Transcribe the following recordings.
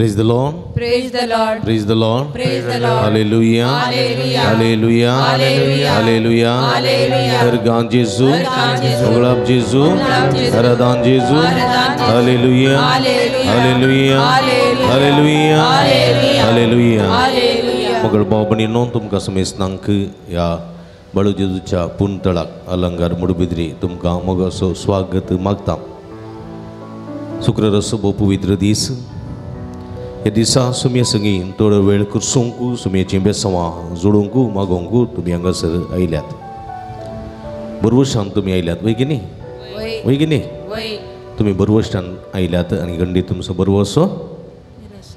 Praise the Lord. Praise the Lord. Praise the Lord. Praise the Lord. Hallelujah. Hallelujah. Hallelujah. Hallelujah. Hallelujah. Hallelujah. Ergan Jesu. Oglab Jesu. Aradan Jesu. Hallelujah. Hallelujah. Hallelujah. Hallelujah. मगळ भाव भयणींनो तुमकां समेस्तांक ह्या बाळू जेजूच्या पुंतळाक अलंकार मुडबिद्री तुमकां मोगाचो स्वागत मागता. शुक्रार भोव पवित्र दीस. ह्या दिसा सुमये संगी थोडो वेळ करसूंक सुमयेचीं बेसवां जोडूंक मागोवंक तुमी हांगासर आयल्यात. बरवशान तुमी आयल्यात वय की न्ही? वय की न्ही? तुमी बरवशान आयल्यात आनी गंडी तुमचो बरवसो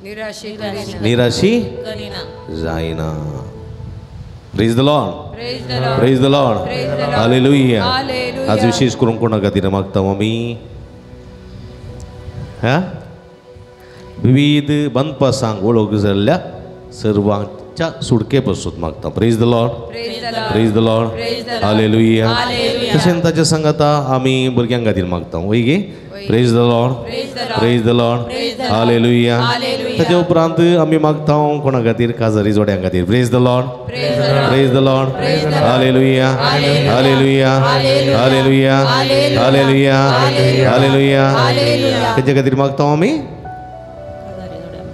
निराशी जायना. Praise the Lord. Praise the Lord. Hallelujah. आज विशेष करून कोणा खातीर मागता आमी? हा विविध बंदपासांक वळख जाल्ल्या सर्वांच्या सुटके पासून मागता. Praise the Lord. Praise the Lord. Hallelujah. तशेंच ताच्या सांगाता आमी भुरग्यां खातीर मागता वय गे? Praise the Lord. Praise the Lord. Hallelujah. ताच्या उपरांत आमी मागता कोणा खातीर? काजारी जोड्यां खातीर. Praise the Lord. Praise the Lord. Hallelujah. Hallelujah. Hallelujah. Hallelujah. Hallelujah. तेच्या खातीर मागता आमी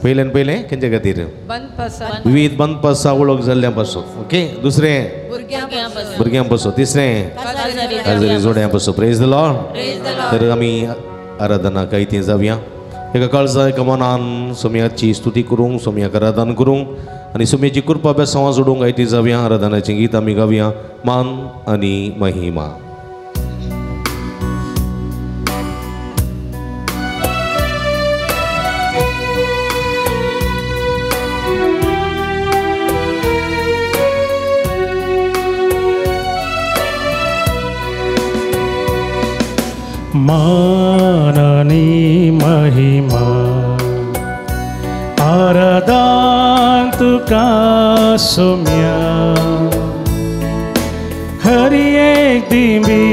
पयल्यान पयलें खंयच्या खातीर? विविध बंदपासा वळख जाल्ल्या पासून. ओके. दुसरें भुरग्यां पासून. तिसरें काजारी जोड्यां पासून. Praise the Lord. तर आमी आराधना कायती जावया. एका काळजा एका मनान सोम्याची स्तुती करूंक, सोम्याक आराधन करूंक आनी सोम्याची कृपा बेसांवां जोडूंक आयती जावया. आराधनाचें गीत आमी गावया. मान आनी महिमा. माननी महिमा आराधन तुका सोम्या हरी एक दिमी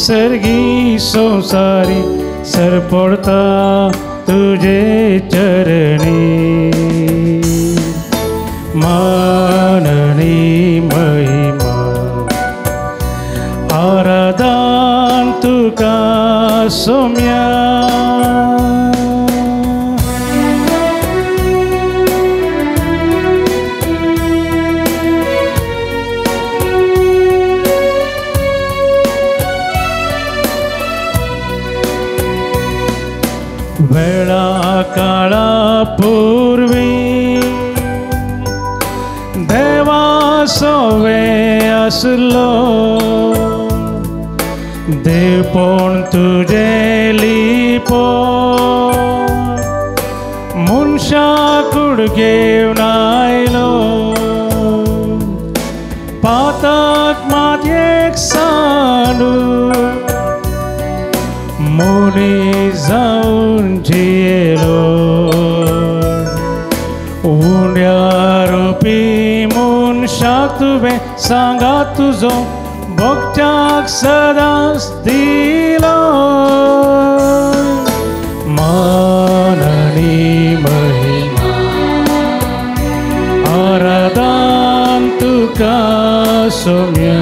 सर्गी संसारी सरपडता तुझे चरणी. माननी महिमा आराधन तुका सोम्या. वेळा काळा पूर्वी देवा सोवे आसलो देवपण तुझे लिपो मनशा कूड घेवन आयलो पातक मातयेक सांडू मनीस जावन जियेलो उंड्या रुपी मनशाक तुवें सांगात तुजो भक्त्याक सदांच दिलो. माननी महिमा आराधन तुका सोम्या.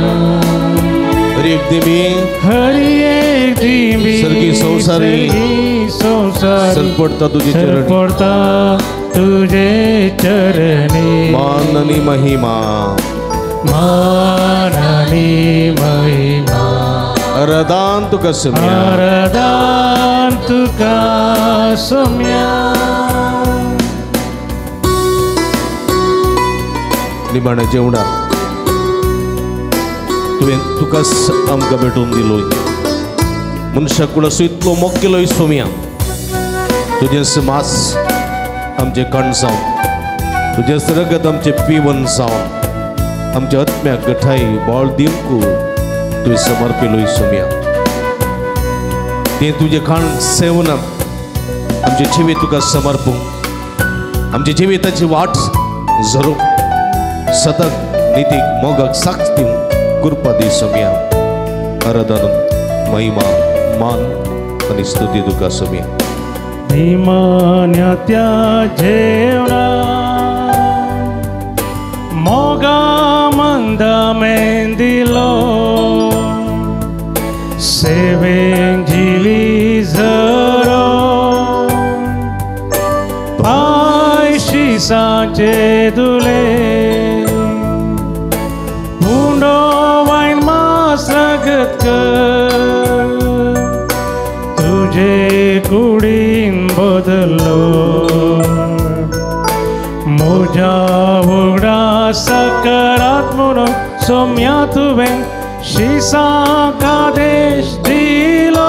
हरी एक दिमी हरी एक दिमी सर्गी संसारी संसारी सरपडता तुझे चरणी सरपडता तुझे चरणी. माननी महिमा माननी महिमा आराधन तुका सोम्या आराधन तुका सोम्या. निमाण्या जेवणाक तुवें तुका आमकां भेटोवन दिलोय. मनशाक कुळाचो इतलो मोग केलोय सोम्या. तुजें मास आमचें कण जावन तुजें रगत आमचें पिवन जावन आमच्या आत्म्याक गठाय बाळ दिवंक तुवें समर्पिलोय सोम्या. तें तुजें खाण सेवन आमचें जिवीत तुका समर्पूंक, आमच्या जिविताची वाट झरोवंक सतत नितीक मोगाक साक्ष दिवंक कृपा दी सोम्या. आराधन महिमा मान आनी स्तुती तुका सोम्या. निमाण्या त्या जेवणा मोगा मंदा मेंदिलो सेवें जिवी झरो पायशी सांचे दुले उंडो वायन मास रगत कर तुझे कुडीन बदलो म्हज्या उगडा सकरात म्हणून सोम्या तुवें शिसांक आदेश दिलो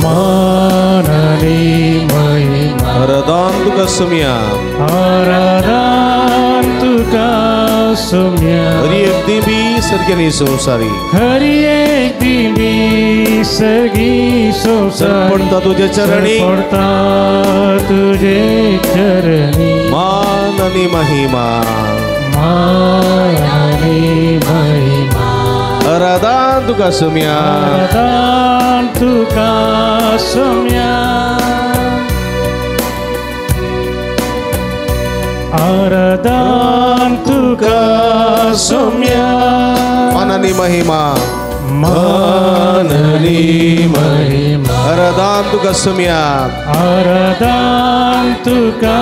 मान आनी महिमा आराधन तुका सोम्या आराधन तुका सोम्या हरी एक देवी सर्गी संसारी हरी एक देवी सर्गी संसारी पडता तुझ्या चरणी पडता तुझे चरणी मान आनी महिमा मान आनी महिमा आराधन तुका सोम्या आराधन तुका सोम्या आराधन तुका सोम्या मान आनी महिमा मान आनी महिमा आराधन तुका सोम्या आराधन तुका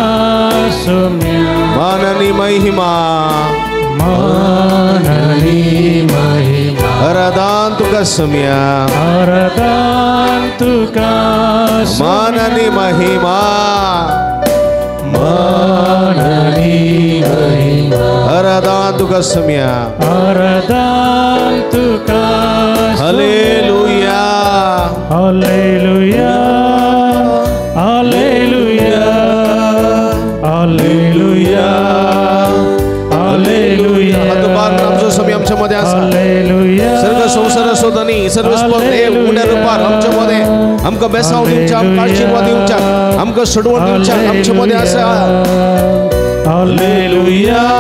सोम्या मान आनी महिमा मान आनी महिमा आराधन तुका सोम्या आराधन तुका मान आनी महिमा मान आनी महिमा आराधन तुका सोम्या आराधन तुका hallelujah hallelujah hallelujah hallelujah hallelujah हात बार आमचो स्वामी आमच्या मध्ये आसा हालेलुया सर्व संसाराचो धनी सर्वस्व देव उण्या रुपार आमच्या मध्ये आमकां बेसांव दिवच्या आमकां आशिर्वाद दिवच्या आमकां सोडवण दिवच्या आमच्या मध्ये आसा hallelujah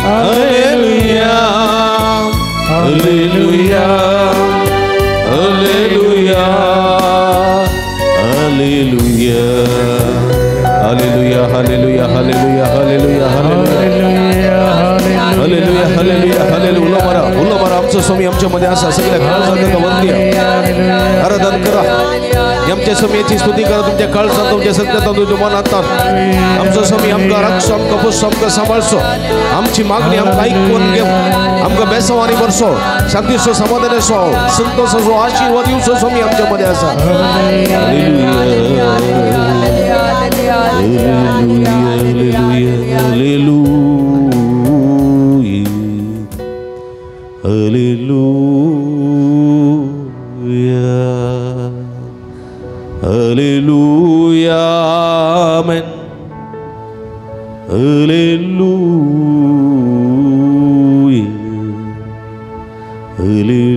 hallelujah hallelujah hallelujah hallelujah hallelujah hallelujah hallelujah hallelujah hallelujah hallelujah hallelujah उलो मारा उलो मारा आमचो स्वामी आमच्या मध्ये आसा सगळ्या काळजांत वंदी आराधन करा आमच्या स्वामीची स्तुती करा तुमच्या काळजांत तुमच्या सत्यात तुमच्या मनात आमचो स्वामी आमकां राखचो आमकां पोसचो आमकां सांबाळचो आमची मागणी आमकां आयकून घेवन आमकां बेसांव आनी बरसो शांतीचो समाधानाचो संतोषाचो आशिर्वाद दिवचो स्वामी आमच्या मध्ये आसा Hallelujah, Hallelujah, Amen. Hallelujah,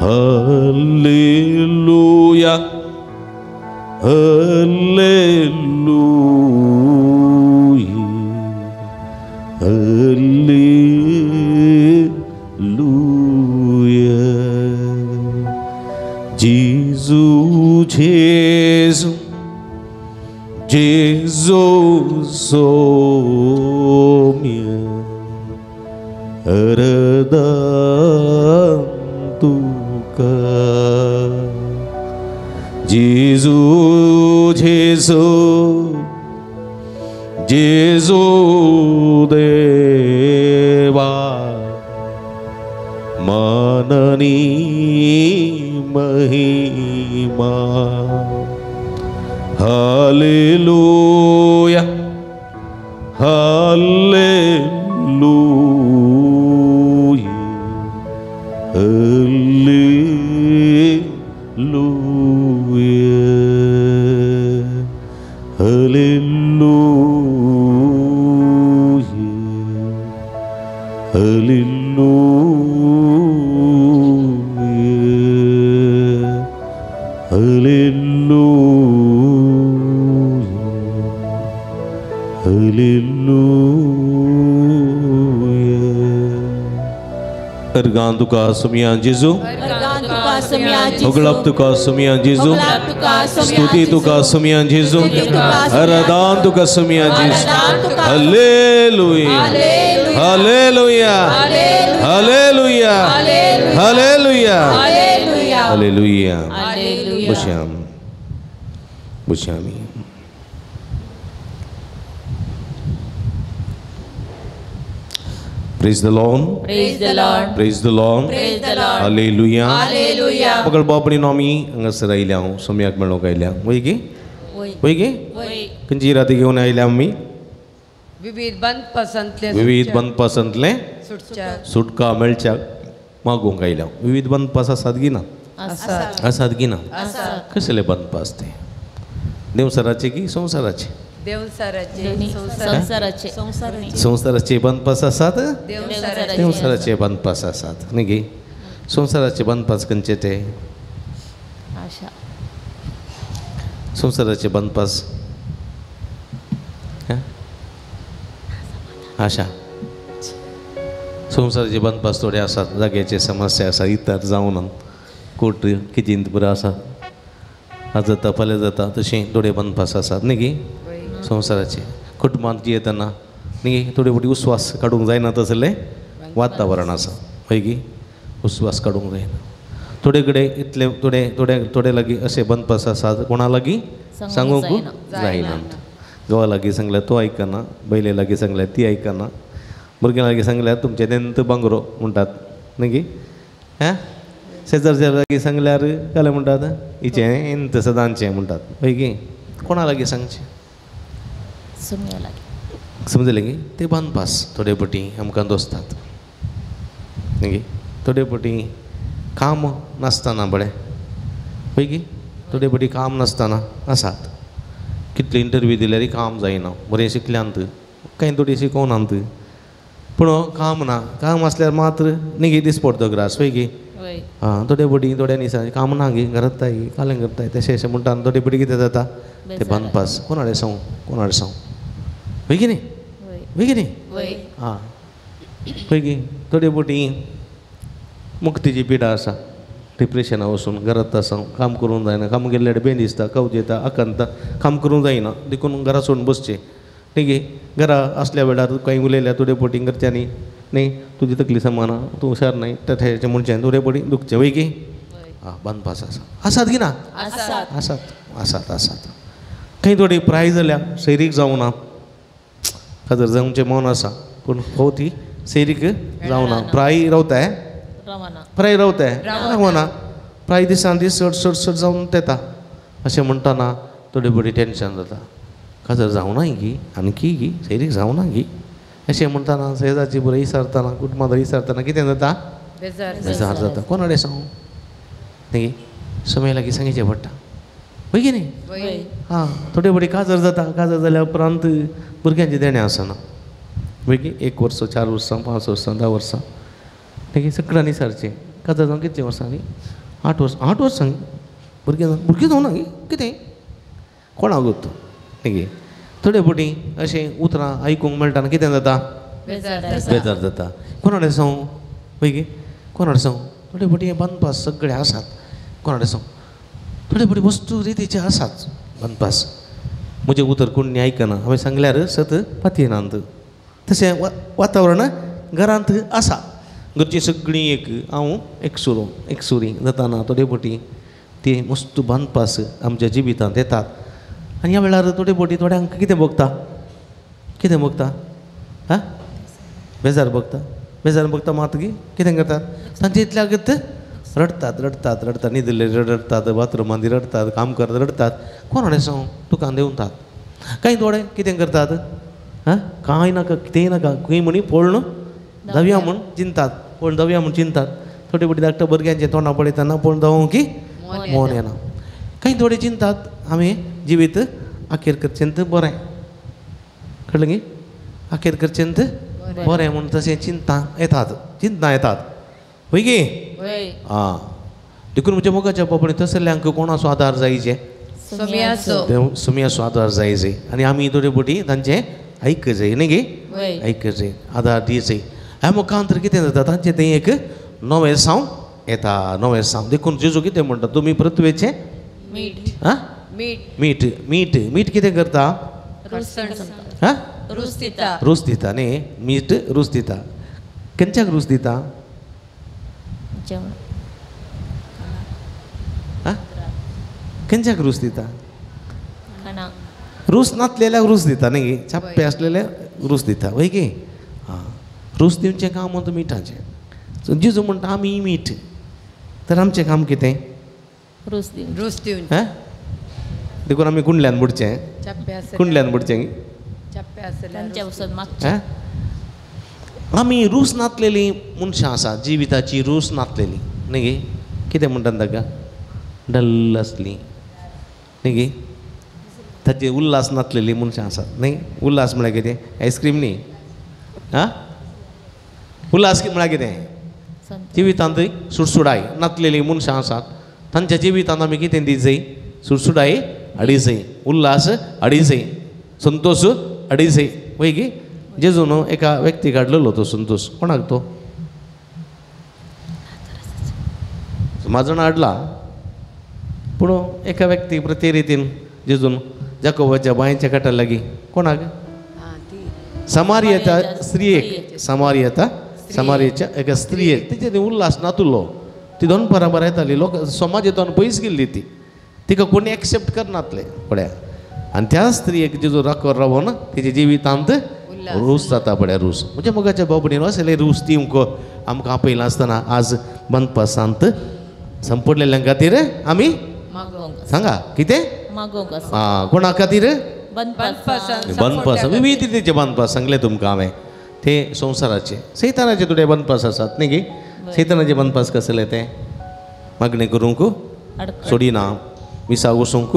Hallelujah, Hallelujah, Hallelujah. Hallelujah. Jesus, Jesus, Jesus, Somya, Aradhan tuka. Jesus, Jesus, Jesus Deva Manani Mahima Hallelujah Hallelujah Hallelujah Hallelujah Hallelujah Hallelujah Hallelujah. अर्गां तुका सुमया जेजू, होगळप तुका सुमया जेजू, स्तुती तुका सुमया जेजू, आराधन तुका सुमया जेजू. Hallelujah, hallelujah, hallelujah, hallelujah, hallelujah. बश्याम बश्यामी. Praise the Lord. Praise the Lord. Praise the Lord. Praise the Lord. Hallelujah. Hallelujah. पकड बापणी नॉमी हांगासर आयल्या हांव सोम्याक मेळोंक आयल्या. वय गे, वय गे, खंयची राती घेवन आयल्या आमी? विविध बंदपासांतले, विविध बंदपासांतले सुटका मेळच्या मागूंक आयल्या. विविध बंदपास आसात गी ना? आसात गी ना? कसले बंदपास ते? देवसराचे की संवसाराचे? संवसाराचे. संवसाराचे बंदपास आसात, देवसराचे बंदपास आसात न्ही गे? संवसाराचे बंदपास खंयचे ते? संवसाराचे बंदपास आशा. संवसाराचे बंदपास थोडे आसात, जाग्याचे समस्या आसा, इतर जावन कोट कितींत पुरो आसा, आज जाता फाल्यां जाता, तशें थोडे बंदपास आसात न्ही गे? संवसाराचे. कुटुंबांत जियेतना न्ही थोडे फावटी उस्वास काडूंक जायना तसलें वातावरण आसा, हय गी? उस्वास काडूंक जायना. थोडे कडेन इतले थोडे थोडे थोडे लागीं अशे बंदपास आसात कोणा लागीं सांगूंक जायना. घोवा लागीं सांगल्यार तो आयकना, बैले लागीं सांगल्यार ती आयकना, भुरग्यां लागीं सांगल्यार तुमचें नेंत बांगरो म्हणटात न्ही गी? हां, शेजारच्या लागीं सांगल्यार कालें म्हणटात हिचें एंत सदांचें म्हणटात, हय गी? कोणा लागीं सांगचें समजलें गी? ते बांदपास थोडे फावटी आमकां दोसतात न्ही गी? थोडे फावटी काम नासतना बरें, हय गी? थोडे फावटी काम नासतना आसात. कितले इंटरव्यू दिल्यार काम जायना, बरें शिकल्यांत, कांय थोडी शिकोवनात, पूण काम ना. काम आसल्यार मात्र न्ही गी दिसपडतो ग्रास, हय गी? आं, थोडे फावटी थोड्यांनी सांग काम ना गी, घरांत गी कालें करताय तशें अशें म्हणटा. थोडे फावटी कितें जाता ते बांदपास कोण हाडे सांगू, कोण हाडे सांगू, हय की न्ही? हय की न्ही? आं, हय गी? थोडे फावटी मुक्तीची पिडा आसा, डिप्रेशना वचून घरांत आसा, काम करूंक जायना, काम गेल्ल्यार बेन दिसता, कवच येता, आकांत, काम करूंक जायना देखून घरा सोडून बसचें न्ही गे? घरा आसल्या वेळार कांय उलयल्यार थोडे फावटी घरच्यांनी न्ही तुजी तकली समाना, तूं हुशार न्हय तशें म्हणचें, थोडे फावटी दुखचें, हय गी? आं, बांदपास आसा. आसात की ना? आसात, आसात, आसात. खंय थोडी प्राय जाल्या सैरीक जावना, काजर जावचें मन आसा पूण हो ती सैरीक जावना, प्राय रावताय, प्राय रावताय, रावना, प्राय दिसान दीस चड चड चड जावन येता. अशें म्हणटना थोडी फावटी टेंशन जाता, काजर जावना गी आनकी गी सैरीक जावना गी अशें म्हणटना शेजारची बरें विचारतना, कुटुंबां विचारतना कितें जाता? बेजार जाता. कोण हाडे सांगू न्ही? समय लागीं सांगचें पडटा, हय की न्ही? आं, थोडे फावटी काजर जाता. काजर जाल्या उपरांत भुरग्यांचें देणें आसना, हय की? 1 वर्स, 4 वर्सां, 5 वर्सां, 10 वर्सां, न्ही सगळ्यांनी सारचें. काजर जावन कितलीं वर्सां न्ही? 8 वर्सां, 8 वर्सां भुरगें भुरगें जावना गी कितें कोणाक गोत्तू न्ही? थोडे फावटी अशें उतरां आयकूंक मेळटा कितें जाता? बेजार जाता. कोण हाडे सांगू, हय गे? कोण हाडे सांगू? थोडे फावटी हे बांदपास सगळे आसात, कोण हाडे सांगू? थोडे फावटी वस्तू रितीचे आसात बांदपास. म्हजें उतर कोण आयकना, हांवें सांगल्यार सत पातयेनात. तशें वातावरण घरांत आसा. घरचीं सगळीं एक हांव एकसुरो एकसुरी जाताना थोडे फावटी ते मस्त बांदपास आमच्या जिवितांत येतात. आनी ह्या वेळार थोडे फावटी थोड्यांक कितें भोगता, कितें भोगता? हां, बेजार भोगता. बेजार भोगता मात गी कितें करतात तांचे इतल्याक रडटात, रडटात, रडटात, न्हिदिल्ले रडटात, बाथरुमांत रडटात, काम करत रडटात. कोण हाडे सांगू तुका देंवतात. कांय थोडे कितें करतात? हां, कांय नाका, कितेंय नाका, खंय म्हणी पळोवन धांवया म्हूण चिंतात, पळोवन धांवया म्हूण चिंतात. थोडे फावटी धाकट्या भुरग्यांचें तोंडां पळयतना पळोवन धांवूंक की मोन येना. कांय थोडे चिंतात आमी जिवीत अखेर करचें तर बरें, कळ्ळें गी? अखेर करचें तर बरें म्हूण तशें चिंता येतात, चिंतना येतात, हय गी? आं, देखून म्हज्या मोगाच्या बापायन तसल्यांक कोणाचो आदार जायचे? सुम्याचो आदार जायचे. आनी आमी थोडे फावटी तांचें आयक जाय न्ही गे? आयक जाय, आदार दी जाय. ह्या मुखांतर कितें जाता तांचें तें एक नवें साव येता, नवें साव. देखून जेजू कितें म्हणटा, तुमी पृथ्वेचें मीठ. आं, मीठ मीठ मीठ कितें करता? आं, रूच दिता. रूच दिता न्ही, मीठ रूच दिता. खंयच्याक रूच दिता? खंयच्याक रूच दिता? रूच नासलेल्याक रूच दिता न्ही, चाप्पे आसलेल्या रूच दिता वय की. आं, रूच दिवचें काम म्हणटा मिठाचें. सो जेजू म्हणटा आमी मीठ, तर आमचें काम कितें? रूच दिवचें. हां, देखून आमी कुंडल्यान बुडचें, कुंडल्यान बुडचें. आमी रूच नासलेली मनशां आसा, जिविताची रूच नासलेली न्ही गे. कितें म्हणटात ताका? डल आसली न्ही गे, ताचे उल्हास नासलेली मनशां आसात न्ही. उल्हास म्हळ्यार कितें? आयस्क्रीम न्ही. आं, उल्हास म्हळ्यार कितें? जिवितांत सुडसुडाय नासलेली मनशां आसात, तांच्या जिवितांत आमी कितें दिजय? सुडसुडाय अडीजय, उल्हास अडीजय, संतोष अडीजय वय गी. जेजून एका व्यक्तीक हाडलेलो तो संतोष. कोणाक तो? समाजान हाडला, पूण एका व्यक्ती प्रति रितीन जेजून जाकोबाच्या बांयच्या काटा लागीं कोणाक? समारियाच्या स्त्रियेक. समारियाच्या समारियाच्या एका स्त्रियेक. तिचे उल्हास नातुलो, ती दनपारां बरें येताली, लोक समाजेंतल्यान पयस गेल्ली ती, तिका कोणी एक्सेप्ट करनातले पळया. आनी त्या स्त्रियेक जेजू राखोर रावोन तिच्या जिवितांत रूस जाता पळया. रूस म्हणजे मोगाच्या भाव भयणीनो, असले रूस दिवंक आमकां आपयलां आसतना आज बनपासांत संपडलेल्या खातीर आमी सांगा कितें आं, कोणा खातीर? बनपास. विविध रितीचे बांदपास सांगले तुमकां हांवें, ते संवसाराचे सैतानाचे थोडे बांदपास आसात न्ही गी. सैतानाचे बांदपास कसले ते? मागणें करूंक सोडिना, मिसा वचूंक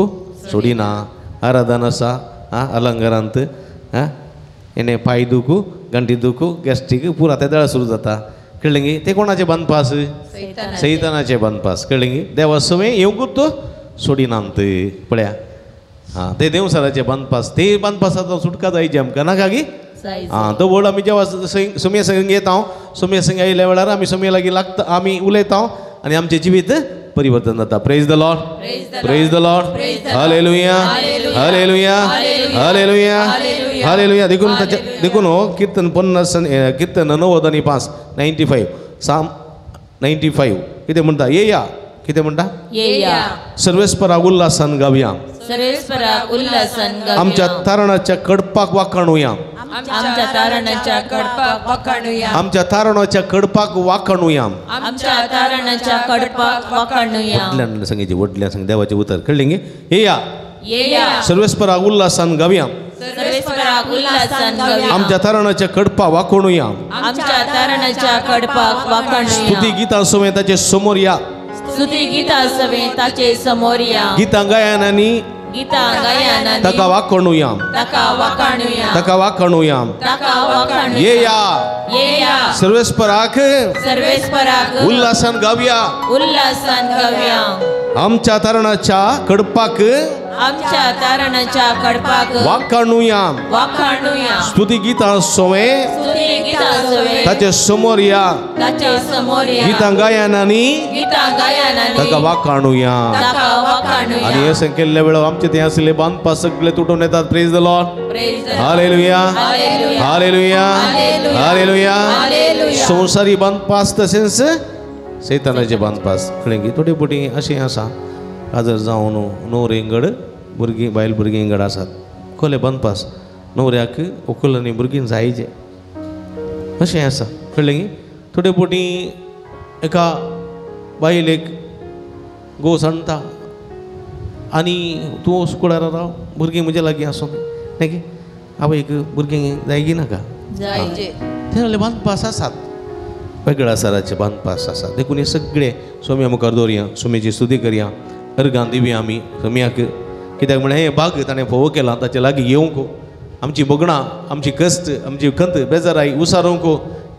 सोडिना, आराधन आसा आं अलंकारांत, आं हेणे पांय दुखू, गांठी दुखू, गॅस्ट्रीक पुरा ते दळ सुरू जाता. कळ्ळें गी? ते कोणाचे बांदपास? सैतानाचे बांदपास. कळ्ळें गी? देवा सवें येवंकूच तो सोडिनात पळया. आं, ते देवसाराचे बांदपास, ते बांदपासाचो सुटका जायची आमकां नाका गी. आं, तो व्हड आमी जेवा सुमये संग येता, सुमये संग आयिल्ल्या वेळार आमी सुमये लागीं लागता, आमी उलयता आनी आमचें जिवीत परिवर्तन जाता. Praise the Lord, praise the Lord, hallelujah, hallelujah, hallelujah, hallelujah. देखून ताच्या देखून हो कीर्तन 50, कीर्तन 95, 95, साम 95 कितें म्हणटा? येया. कितें म्हणटा? येया. सर्वेस्परा उल्हासान गावया, सर्वेस्परा उल्हासान गावया, आमच्या तारणाच्या कडपाक वाखाणुया, आमच्या तारणाच्या कडपाक वाखाणुया, आमच्या तारणाच्या कडपाक वाखाणुया, आमच्या तारणाच्या कडपाक वाखाणुया. वडल्यान सांगितले, वडल्यान सांग देवाचें उतर. कळ्ळें गे? येया, येया, सर्वेस्परा उल्हासान गावया, सर्वेस्परा उल्हासान गावया, आमच्या तारणाच्या कडपाक वाखाणुया, आमच्या तारणाच्या कडपाक वाखाणुया. स्तुती गीतां समेत ताचे समोर या, स्तुती गीतां समेत ताचे समोर या, गीतां गायन आनी गीतां गायन ताका वाखाणुया, ताका वाखाणुया, ताका वाखाणुया, ताका वाखाणुया. येया, येया, सर्वेस्पराक, सर्वेस्पराक उल्हासान गावया, उल्हासान गावया, आमच्या तारणाच्या कडपाक, आमच्या तारणाच्या कडपाक वाखाणुया, वाखाणुया. स्तुती गीतां सवें, स्तुती गीतां सवें ताचे समोर या, ताचे समोर या, गीतां गायन आनी गीतां गायन आनी ताका वाखाणुया, ताका वाखाणुया. आनी अशें केल्ल्या वेळार आमचे थंय आशिल्ले बांदपास सगळे तुटून येतात. Praise the Lord, praise the Lord, hallelujah, hallelujah, hallelujah. संवसारी बांदपास तशेंच सैतानाचे बांदपास. कळ्ळें की? थोडे फावटी अशें आसा, काजर जावन न्हवरेंगड भुरगीं बायल भुरगीं इंगड आसात, कोले बांदपास न्हवऱ्याक व्हंकल आनी भुरगीं जायचे अशें आसा. कळ्ळें की? थोडे फावटी एका बायलेक घोव सांगता आनी तूं स्कुलार राव, भुरगीं म्हज्या लागीं आसूं न्ही की, आवयक भुरगीं जायगी नाका. ते जाल्यार बांदपास आसात, वेगळ्या सराचे बांदपास आसात. देखून हे सगळे सोम्या मुखार दवरया, सोम्याची स्तुती करया, अर्गां दिवया आमी सोम्याक. कित्याक म्हळ्यार हें भाग ताणें फोव केलां, ताचे लागीं येवंक आमची भोगणां, आमची कश्ट, आमची खंत बेजाराय उसारूंक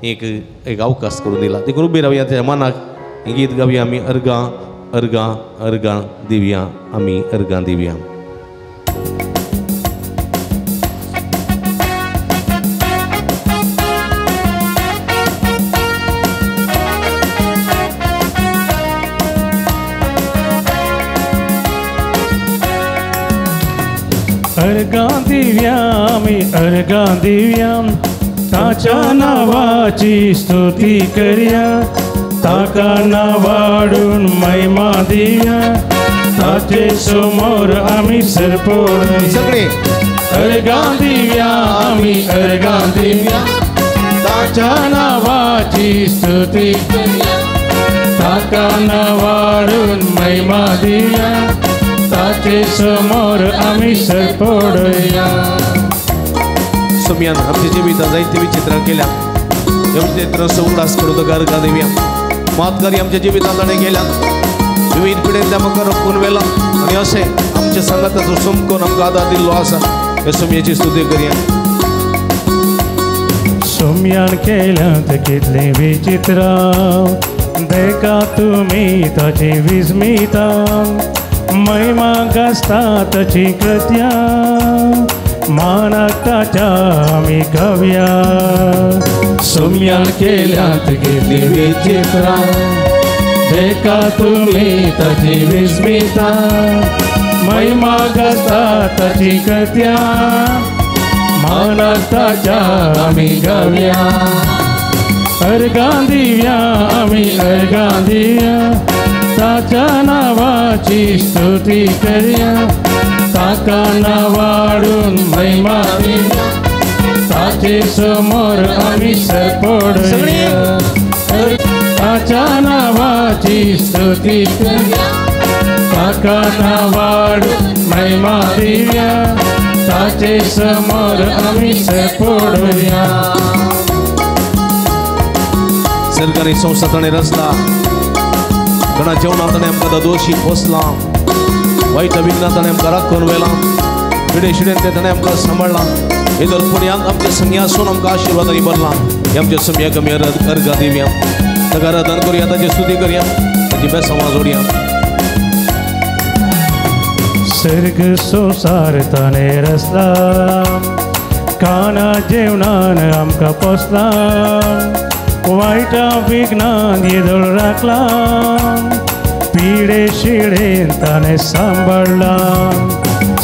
एक एक अवकाश करून दिला. देखून उबी रावया त्या मनाक गीत गावया आमी, अर्गां अर्गां अर्गां दिवया आमी, अर्गां दिवया. अर्गां दिव्या आमी अर्गां दिव्या ताच्या नांवाची स्तुती करया ताका नांवाडून महिमा दिया ताचे समोर आमी सरपोड सगळे अर्गां दिव्या आमी अर्गां दिव्या ताच्या नांवाची स्तुती करया ताका नांवाडून महिमा दिया ताचे समोर आमी सरपोडया. सोम्यान आमच्या जिवितांत जायते विचित्रां केल्या विचित्रांचो उगडास करून ताका अर्गां दिवया. मातकारी आमच्या जिवितांत ताणें केल्या विविध पिडेंतल्या आमकां रोखून व्हेला आनी अशें आमच्या सांगाताचो समकोन आमकां आदार दिल्लो आसा. हे सोम्याची स्तुती करया. सोम्यान केल्यांत कितलीं विचित्रां देखा तुमी ताची विस्मितां महिमा गाजता ताची कृत्यां मानाक ताच्या आमी गावया. सोम्यान केल्यांत कितलीं विचित्रां देखा तुमी ताची विस्मितां महिमा गाजता ताची कृत्यां मानाक ताच्या आमी गावया. अर्गां दिव्या आमी अर्गां दिव्या ताच्या नांवाची स्तुती करया ताका नांवाडून महिमा दिया ताचे समोर आमी सरपोडया ताच्या नांवाची स्तुती करया ताका नांवाडून महिमा दिया ताचे समोर आमी सरपोडया. सरकारी संस्था ताणें रचला घणा जेवणां ताणें आमकां दोशी पोसलां वायट विघ्नां ताणें आमकां राखून व्हेलां पिडे शिडेन तें ताणें आमकां सांबाळ्ळां. हे दर पुण्याक आमच्या संगी आसून आमकां आशिर्वादांनी भरलां. हे आमच्या सम्याक आमी अर्गां दिवया ताका आराधन करुया ताची स्तुती करया ताची बेसांवां जोडया. सर्ग संवसार ताणें रचला काना जेवणान आमकां पोसला वायटा विघ्नान येदोळ राखला पिडे शिडेन ताणें सांबाळ्ळा.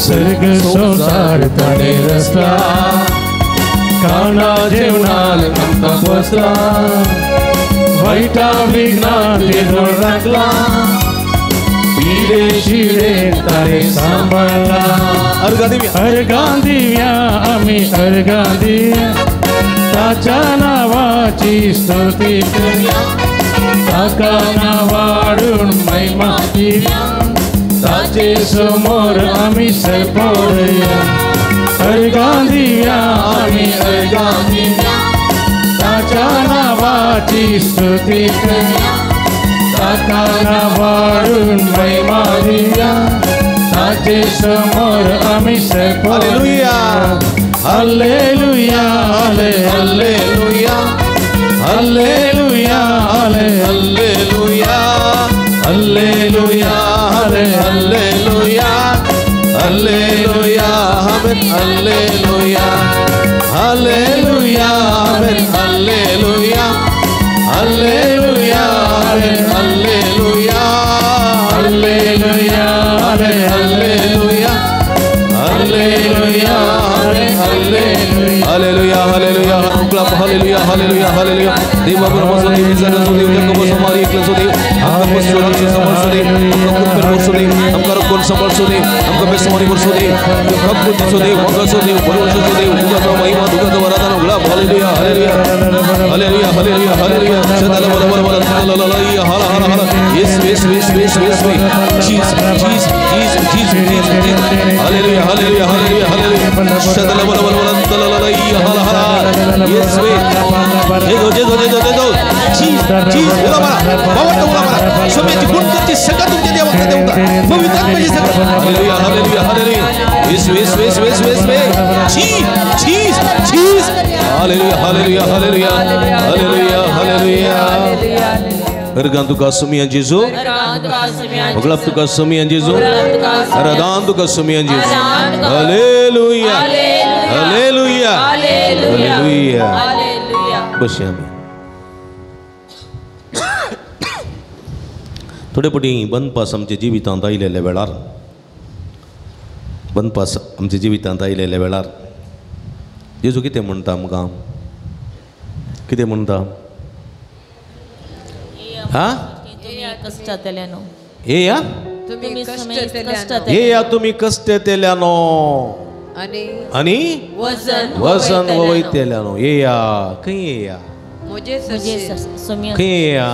सर्ग संवसार ताणें रचला काना जेवणान आमकां पोसला वायटा विघ्नान येदोळ राखला पिडे शिडेन ताणें सांबाळ्ळा. अर्गां दिव्या अर्गां दिव्या आमी अर्गां दिव्या ताच्या नांवाची स्तुती करया ताका नांवाडून महिमा दिया ताचे समोर आमी सरपोडया. अर्गां दिव्या आमी अर्गां दिव्या ताच्या नांवाची स्तुती करया ताका नांवाडून महिमा दिया ताचे समोर आमी सरपोडया. Hallelujah hallelujah hallelujah hallelujah hallelujah hallelujah hallelujah amen hallelujah hallelujah amen hallelujah hallelujah hallelujah hallelujah hallelujah hallelujah hallelujah hallelujah hallelujah hallelujah hallelujah. देवा बरोबर देव देव जग मारी एकलो देव आमकां बसो राक्षस सांबाळचो देव आमकां कृपेन भरचो देव आमकां रोखून सांबाळचो देव आमकां बेसमारी भरचो देव भक्तीचो देव मोगाचो देव भरवशाचो देव तुझा महिमा तुझा वरदान उघडा. Hallelujah hallelujah hallelujah hallelujah hallelujah. शदाला बला बला बला ला ला ला हाला हाला हाला. येस येस येस येस येस जीस जीस जीस जीस जीस. Hallelujah hallelujah hallelujah hallelujah. शदाला बला बला बला ला ला ला हाला हाला. येस वे जेजो जेजो जेजो जेजो जीस जीस. उला मारा बाबा उला मारा सोम्याची गुणकरची सगळं तुमच्या देवाकडे देऊ का पवित्र आत्म्याची सगळं. Hallelujah hallelujah hallelujah. येस येस येस येस येस जीस जीस जीस. Hallelujah hallelujah hallelujah hallelujah hallelujah. अर्गां तुका सुमिया जेजू भगलाप तुका सुमिया जेजू आराधन तुका सुमिया जेजू. Hallelujah hallelujah hallelujah. बसया आमी थोडे पटी बंदपास आमच्या जिवितांत आयिल्ल्या वेळार बनपास आमच्या जिवितांत आयिल्ल्या वेळार जेजू कितें म्हणटा आमकां? कितें म्हणटा? हा, येया येया तुमी कश्ट येतेल्यानो आनी वजन वयतेल्यानो. येया खंय येया? खंय येया?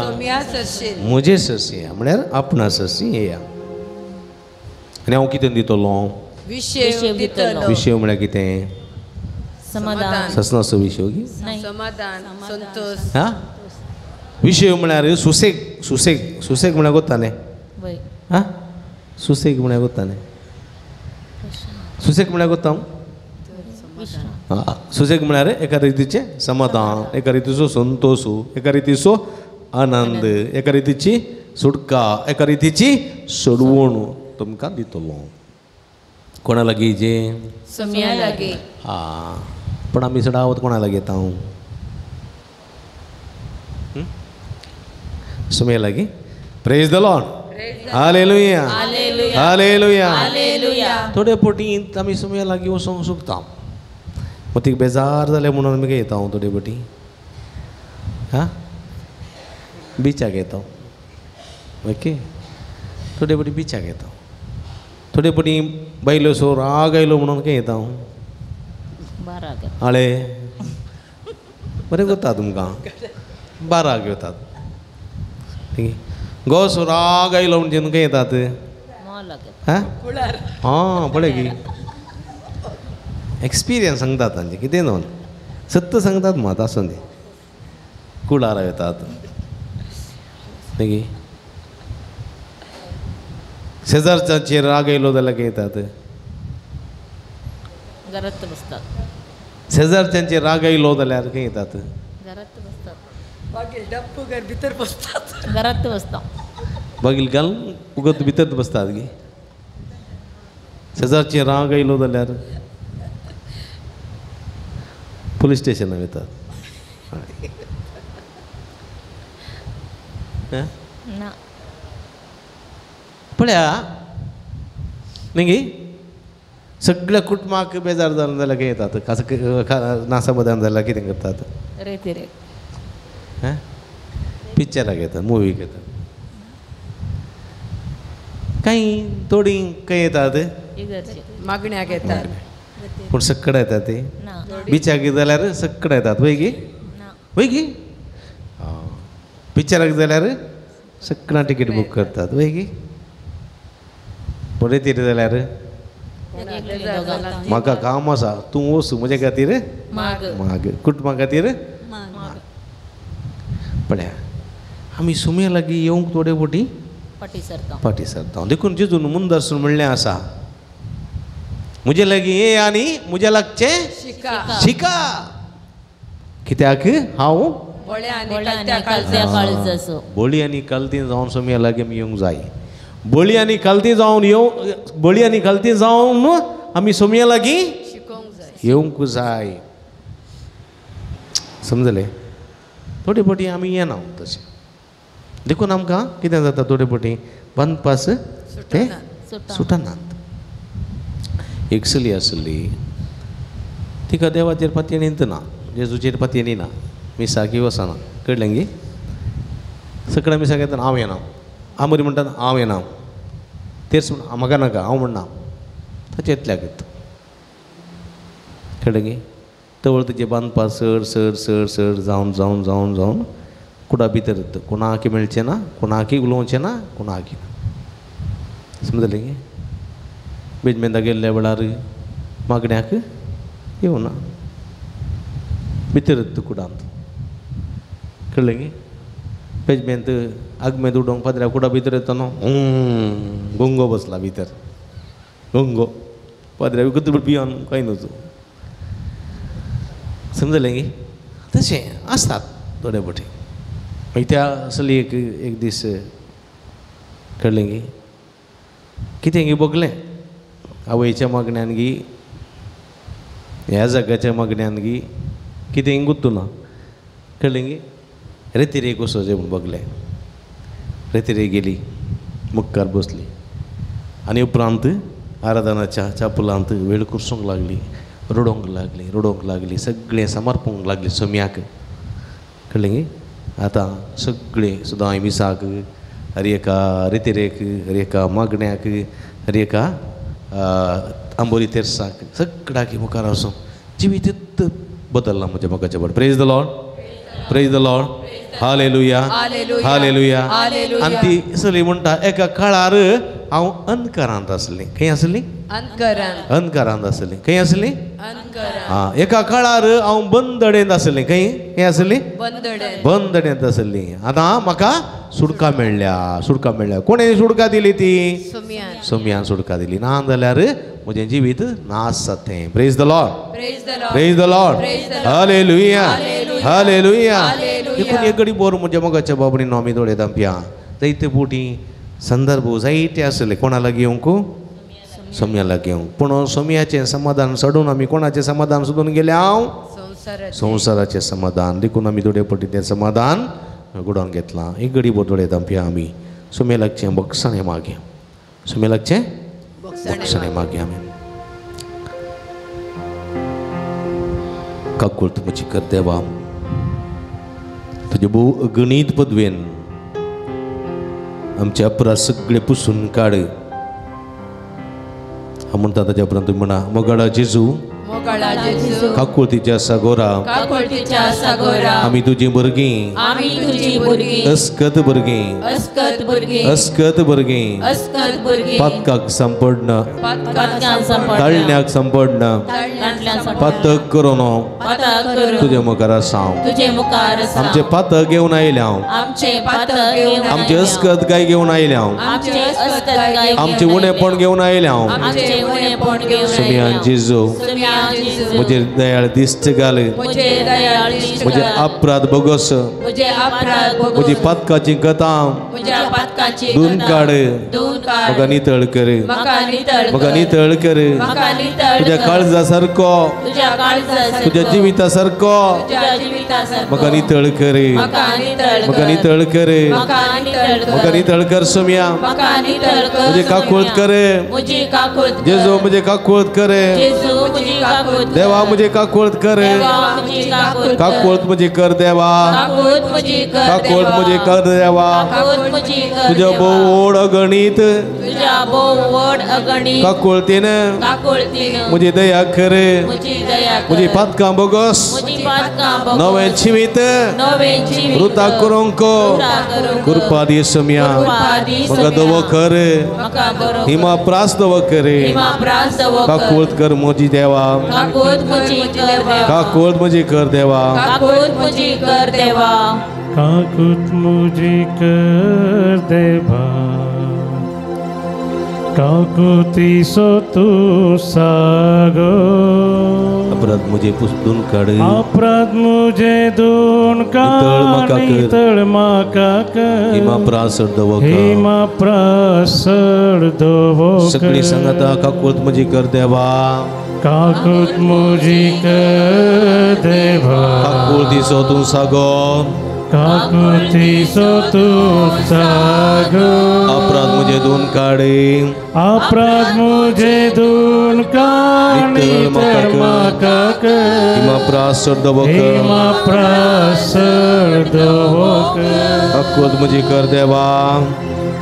म्हजे सरशी म्हळ्यार आपणा सरशी येया. आनी हांव कितें दितलो? विशय म्हळ्यार कितें? ससनाचो विशय की हा विशय म्हळ्यार सुसेग. सुसेग सुसेग म्हळ्यार कोत्ता न्ही? हा, सुसेग म्हळ्यार कोत्ता न्ही? सुसेग म्हळ्यार कोत्ता? सुसेग म्हळ्यार एका रितीचें समाधान, एका रितीचो संतोश, एका रितीचो आनंद, एका रितीची सुटका, एका रितीची सोडवण तुमकां दितलो. कोणा लागीं? जे हा, पण आमी चडावत कोणा लागीं येता? हांव सुम्या लागीं. Praise the Lord. Hallelujah, hallelujah. थोडे पटी आमी सुम्या लागीं वचोंक शकता. मग तिका बेजार जालें म्हणून आमी येता हांव थोडे पटी. हा, बिचाक येता. ओके, थोडे पटी बिचाक येता. थोडे पटी बायलो सो राग आयलो म्हणून खंय येता हांव? आळे बरें कोत्ता तुमकां बाराक येतात. गो सो राग आयलो म्हणजे खंय येतात? हां, पळय की एक्सपिरियन्स सांगतात तांचे कितें न्हू, सत्य सांगतात मात आसूं दी. कुळारा येतात मागीर शेजारच्याचेर राग आयलो जाल्यार खंय येतात? घरांत बसतात. शेजारच्यांचेर राग आयलो जाल्यार खंय येतात? घरांत बसतात. भितर बसतात. घरांत बसता. बागील घालून उगत भितर बसतात गी. शेजारचे राग आयलो जाल्यार पुलीस स्टेशनार वतात. पळया न्ही, सगळ्या कुटुंबाक बेजार जावन जाल्यार खंय येतात? नासाबदान जाल्यार कितें करतात? रेती पिक्चराक येतात, मुवीक येतात. कांय थोडीं खंय येतात? मागण्याक येतात. पूण सक्कड येतात ते बिचाक जाल्यार सक्कड येतात. वय गी? वय गी? पिक्चराक जाल्यार सक्कडां तिकेट बूक करतात. वय गी? पूण रेतीर जाल्यार म्हाका काम आसा, तूं वच म्हज्या खातीर माग, कुटुंबा खातीर माग. पळया आमी सुम्या लागीं येवंक थोडे फावटी फाटी सरता. देखून जेजून मुंदरसून म्हणलें आसा, म्हजे लागीं ये आनी म्हज्या लागचें शिका. कित्याक हांव बळी आनी कलती जावन सुम्या लागीं आमी येवंक जाय. बळी आनी कलती जावन येवं, बळी आनी कलती जावन आमी सोमया लागीं येवंक जाय. समजलें? थोडे फावटी आमी येना तशें. देखून आमकां कितें जाता, थोडे फावटी बांदपास ते सुटनात. एक चली आसली, तिका देवाचेर पातयेन ना, जेजूचेर पातयेन ना, मिसाकी वचना. कळ्ळें गी? सगळ्या मिसाक येतना हांव येना, आमरी म्हणटात हांव येना, तेर्स म्हण म्हाका नाका हांव म्हणना, ताचें इतल्याक येता. कळ्ळें गी? तवळ तेजें बांदपा सर सर सर सर जावन जावन जावन जावन कुडा भितर येता. कोणाकी मेळचें ना, कोणाकी उलोवचें ना, कोणाकी ना. समजलें गी? बेजमेंता गेल्ल्या वेळार मागण्याक येवना, भितर येता कुडांत. कळ्ळें गी? पेजमेंत आगमेंत उडोवंक पाद्र्या कुडा भितर येता न्हू, गोंगो बसला भितर, गोंगो पाद्र्या विकत भियान कांय न्हू. समजलें गी? तशें आसतात थोडे फावटी. मागीर त्या चलयेक एक दीस कळ्ळें गी कितें गी भोगलें आवयच्या मागण्यान गी, ह्या जगाच्या मागण्यान गी कितें गुत्तू ना. कळ्ळें गी? रेतिरेक वचोचें म्हूण भोगलें. रेतिरेक गेली, मुखार बसली आनी उपरांत आराधनाच्या चापुलांत वेळ कुरसूंक लागली, रडोवंक लागली, रडोवंक लागली, सगळें समर्पूंक लागली सोम्याक. कळ्ळें न्ही? आतां सगळें सुद्दां मिसाक, हर एका रितिरेक, हर एका मागण्याक, हर एका आंबोली तेर्साक, सगळ्याक मुखार वचून जिवीत बदललां म्हज्या मोगाच्या बड. Praise the Lord, praise the Lord, hallelujah, hallelujah. आनी ती चली म्हणटा एका काळार हांव अंधकारांत आसलें. खंय आसली? अंधकारांत आसलें. खंय आसली? आं, एका काळार हांव बंदडेंत आसलें. खंय खंय आसली? बंदडेंत आसली. आतां म्हाका सुटका मेळ्ळ्या, सुटका मेळ्ळ्या. कोणें सुटका दिली ती? सोम्यान सुटका दिली. ना जाल्यार म्हजें जिवीत नाश जातें. Praise the Lord, praise the Lord, hallelujah, hallelujah. देखून एक घडी बोर म्हज्या मोगाच्या बाबडीन आमी दोळे धांपया. जायते फावटी संदर्भ जायते आसले कोणा लागीं येवंक? सोम्या लागीं येवंक. पूण सोम्याचें समाधान सोडून आमी कोणाचें समाधान सोदून गेले? हांव संवसाराचें समाधान. देखून आमी दोळे पटी तें समाधान घडोवन घेतलां. एक घडी बोर दोळे धांपया आमी. सोम्या लागचें बक्षाणें मागया, सोम्या लागचें बक्षाणें मागया आमी. काकुळट म्हजी कर देवा, तुजे भोव अगणीत पदवेन आमचे अपराध सगळे पुसून काड. हांव म्हणटा ताच्या उपरांत तुमी म्हणा, मोगाळा जेजू, काकुळतीच्या सागोरा, आमी तुजी भुरगीं, अस्कत भुरगीं, अस्कत भुरगीं, पातकाक सांपडना, ताळण्याक सांपडना, पातक करून तुजे मुखार आसा. आमचे पातक घेवन आयले हांव, आमचे अस्कत गाय घेवन आयले हांव, आमचे उणेपण घेवन आयले हांव. सोम्यान जेजू म्हजेर दयाळ दिश्ट घाल, म्हजे अपराध बोगस, म्हजी पातकाची कथा धुवन काड, म्हाका नितळ कर, म्हाका नितळ कर. तुज्या काळजा सारको, तुज्या जिविता सारको म्हाका नितळ कर, म्हाका नितळ कर, म्हाका नितळ कर सोम्या. म्हजे काकुळट कर जेजू, म्हजे काकुळट कर देवा, म्हजे काकुळट कर, काकुळट म्हजी कर देवा, काकुळट म्हजी कर देवा. तुज्या भोव अगणीत काकुळतीन म्हजी दया कर, म्हजी पातकां बोगस, नवें जिवीत रुता करूंक कृपा दी सोम्या. म्हाका दवो कर, हिमा प्रास दवो कर, काकुळट कर म्हजी देवा, काकुळट म्हजी कर देवा, काकुळट म्हजी कर देवा, काकुळट म्हजी कर देवा, काकुळतीचो तूं सागो. अपराध म्हजे धुवन काड, अपराध म्हजे धुवन काड, नितळ म्हाका कर, हिमा प्रास दवो कर, हिमा प्रास दवो कर. सगळी सांगता काकुळट म्हजी कर देवा, काकुळट म्हजी कर देवा, काकुळतीचो तूं सागो, काकुळतीचो तूं सागो. अपराध म्हजे धुवन काड, अपराध म्हजे धुवन काड, नितळ म्हाका कर, हिमा प्रास दवो कर, हिमा प्रास दवो कर. काकुळट म्हजी कर देवा,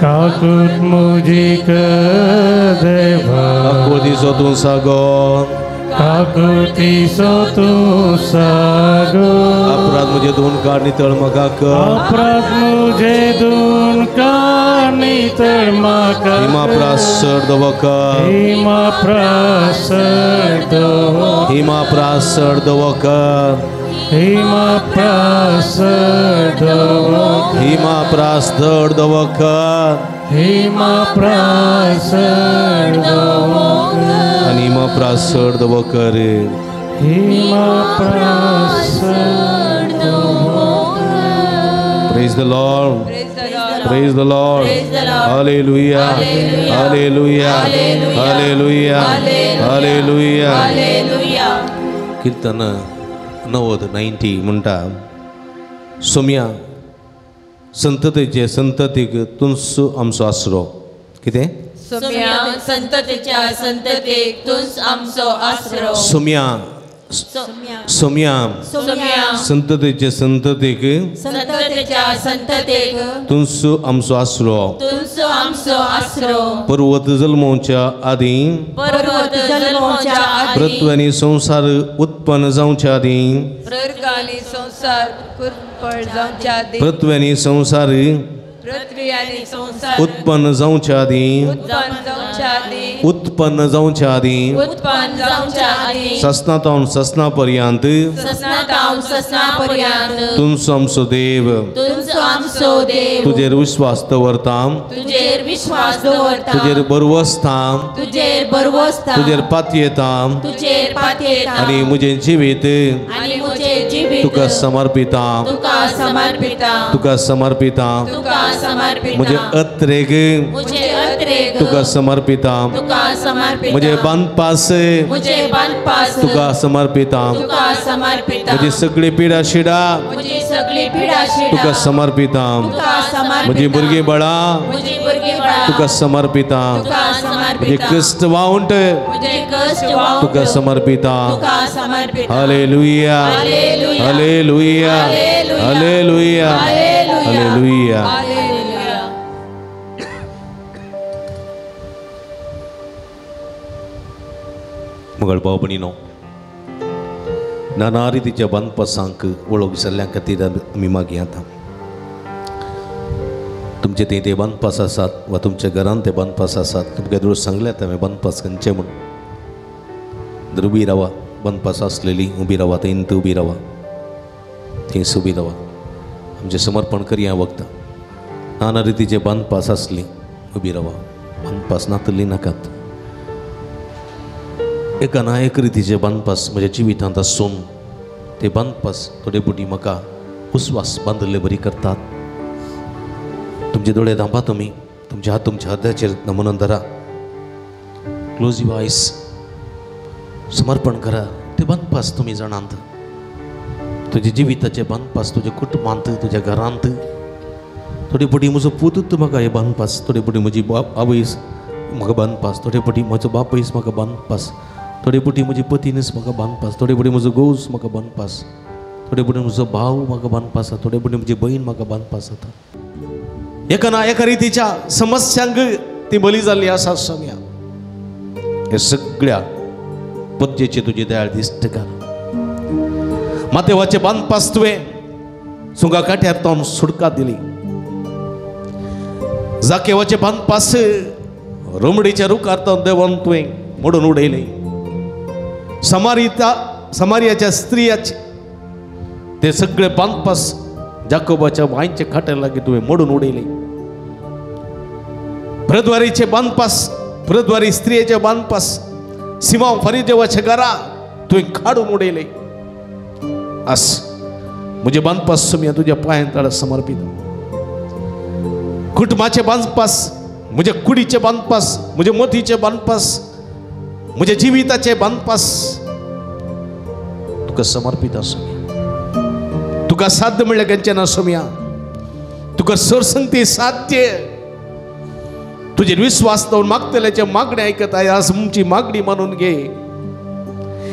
काकुळट म्हजी कर देवा, काकुळतीचो तूं सागो, काकुळतीचो तूं सागो. अपराध म्हजे धुवन काड, नितळ म्हाका कर, अपराध म्हजे धुवन काड, नितळ म्हाका, हिमा प्रास दवो कर, हिमा प्रास दवो, हिमा प्रास दवो कर, हिमा प्रास दवो, हिमा प्रास दवो कर, हिमा प्रास दवो कर, आनी हिमा प्रास दवो कर, हिमा प्रास दवो कर. Praise the Lord, praise the Lord, hallelujah, hallelujah, hallelujah, hallelujah. कीर्तन 90 90 म्हणटा, सोम्या संततीचे संततीक तुमचो आमचो आसरो. कितें? सोम्या संततेच्या संततेक तूंच आमचो आसरो. सोम्या सोम्या संततेचे संततेक संततेच्या संततेक तूंच आमचो आसरो. तूंच आमचो आसरो. पर्वत जल्मोवच्या आदीं पर्वत जल्मोवच्या आदीं पृथ्वी आनी संवसार उत्पन्न जावच्या आदीं पृथ्वी आनी संवसार कुरपळ जावच्या आदीं पृथ्वी आनी संवसार पृथ्वी आनी संवसार उत्पन्न जावच्या आदीं उत्पन्न जावच्या आदीं उत्पन्न जावच्या आदीं उत्पन्न जावच्या आदीं ससनातावन ससना पर्यंत ससनातावन ससना पर्यंत तूंच आमचो देव. तूंच आमचो देव. तुजेर विश्वास दवरता. तुजेर विश्वास दवरता. तुजेर बरवसता. तुजेर बरवसता. तुजेर पातयेता. तुजेर पातयेता. आनी म्हजें जिवीत आनी म्हजें जिवीत तुका समर्पिता. तुका समर्पिता. तुका समर्पिता. तुका समर्पिता. म्हजे अत्रेग म्हजे अत्रेग तुका समर्पिता. तुका समर्पिता. म्हजे बांदपास म्हजे बांदपास तुका समर्पिता. तुका समर्पिता. म्हजी सगळी पिडा शिडा म्हजी सगळी पिडा शिडा तुका समर्पिता. तुका समर्पिता. म्हजी भुरगीं बळां म्हजी भुरगीं बळां तुका समर्पिता. तुका समर्पिता. म्हजे कश्ट वावंट म्हजे कश्ट वावंट तुका समर्पिता. तुका समर्पिता. Hallelujah hallelujah hallelujah hallelujah. मगळ भाव भयणीनो, नाना रितीच्या बांदपासांक वळख जाल्ल्या खातीर आमी मागीं आतां तुमचे थंय ते बांदपास आसात वा तुमच्या घरान ते बांदपास आसात, तुमकां येदोळ सांगल्यात हांवें बांदपास खंयचे म्हूण. तर उबी रावा, बांदपास आसलेली उबी रावा, थंय उबी रावा, थंयच उबी रावा. आमचें समर्पण करया वखदां. नाना रितीचे बांदपास आसली उबी रावा, बांदपास नातली नाकात. एका ना एक रितीचे बांदपास म्हज्या जिवितांत आसून ते बांदपास थोडे पुटी म्हाका उस्वास बांदिल्ले बरी करतात. तुमचे दोळे धांपा तुमी, तुमचे हात तुमच्या हाताचेर नमून धरा, क्लोज your eyes, समर्पण करा. ते बांदपास तुमी जाणांत, तुज्या जिविताचे बांदपास तुज्या कुटुंबांत तुज्या घरांत. थोडे पुटी म्हजो पूतच म्हाका हे बांदपास, थोडे पुटी म्हजी आवयस म्हाका बांदपास, थोडे पुटी म्हजो बापूयस म्हाका बांदपास, थोडे पुटी म्हजी पतीनच म्हाका बांदपास, थोडे पुटी म्हजो घोवच म्हाका बांदपास, थोडे पुटी म्हजो भाव म्हाका बांदपास, थोडे पुटी म्हजी भयण म्हाका बांदपास जाता. एका ना एका रितीच्या समस्यांक ती बली जाल्ली आसा सगळ्या. हे सगळ्या पद्येची तुजी दयाळ दिश्ट कर. मातेवाचे बांदपास तुवें सुंगा काट्यार तोंड सुडका दिली. जाकेवाचे बांदपास रोमडीच्या रुखार तो देवान तुवें मोडून उडयलें. समारियाच्या स्त्रियाचे ते सगळे बांदपास जाकोबाच्या वांयच्या खाट्या लागीं तुवें मोडून उडयलें. प्रद्वारीचे बांदपास, प्रद्वारी स्त्रियेचे बांदपास सिमांव फरिदेवाच्या घरा तुवें काडून उडयलें. आस म्हजे बांदपास तुमी तुज्या पांयां तळा समर्पीत. कुटुंबाचे बांदपास, म्हज्या कुडीचे बांदपास, म्हज्या मतीचे बांदपास, म्हज्या जिविताचे बांदपास तुका समर्पीत आसूया. तुका साध्य म्हणल्यार खंयचें ना सोम्या, तुका सरसंगती साध्य. तुजेर विस्वास दवरून मागतल्याचें मागणें आयकत आज आमची मागणी मानून घे.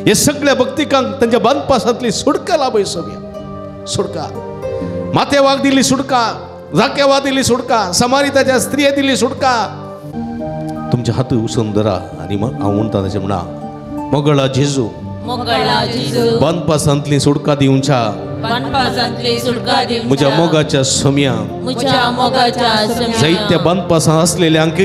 हे सगळ्या भक्तिकांक तांच्या बांदपासांतली सुडका लाभय सोम्या. सुडका माथेवाक दिली सुडका, जाकेवा दिली सुडका, समारिताच्या स्त्रिये दिली सुडका. तुमचे हात उसोवन धरा आनी हांव म्हणटा तशें म्हणा, मोगळा जेजू, मोगळा जेजू, बांदपासांतली सुडका दिवच्या, बांदपासांतली सुटका दिवच्या, म्हज्या मोगाच्या सोम्या, म्हज्या मोगाच्या सोम्या, जायत्या बांदपासां आसलेल्यांक,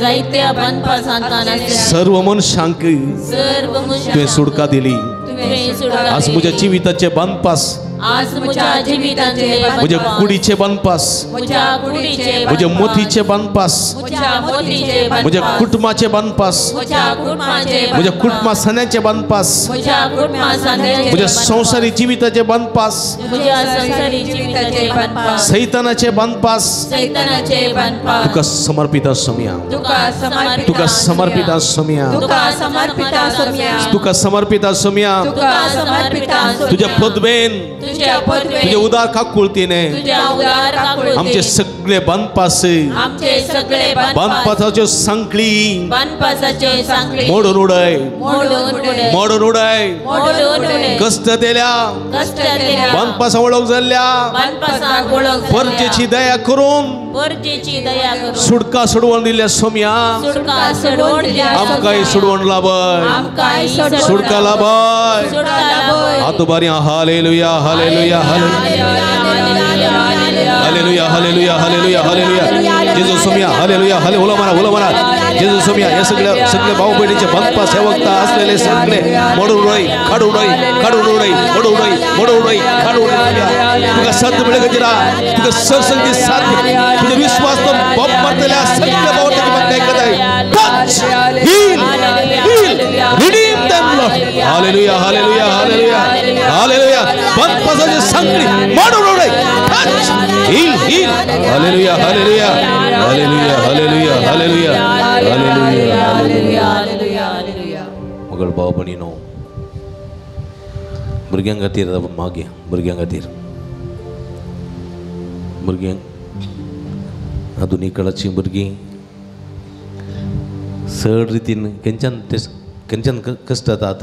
जायत्या बांदपासांत आसलेल्यांक, सर्व मनशांक, सर्व मनशांक तुवें सुटका दिली. तुवें सुटका आज म्हज्या जिविताचे बांदपास, आज म्हज्या जिविताचे म्हज्या कुडीचे बांदपास, म्हज्या कुडीचे, म्हज्या मोतीचे बांदपास, म्हज्या मोतीचे, म्हज्या कुटुंबाचे बांदपास, म्हज्या कुटुंबाचे, म्हज्या कुटुंबा सण्याचे बांदपास, म्हज्या कुटुंबा सण्याचे, म्हज्या संवसारी जिविताचे बांदपास, म्हज्या संवसारी जिविताचे बांदपास, सैतानाचे बांदपास, सैतानाचे बांदपास, तुका समर्पित सोम्या, तुका समर्पित, तुका समर्पित सोम्या, तुका समर्पित सोम्या, तुका समर्पित सोम्या, तुका समर्पित, तुझ्या पदवेन, तुझे पदवे तुझे उदार काकुळतीने तुझ्या उदार काकुळतीने आमचे सगळे बांदपास आमचे सगळे बांदपासाच्यो सांखळी बांदपासाच्यो सांखळी मोडून उडय मोडून उडय मोडून उडय मोडून उडय कष्ट दिल्या कष्ट दिल्या बांदपासा वळख जाल्ल्या बांदपासाक वळख परजेची दया करून परजेची दया करून सुटका सोडवून दिल्या सोम्या सुटका सोडवून दिल्या आमकांय सोडवण लाभय आमकांय सुटका लाभय सुटका लाभय हात बारी hallelujah hallelujah hallelujah hallelujah hallelujah hallelujah जेजू सोम्या हालेलुया हाले उलो मारा उलो मारा जेजू सोम्या हे सगळे सगळे भाऊ बहिणीचे बांदपा सेवकता असलेले सगळे मोडून उडय काडून उडय काडून उडय मोडून उडय मोडून उडय काडून उडय तुका साथ मिळगतीरा तुका सरसंगी साथ तुझे विश्वास तो बॉम्ब मारतल्या सगळ्या भावांची मागणी ऐकत आहे. Touch, heal, heal, redeem them, Lord. Hallelujah, hallelujah, hallelujah, hallelujah. बांदपासाची सांखळी मोडून उडय. Touch, heal, heal. Hallelujah, hallelujah, hallelujah, hallelujah, hallelujah, hallelujah, hallelujah. मगळ भाव भयणीनो भुरग्यां खातीर मागया भुरग्यां खातीर भुरग्यांक आधुनीक काळाचीं भुरगीं चड रितीन खंयच्यान खंयच्यान कश्ट जातात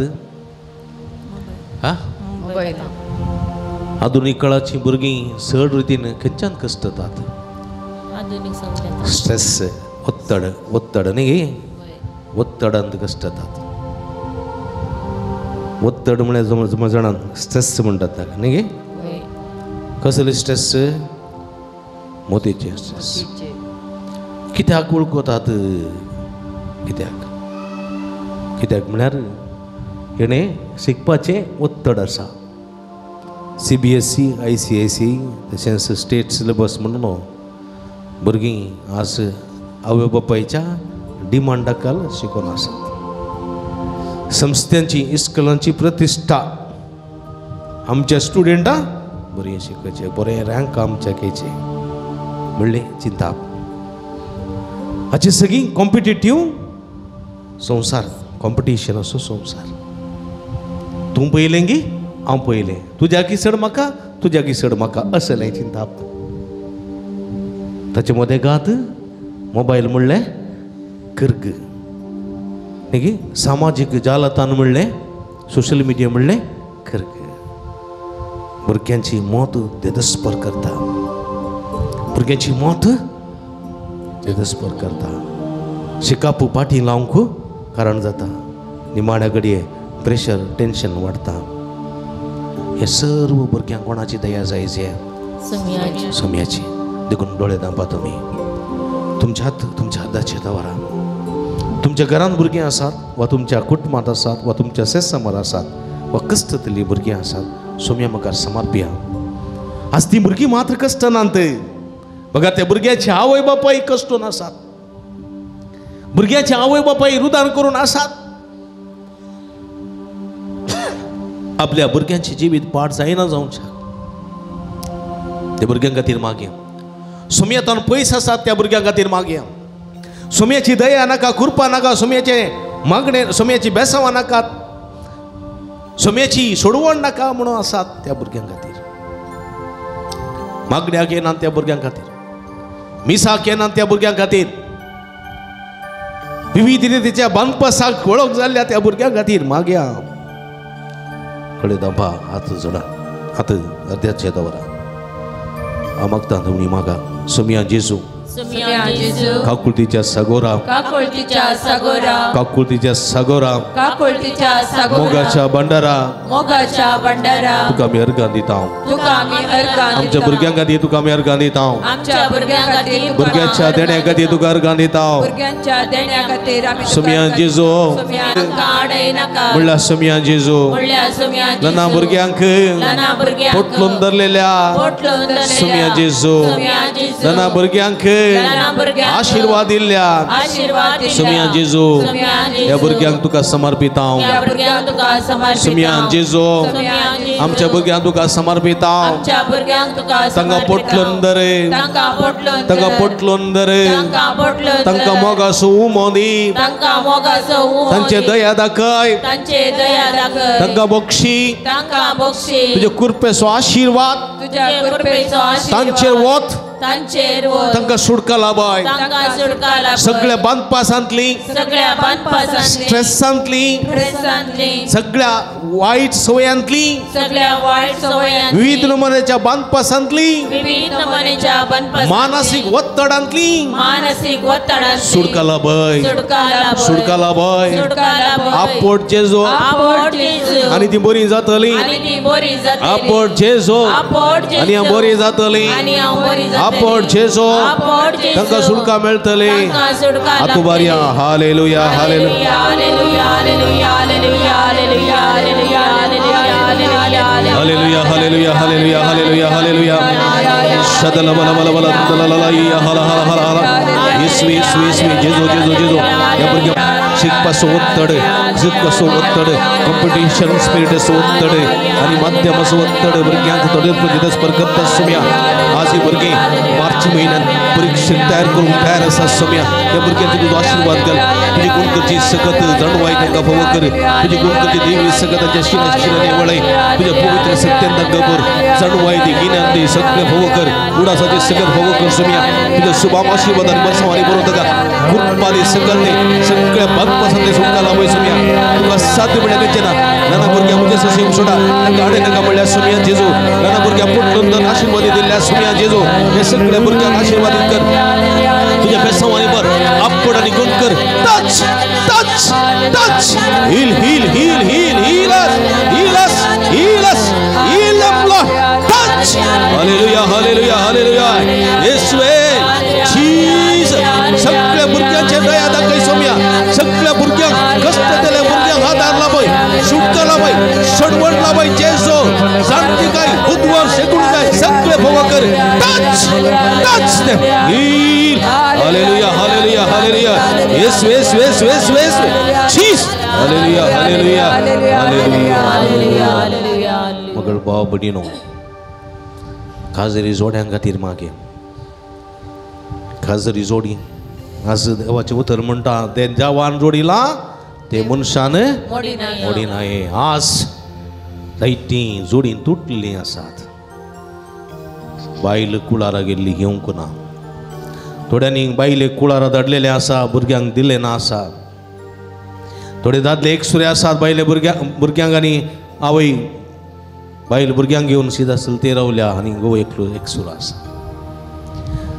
हा आधुनीक काळाचीं भुरगीं चड रितीन खंयच्यान कश्ट जातात स्ट्रेस ಒತ್ತಡ ಒತ್ತಡ न्ही ಒತ್ತಡ ಅಂತ कश्ट जातात ಒತ್ತಡ म्हळ्यार जमा जाणां स्ट्रेस म्हणटात ताका न्ही कसले स्ट्रेस मोतीचे स्ट्रेस कित्याक वळखतात कित्याक कित्याक म्हळ्यार हेणें शिकपाचें ಒತ್ತಡ आसा CBSE ICIC तशेंच स्टेट सिलेबस म्हणून भुरगीं आज आवय बापायच्या डिमांडाकाल शिकोन आसात संस्थांची इस्कुलांची प्रतिश्ठा आमच्या स्टुडंटां बरें शिकचे बरें रँक आमच्या घेयचे म्हणलें चिंताप हाची सगळीं कॉम्पिटेटीव संवसार कॉम्पिटिशन असो संवसार तूं पळयलें गी हांव पळयलें तुज्या की चड म्हाका तुज्या की चड म्हाका असलें चिंताप ताचे मदें गात मोबायल म्हणलें कर्ग न्ही सामाजीक जालतान म्हणलें सोशल मिडिया म्हणलें कर्ग भुरग्यांची मत देदस्पर करता भुरग्यांची मत देदस्पर करता शिकाप पाटी लावंक कारण जाता निमाण्या घडये प्रेशर टेन्शन वाडटा हे सर्व भुरग्यांक कोणाची दया जाय जे सोम्याची देखून डोळे धांपा तुमी तुमच्या हात तुमच्या हाताचे दवरा तुमच्या घरांत भुरगीं आसात वा तुमच्या कुटुंबांत आसात वा तुमच्या सेसमर आसात वा कश्टतलीं भुरगीं आसात सोम्या मुखार समर्पया आज ती भुरगीं मात्र कश्ट नात बघा त्या भुरग्याचे आवय बापाय कश्टून आसात भुरग्याचे आवय बापाय रुदान करून आसात आपल्या भुरग्यांचे जिवीत पाठ जायना जावच्या त्या भुरग्यां खातीर मागया सोम्यातान पयस आसात त्या भुरग्यां खातीर मागया सोम्याची दया नाका कृपा नाका सोम्याचे मागणे सोम्याची बेसावां नाकात सोम्याची सोडवण नाका म्हणून आसात त्या भुरग्यां खातीर मागण्याक येना त्या भुरग्यां खातीर मिसाक येना त्या भुरग्यां खातीर विविध रितीच्या बांदपासाक वळख जाल्ल्या त्या भुरग्यां खातीर मागया कडे दांपा हात जोडा हात अर्द्याचे दवरा हांव मागता तुमी मागा सोम्या जेजू काकुळतीच्या सागोरा काकुळतीच्या सागोरा काकुळतीच्या सागोरा काकुळतीच्या सागोरा मोगाच्या भंडारा मोगाच्या भंडारा तुका आमी अर्गां दिता तुका आमी अर्गां आमच्या भुरग्यां खातीर तुका आमी अर्गां दिता आमच्या भुरग्यां खातीर भुरग्यांच्या देण्या खातीर तुका अर्गां दिता भुरग्यांच्या देण्या खातीर आमी सोम्या जेजू म्हणल्यार सोम्या जेजू ल्हाना भुरग्यांक पोटलून धरलेल्या सोम्या जेजू ल्हाना भुरग्यांक आशीर्वाद दिल्ल्या सुमिया जेजू ह्या भुरग्यांक तुका समर्पितांव सुमिया जेजू आमच्या भुरग्यांक तुका समर्पितांव तांकां पोटलोन दरे तांकां पोटलोन दरे तांकां मोगासो उमो दी तांचे दया दाखय तांकां बक्षी तुजे कृपेचो आशीर्वाद तांचेर वत तांकां सुटका लाभाय सगळ्या बांदपासांतली स्ट्रेसांतली सगळ्या वायट सवयांतली विविध नमुन्याच्या बांदपासांतली मानसीक ಒತ್ತಡಾಂतली सुटका लाभाय सुटका लाभाय आपोट जेजो आनी ती बरी जातली आपोट जेजो आनी हांव बरी जातली आपोट जेजो तांकां सुटका मेळटली आतू बारया hallelujah hallelujah hallelujah hallelujah hallelujah hallelujah hallelujah शदल बल बल बल दलला या हला हला हला हला येसू येसू येसू जेजो जेजो जेजो ह्या भुरग्यांक शिकपाचो ಒತ್ತಡ जितकाचो ಒತ್ತಡ कॉम्पिटिशन स्पिरिटाचो ಒತ್ತಡ आनी माध्यमाचो ಒತ್ತಡ भुरग्यांक थोडे दिसभर करता सुम्या आज ही भुरगीं मार्च म्हयन्यान परिक्षेक तयार करूंक तयार आसा सुम्या ह्या भुरग्यांक तुजो आशिर्वाद घाल तुजी गुणकरची सकत जाणवाय तांकां फावो कर तुजी गुणकरची देवी सकत तांच्या शिरा शिरांनी वळय तुज्या पवित्र सत्यान तांकां भर जाणवाय दी गिन्यान दी सगळें फावो कर उडासाचें सकत फावो कर सुम्या तुज्या शुभाम आशिर्वादान बरसांवांनी बरोवन ताका कृपा दी सकत दी सगळ्या बांदपासांतली सुटका लावय सुम्या तुका साध्य म्हणल्यार खंयचें ना नाना भुरग्यां म्हजें सशें सोडा तांकां हाडे नाका म्हणल्यार सुम्या जेजू नाना भुरग्यां पोटलून धर आशिर्वादी दिल्ल्या सुम्या जेजू हे सगळ्या भुरग्यांक आशिर्वादीत कर तुज्या बेसांवांनी भर आपट आनी गुण कर touch touch touch heal heal heal heal heal us heal us heal us heal them Lord touch hallelujah hallelujah hallelujah येसुवे जीसस सगळ्या भुरग्यांचे दया दाखय सोम्या सगळ्या भुरग्यांक कष्ट दिले भुरग्यांक आदार लाभय सुटका लाभय सडवण लाभय जेजो जाणतीकाय बुधवार शेगुणकाय सगळे भोव कर touch touch them heal hallelujah hallelujah hallelujah येसू येसू येसू येसू येसू जीसस हालेलुया हालेलुया हालेलुया मगळ भाव भयणीनो खाजरी जोड्यां खातीर मागे खाजरी जोडी आज देवाचें उतर म्हणटा ते देवान जोडिलां ते मनशान मोडिनाये आज जायतीं जोडीं तुटलीं आसात बायल कुळारा गेल्ली घेवंक ना थोड्यांनी बायले कुळारा धाडलेले आसा भुरग्यांक दिलें ना आसा थोडे दादले एकसुरे आसात बायले भुरग्यांक आनी आवय बायल भुरग्यांक घेवन सीधा चलते रावल्या आनी घोव एकलो एकसुरो आसा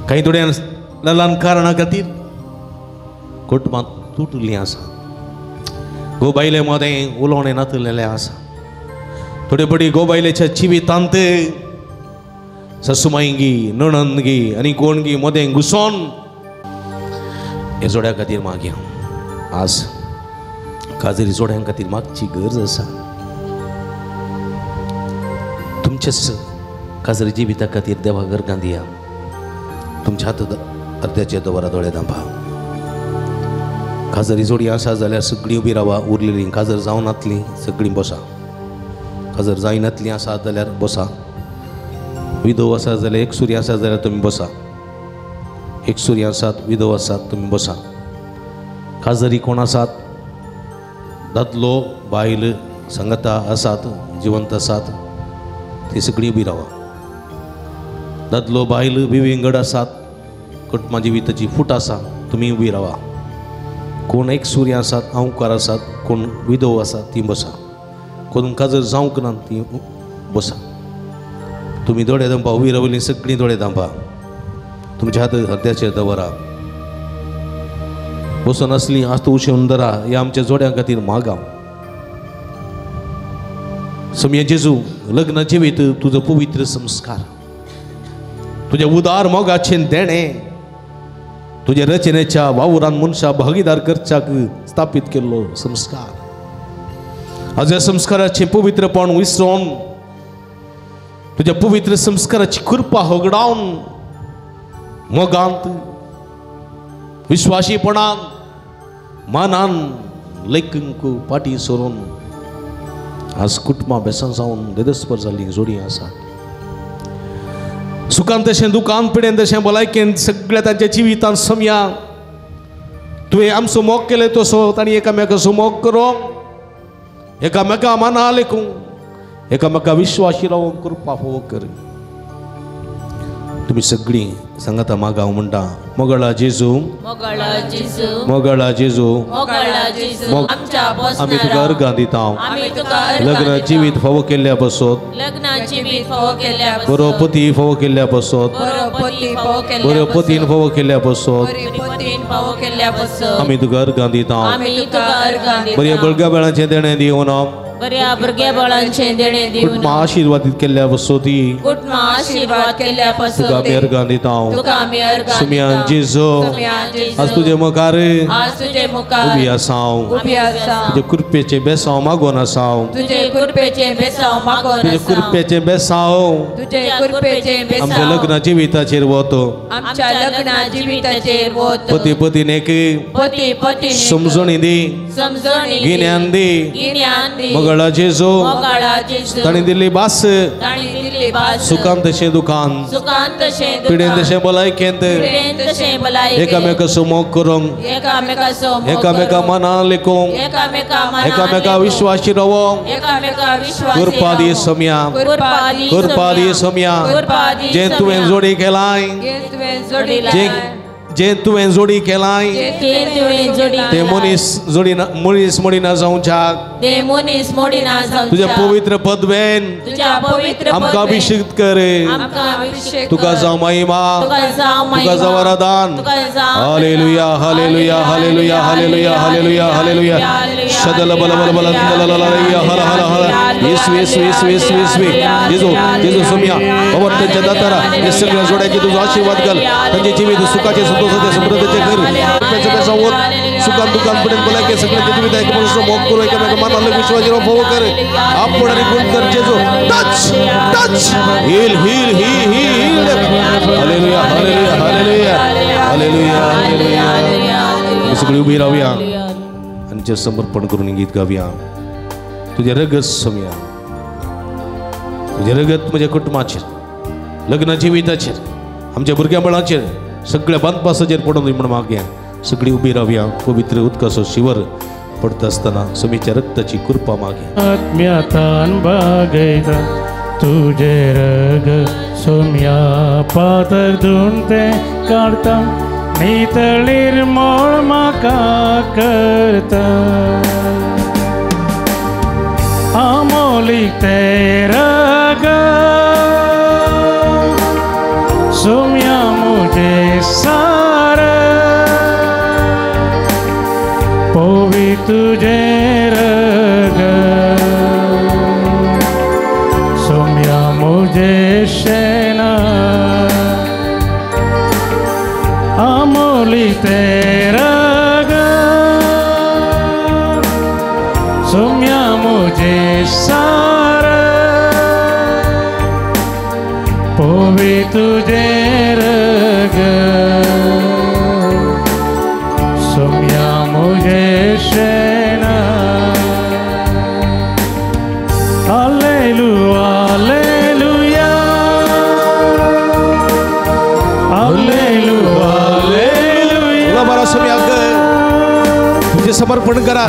कांय थोड्यां ल्हान कारणां खातीर कुटुंबां तुटलीं आसा घोव बायले मदें उलोवणें नातलेलें आसा थोडे पटी घोव बायलेच्या जिवितांत ससुमायगी नणंदगी आनी कोणगी मदें घुसोन हे जोड्या खातीर मागया आज काजरी जोड्यां खातीर मागची गरज आसा तुमच्याच काजरी जिविता खातीर देवा गरगां दिया तुमच्या हात अर्द्याचे दवरा दोळे दांपा काजरी जोडी आसा जाल्यार सगळीं उबी रावा उरलेलीं काजर जावनातलीं सगळीं बसा काजर जायनातलीं आसा जाल्यार बसा विधव आसा जाल्यार एकसुरी आसा जाल्यार तुमी बसा एकसुरी आसात विधव आसात तुमी बसा काजरी कोण आसात दादलो बायल सांगाता आसात जिवंत आसात ती सगळीं उबी रावा दादलो बायल विविंगड आसात कुटुंबा जिविताची फूट आसा तुमी उबी रावा कोण एकसुरी आसात आंवकार आसात कोण विधव आसात ती बसा कोण काजर जावंक ना ती बसा तुमी दोळे दांपा उबी रावलीं सगळीं दोळे दांपा तुमच्या हात हृदयाचेर दवरा बसून आसली आज उशेवन धरा ह्या आमच्या जोड्यां खातीर मागाव सोमया जेजू लग्न जिवीत तुजो पवित्र संस्कार तुज्या उदार मोगाचें देणें तुज्या रचनेच्या वावरान मनशा भागीदार करच्याक स्थापीत केल्लो संस्कार आज ह्या संस्काराचें पवित्रपण विसरोन तुज्या पवित्र संस्काराची कृपा होगडावन मोगांत विश्वासीपणान मानान लेखूंक फाटीं सरून आज कुटुंबां बेसां जावन देदस्पर जाल्लीं जोडी आसा. सुखान तशें दुखान पिडेन तशें भलायकेन सगळ्या तांच्या जिवितान समया तुवें आमचो मोग केलें तसो तांणी एकामेकाचो मोग करूंक, एकामेका माना लेखूंक, एकामेका विश्वासी रावूंक कृपा फावो कर. तुमी सगळीं सांगाता मागा हांव म्हणटा, मोगळा जेजू, मोगळा जेजू, आमी तुका अर्गां दिता. लग्न जिवीत फावो केल्ल्या पासत, बरो पती फावो केल्ल्या पासत, बऱ्यो पतीन फावो केल्ल्या पासत आमी तुका अर्गां दिता. बऱ्या बळग्या बेळांचें देणें दिवन, बऱ्या भुरग्या बाळांचें देणें दिवन, कुटुंबां आशिर्वादीत केल्ल्या पासत, कुटुंबां आशिर्वाद केल्ल्या पासत तुका आमी अर्गां दिता. तुका आमी अर्गां सुमयान जेजू, आज तुजे मुखार उबी आसा, तुजे कृपेचें बेसांव मागून आसा, तुजे कृपेचें बेसांव मागून, तुजे कृपेचें बेसांव तुजे कृपेचें बेसांव आमच्या लग्न जिविताचेर वत, आमच्या लग्न जिविताचेर वत. पती पतीनेक पती पती समजणी दी, समजणी गिन्यान दी, गिन्यान दी. मोगळा जेजू, तांणी दिल्ली भास सुखान तशें दुखान, पिडेन तशें भलायकेंत एकामेकाचो मोग करूंक, एकामेका मनान लेखूंक, एकामेका विश्वासी रावोंक कृपा दी समया, कृपा दी समया. जें तुवें जोडी केलाय, जें तुवें जोडी केलाय ते मनीस जोडी मनीस मोडिना जावच्याक, तुज्या पवित्र पदवेन आमकां अभिषेक कर. तुका जावं महिमा, तुका जावं आराधन. Hallelujah, hallelujah, hallelujah, hallelujah, hallelujah, hallelujah. शदल बल बल बल हल हल हल. येसू येसू येसू येसू येसू जेजू जेजू सोम्या बाबा त्यांच्या दातारा हे सगळ्या जोड्याचे तुझो आशीर्वाद घाल. त्यांचे जीवित सुखाचे संतोषाचे समृद्धीचे घर पैसा होत सुखान दुकान पडेल भलायके सगळ्यांचे जीवित एकमेकांचो मोग करू, एकमेकां मनाला विश्वास फावो कर. आपण आणि गुण कर जेजू. Touch touch heal heal heal heal. Hallelujah, hallelujah, hallelujah, hallelujah, hallelujah. सगळी उभी राहूया आणि जे समर्पण करून गीत गाऊया. तुझे रगत समया, तुझे रगत म्हज्या कुटुंबाचेर, लग्न जिविताचेर, आमच्या भुरग्यां बळाचेर, सगळ्या बांदपासाचेर पडून म्हूण मागया. सगळी उबी रावया. पवित्र उदकाचो शिवर पडता आसतना समीच्या रक्ताची कृपा मागे. आत्म्यातान बागयता तुझे रग सोम्या पातर धुवन तें काडता, नितळ निर्मळ म्हाका करता. आमोलीक तें रग सोम्या मुझे सार, पोवी तुझे रग सोम्या मुझे शेना. आमोली ते रग सोम्या मुझे सार, पोवी तुझे रग सोम्या मुझे शेना. Hallelujah, hallelujah, hallelujah, hallelujah. बरा सोम्या तुझे समर्पण करा.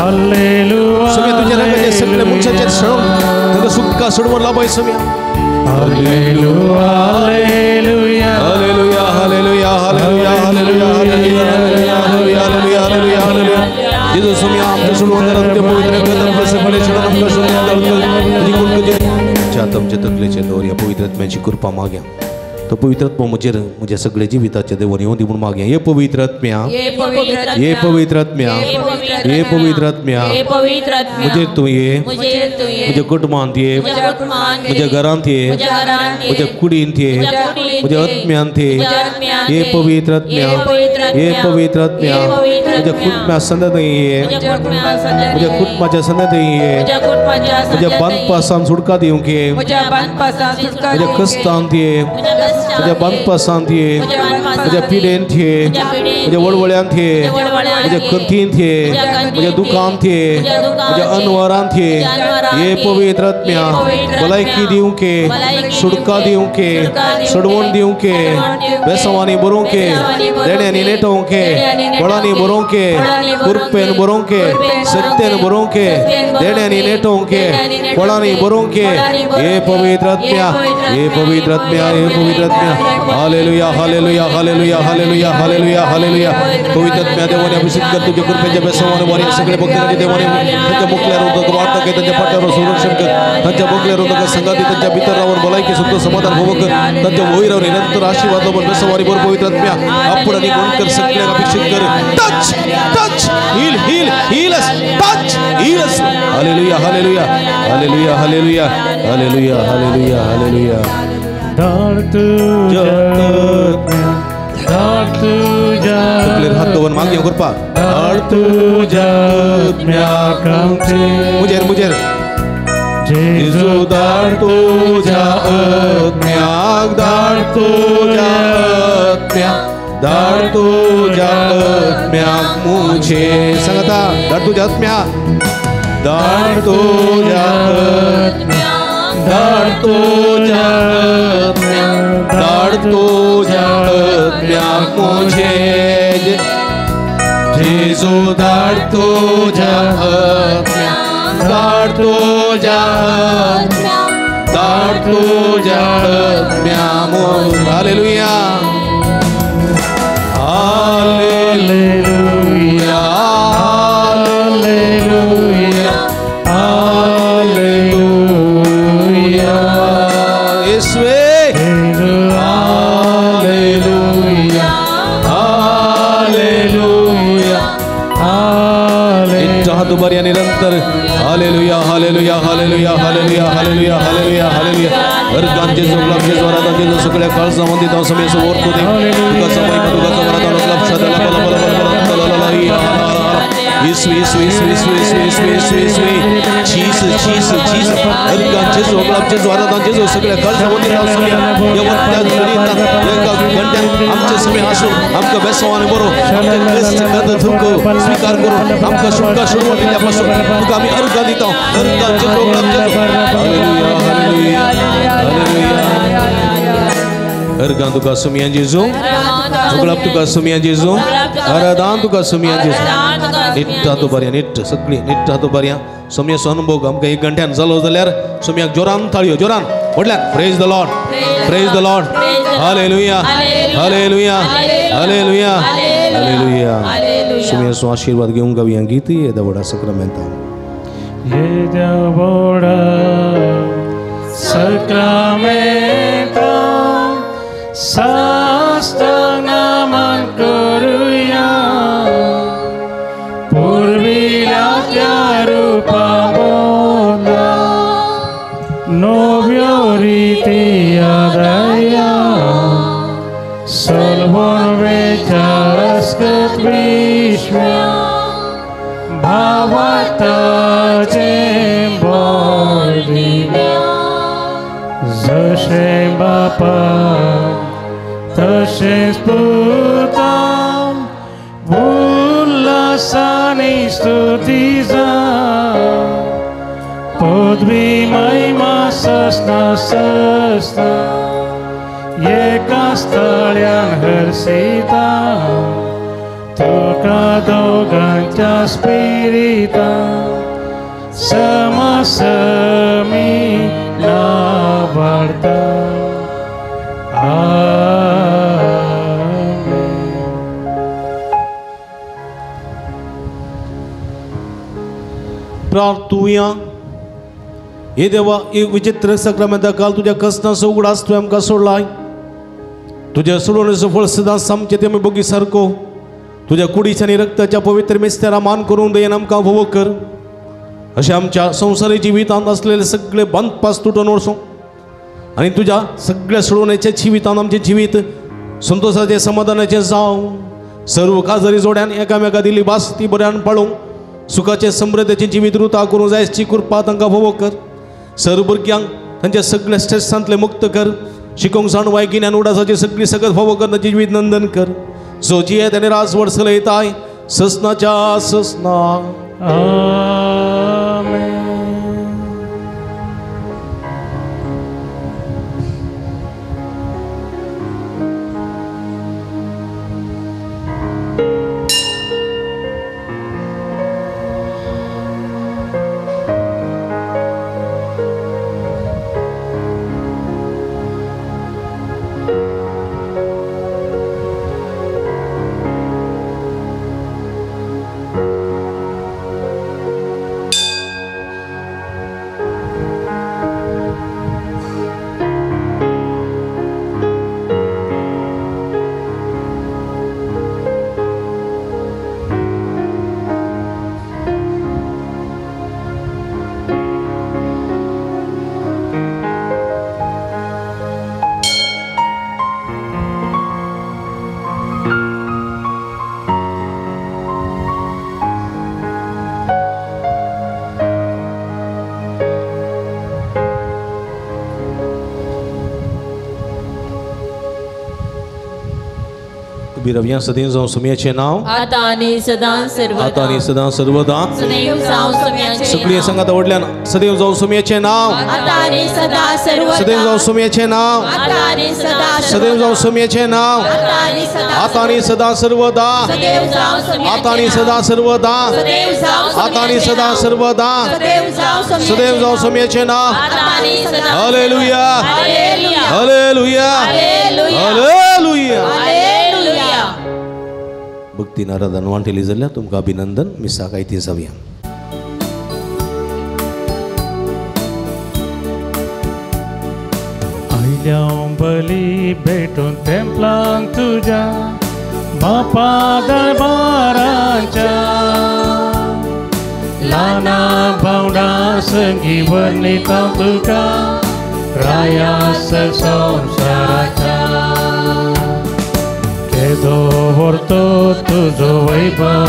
सोम्या तुझ्या रगाचे सगळे मनशाचे सण तुका सुटका सोडवून लाभाय Saumya. Hallelujah, hallelujah, hallelujah, hallelujah, hallelujah, hallelujah, hallelujah, hallelujah, hallelujah, hallelujah. जेजू सोम्या आमच्या सोडवून त्या पवित्र रगतान सगळे क्षण आमकां सोडून तुझ्या आमच्या तकलेचे दवर ह्या पवित्र आत्म्याची कृपा माग्या. तो पवित्र आत्मा म्हजेर म्हज्या सगळ्या जिविताचे देवन येवन दी म्हूण मागया. हे पवित्र आत्म्या, हे पवित्र आत्म्या, हे पवित्र आत्म्या म्हजेर तूं ये, म्हज्या कुटुंबांत ये, म्हज्या घरांत ये, म्हज्या कुडींत ये, म्हज्या आत्म्यांत ये. हे पवित्र आत्म्या, हे पवित्र आत्म्या, म्हज्या कुटुंबा संदत ये, म्हज्या कुटुंबाच्या संदत ये, म्हज्या बांदपासान सुटका दिवंक ये, म्हज्या कश्टांत ये, म्हज्या बांदपासांत ये, म्हज्या पिडेंत ये, म्हज्या वळवळ्यांत ये, म्हज्या कथींत ये, म्हज्या दुखांत ये, म्हज्या अनवरांत ये. हे पवित्र आत्म्या भलायकी दिवंक ये, सुटका दिवंक ये, सोडवण दिवंक ये, बेसवांनी बरोवंक ये, देण्यांनी नेटोवंक ये, बळांनी बरोवंक ये, कृपेन बरोवंक ये, सत्तेन बरोवंक ये, देण्यांनी नेटोवंक ये, बळांनी बरोवंक ये. हे पवित्र आत्म्या, हे पवित्र आत्म्या, हे पवित्र आत्म्या. Hallelujah, hallelujah, hallelujah, hallelujah, hallelujah, hallelujah. पवित्र आत्म्या देवाने अभिषेक कर तुझ्या कृपेच्या बेसवाने वारी सगळे भक्तांचे देवाने त्यांच्या मुखल्यावर उदक वाढतं के, त्यांच्या पाठ्यावर संरक्षण कर, त्यांच्या बगल्यावर उदक संगाती, त्यांच्या भितर रावून भलायकी सुद्धा समाधान भोग कर, त्यांच्या वहिरावर निरंतर आशीर्वाद लाभून बेसवारी बरोबर पवित्र आत्म्या आपण आणि गुण कर सगळ्यांना अभिषेक कर. Touch, touch, heal, heal, heal us, touch, heal us. Hallelujah, hallelujah, hallelujah, hallelujah, hallelujah, hallelujah, hallelujah. धाड तुझ्या आत्म्या, धाड तुझ्या तकलेर हात दवरून मागीं करपा. धाड तुझ्या आत्म्याक आमचे. मुजेर मुजेर जेजू धाड तुझ्या आत्म्याक, धाड तुझ्या आत्म्याक, धाड तुझ्या आत्म्याक मुझे. सांगता धाड तुझ्या आत्म्याक, धाड तुझ्या आत्म्याक, धाड तुझ्या आत्म्याक, धाड तुझ्या आत्म्याक मुझे. जेजू धाड तुझ्या आत्म्याक, धाड तुझ्या आत्म्याक, धाड तुझ्या आत्म्याक मुझे. Hallelujah, hallelujah, hallelujah, hallelujah. येशुवे हालेलुया, हालेलुया, हालेलुया. दुबारिया निरंतर hallelujah, hallelujah, hallelujah, hallelujah, hallelujah, hallelujah, hallelujah. अर्गान जेजू, गुलाब जेजू, आराधन जेजू, सगळ्या काळजामध्ये धाव समय समोर तू दे. तुका समय तुका आराधन गुलाब शदाला बला बला बला बला बला बला. येशू, येशू, येशू, येशू, येशू, येशू, येशू, येशू. Jesus, Jesus, Jesus. अर्गान जेजू, गुलाब जेजू, आराधन जेजू, सगळ्या काळजामध्ये धाव समय यवत्या घडीतात एका घंट्यात आमचे समय आसून आमकां बेसवाने बरो आमचे क्रिस्त दुःख स्वीकार करून आमकां सुटका सोडवण दिल्ल्यापासून तुका आमी अर्गां दिता. अर्गां जेजू, गुलाब जेजू. Hallelujah, hallelujah, hallelujah. अर्गां तुका सुमिया जेजू, गुलाब तुका सुमिया जेजू, आराधन तुका सुमिया जेजू. निट्ट हातो बऱ्या, निट्ट सगळी निट्ट हातो बऱ्या. सोमयाचो अनुभव आमकां एक घंट्यान जालो जाल्यार सोमयाक जोरान ताळयो, जोरान व्हडल्यान praise the Lord, praise the Lord. Hallelujah, hallelujah, hallelujah, hallelujah. सोमयाचो आशीर्वाद घेवंक गावया गीत येदा व्हडा सक्रामेंतान. येद्या व्हडा सक्रामेंतान साष्टांग नमन करुया, पुर्विल्या त्या रुपा बोला नव्यो रिती आदाया, सोलवण वेचारस्कत विश्व्या भावार्थाचें बोल दिव्या. जशें बापाक तशेंच पुताक उल्हासानी स्तुती जावं, पदवी महिमा सस्ना सस्ना एका स्थळ्यान हर्षिता, तुका दोगांच्या स्पिरिता समसमी नावाडता. आमेन. प्रार्थुया. हे देवा, एक विचित्र सक्रामेंता काल तुझ्या कसनाचो उगडास तुवें आमकां सोडलाय. तुज्या सोडवणेचो फळ सदांच आमचें ते आमी बगी सारको. तुज्या कुडीच्या आनी रक्ताच्या पवित्र मिस्तेरा मान करून दयेन आमकां भोव कर. अशें आमच्या संवसारी जिवितांत आसलेले सगळे बांदपास तुटून वचूं आनी तुज्या सगळ्या सोडवण्याच्या जिवितांत आमचें जिवीत संतोशाचें समाधानाचें जावं. सर्व काजारी जोड्यान एकामेका दिली भास ती बऱ्यान पाळूंक सुखाचें समृद्धीचें जिवीत रुता करूंक जायची कृपा तांकां भोव कर. सर्व भुरग्यांक तांच्या सगळ्या स्ट्रेसांतले मुक्त कर. शिकोवंक जाणवाय गिन्यान उडासाची सगळी सगळं भोव कर. तांचें जिवीत नंदन कर. जो जिये त्याने राजवड चलयताय ससनाच्या ससना. आमेन. रव्या सदैव जावं सुम्याचें नांव आतां आनी सदां सर्वदा. आतां आनी सदां सर्वदा. सदैव जावं सुम्याचें. सगळीं सांगात व्हडल्यान सदैव जावं सुम्याचें नांव आतां आनी सदां सर्वदा. सदैव जावं सुम्याचें नांव आतां आनी सदां. सदैव जावं सुम्याचें नांव आतां आनी सदां. आतां आनी सदां सर्वदा. सदैव जावं सुम्याचें. आतां आनी सदां सर्वदा. सदैव जावं आतां आनी सदां सर्वदा. सदैव जावं सुम्याचें. सदैव जावं सुम्याचें नांव आतां आनी सदां. Hallelujah hallelujah hallelujah hallelujah. भक्ती नाराधन वांटेली जाल्यार तुमकां अभिनंदन. मिसाक आयती जावया. आयल्या बली भेटून तेंपलान तुज्या बापा दरबाराच्या ल्हाना भावंडा संगी वर्णिता तुका राया संवसाराच्या. केदो व्हरतो तुजो वैभव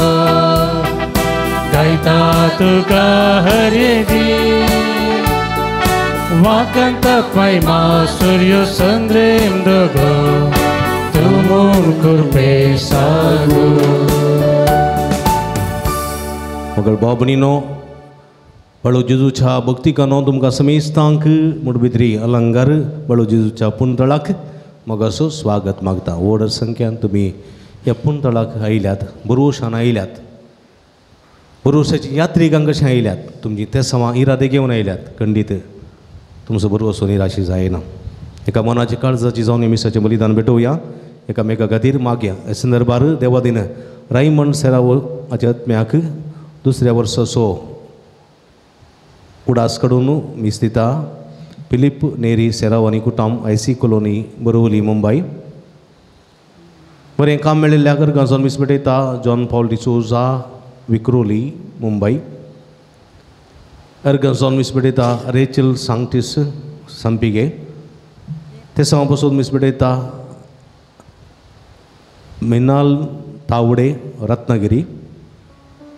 गायता तुका हरेदी वाकंत पैमा सूर्य संद्रेम दोगो तूं म्हूण कृपे सागो. मगर बाबणीनो बळो जेजूच्या भक्तिकानो तुमकां समेस्तांक मुडबित्री अलंकार बळो जेजूच्या पुंतळाक मग असो स्वागत मागता. व्हड संख्यान तुमी ह्या पुंतळाक आयल्यात, बरोशान आयल्यात, बरोशाची यात्रिकांक कशें आयल्यात, तुमची ते समा इरादे घेवन आयल्यात. खंडीत तुमचो बरोसो निराशी जायना. एका मनाची काळजाची जावन मिसाचें बलिदान भेटोवया, एकामेका खातीर मागया. ह्या संदर्भार देवादीन रायमंड सेरावो हाच्या आत्म्याक दुसऱ्या वर्साचो उडास कडून मीस दिता. फिलीप नेरी सेराव आनी कुटाम आयसी कॉलोनी बोरिवली मुंबय. बरें काम मेळिल्ल्या गरगांचो मीस भेटयता जॉन पॉल डिसोजा विक्रोली मुंबय. अर्गांचो मीस भेटयता रेचल सांगटीस संपिगे. ते समा पसून मीस भेटयता मिनाल तावडे रत्नागिरी.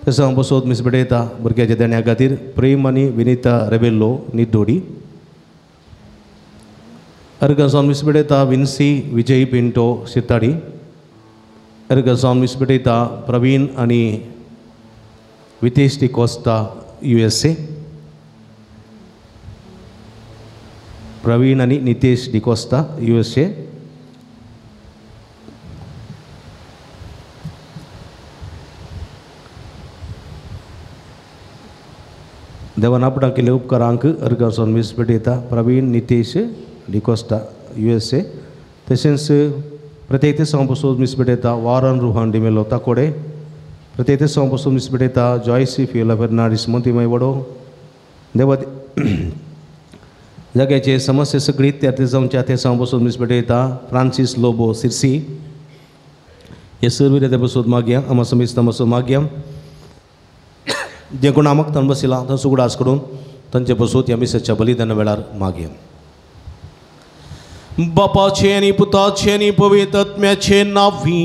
ते समा पसून मीस भेटयता भुरग्याच्या देण्या खातीर प्रेम आनी विनिता रेबेल्लो निड्डोडी. अर्गांचो मीस भेटयता विन्सी विजय पिंटो सिताडी. अर्गांचो मीस भेटयता प्रवीण आनी वितेश डिकोस्ता USA. Praveen आनी नितेश डिकोस्ता USA. देवान आपणाक केल्ले उपकारांक अर्गांचो मीस भेटयता प्रवीण नितेश डिकोस्ता USA. तशेंच प्रत्येक दिसा पसून मीस भेटयता वॉरन रुहान डिमेलो ताकोडे. प्रत्येक दिसा पसून मीस भेटयता जॉयसी फियोला फेर्नांडीस मोतीमय वडो. देवा जाग्याचे समस्या सगळी त्या जावच्या ते दिसा पसून मीस भेटयता फ्रांसीस लोबो सिरसी. हे सर्व त्या बसून मागया आमा समेस्त बसून मागया जे कोण आमक तन बसिला तांचो उगडास करून तांचे बसून ह्या मिसाच्या बलिदाना वेळार मागया. बापाचे आनी पुताचे आनी पवित्र आत्म्याचे नांवी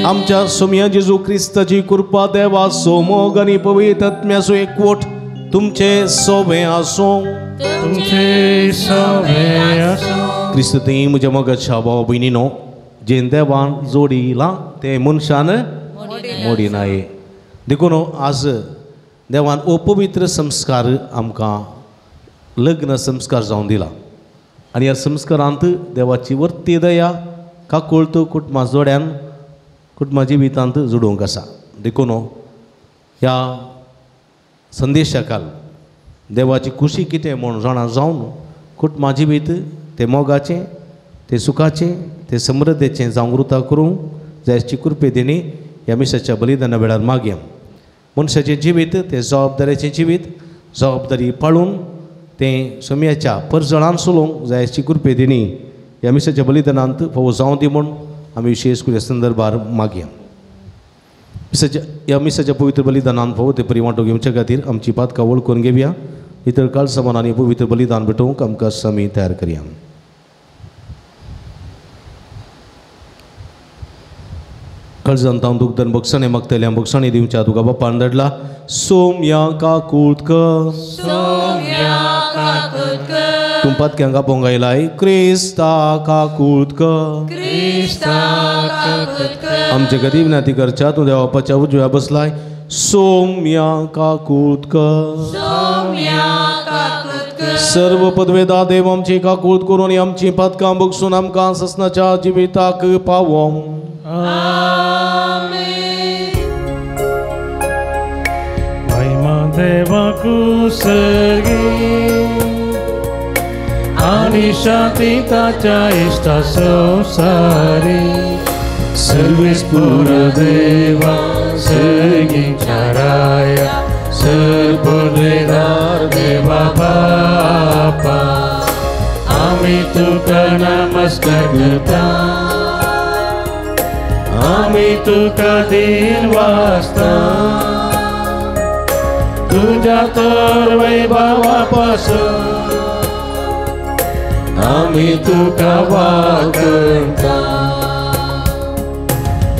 आमच्या सोम्या जेजू क्रिस्ताची कृपा देवाचो मोग आनी पवित्र आत्म्याचो एकवट तुमचे सोबे आसूं. तुमचे सोबे आसूं. क्रिस्त थंय म्हज्या मोगाच्या भाव भयणीनो जें देवान जोडिलां तें मनशान मोडिनाये. देखून आज देवान हो पवित्र संस्कार आमकां लग्न संस्कार जावन दिला आनी ह्या संस्कारांत देवाची वर्ती दया काकुळत कुटुंबा जोड्यान कुटुंबा जिवितांत जोडूंक आसा. देखून ह्या संदेशा काल देवाची खुशी कितें म्हूण जाणा जावन कुटुंबा जिवीत तें मोगाचें तें सुखाचें तें समृद्धेचें जागृता करूंक जायची कृपे दिणी ह्या मिसाच्या बलिदाना वेळार मागया. मनशाचें जिवीत तें जबाबदारीचें जिवीत जबाबदारी पाळून तें सोम्याच्या परजळान चलोवंक जायची कृपे दिणी ह्या मिसाच्या बलिदानांत फावो जावं दी म्हूण आमी विशेश करून ह्या संदर्भार मागया. मिसाच्या ह्या मिसाच्या पवित्र बलिदानान फावो ते परी वांटो घेवचे खातीर आमची पातकां वळखून घेवया. इतर काळ समान आनी पवित्र बलिदान भेटोवंक आमकां समी तयार करया. काळजांत हांव दुखदन भोगसणे मागतल्या भोगसणे दिवच्या तुका बापान धाडला. सोम्या काकूत कर तूं पातक्यांक आपोवंक आयलाय क्रिस्ता काकूत कर. आमचे खातीर विनंती करच्या तूं देवा बापाच्या उजव्या बसलाय. सोम्या काकूत कर. सर्व पदवेदा देव आमची काकूत करून आमची पातकां भोगसून आमकां ससनाच्या जिविताक पावों. महिमा देवाकू सर्गी आनी शांती ताच्या इश्टा संवसारी. सर्वेस पुर देवा सर्गीच्या राया सर्वदेदार देवा बापा आमी तुका नमस्कार करता. आमी तुका दिन वाचता तुझ्या तर वैभवा पासून आमी तुका वागता.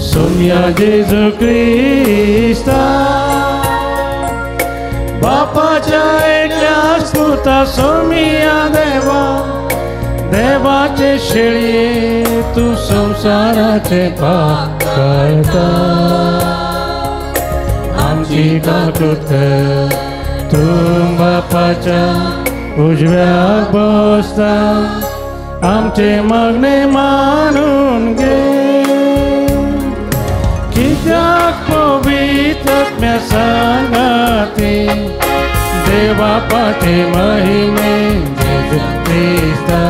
सोम्या जेजू क्रिस्ता बापाच्या एकल्याच पुता सोम्या देवा देवाचे शेळये तूं संवसाराचे पाप काडटा. आमची काकूत कर तूं बापाच्या उजव्याक बसता. आमचे मागणे मानून घे कित्याक पवित्र आत्म्या सांगाती देवापाचे महिमे जेजू क्रिस्ता.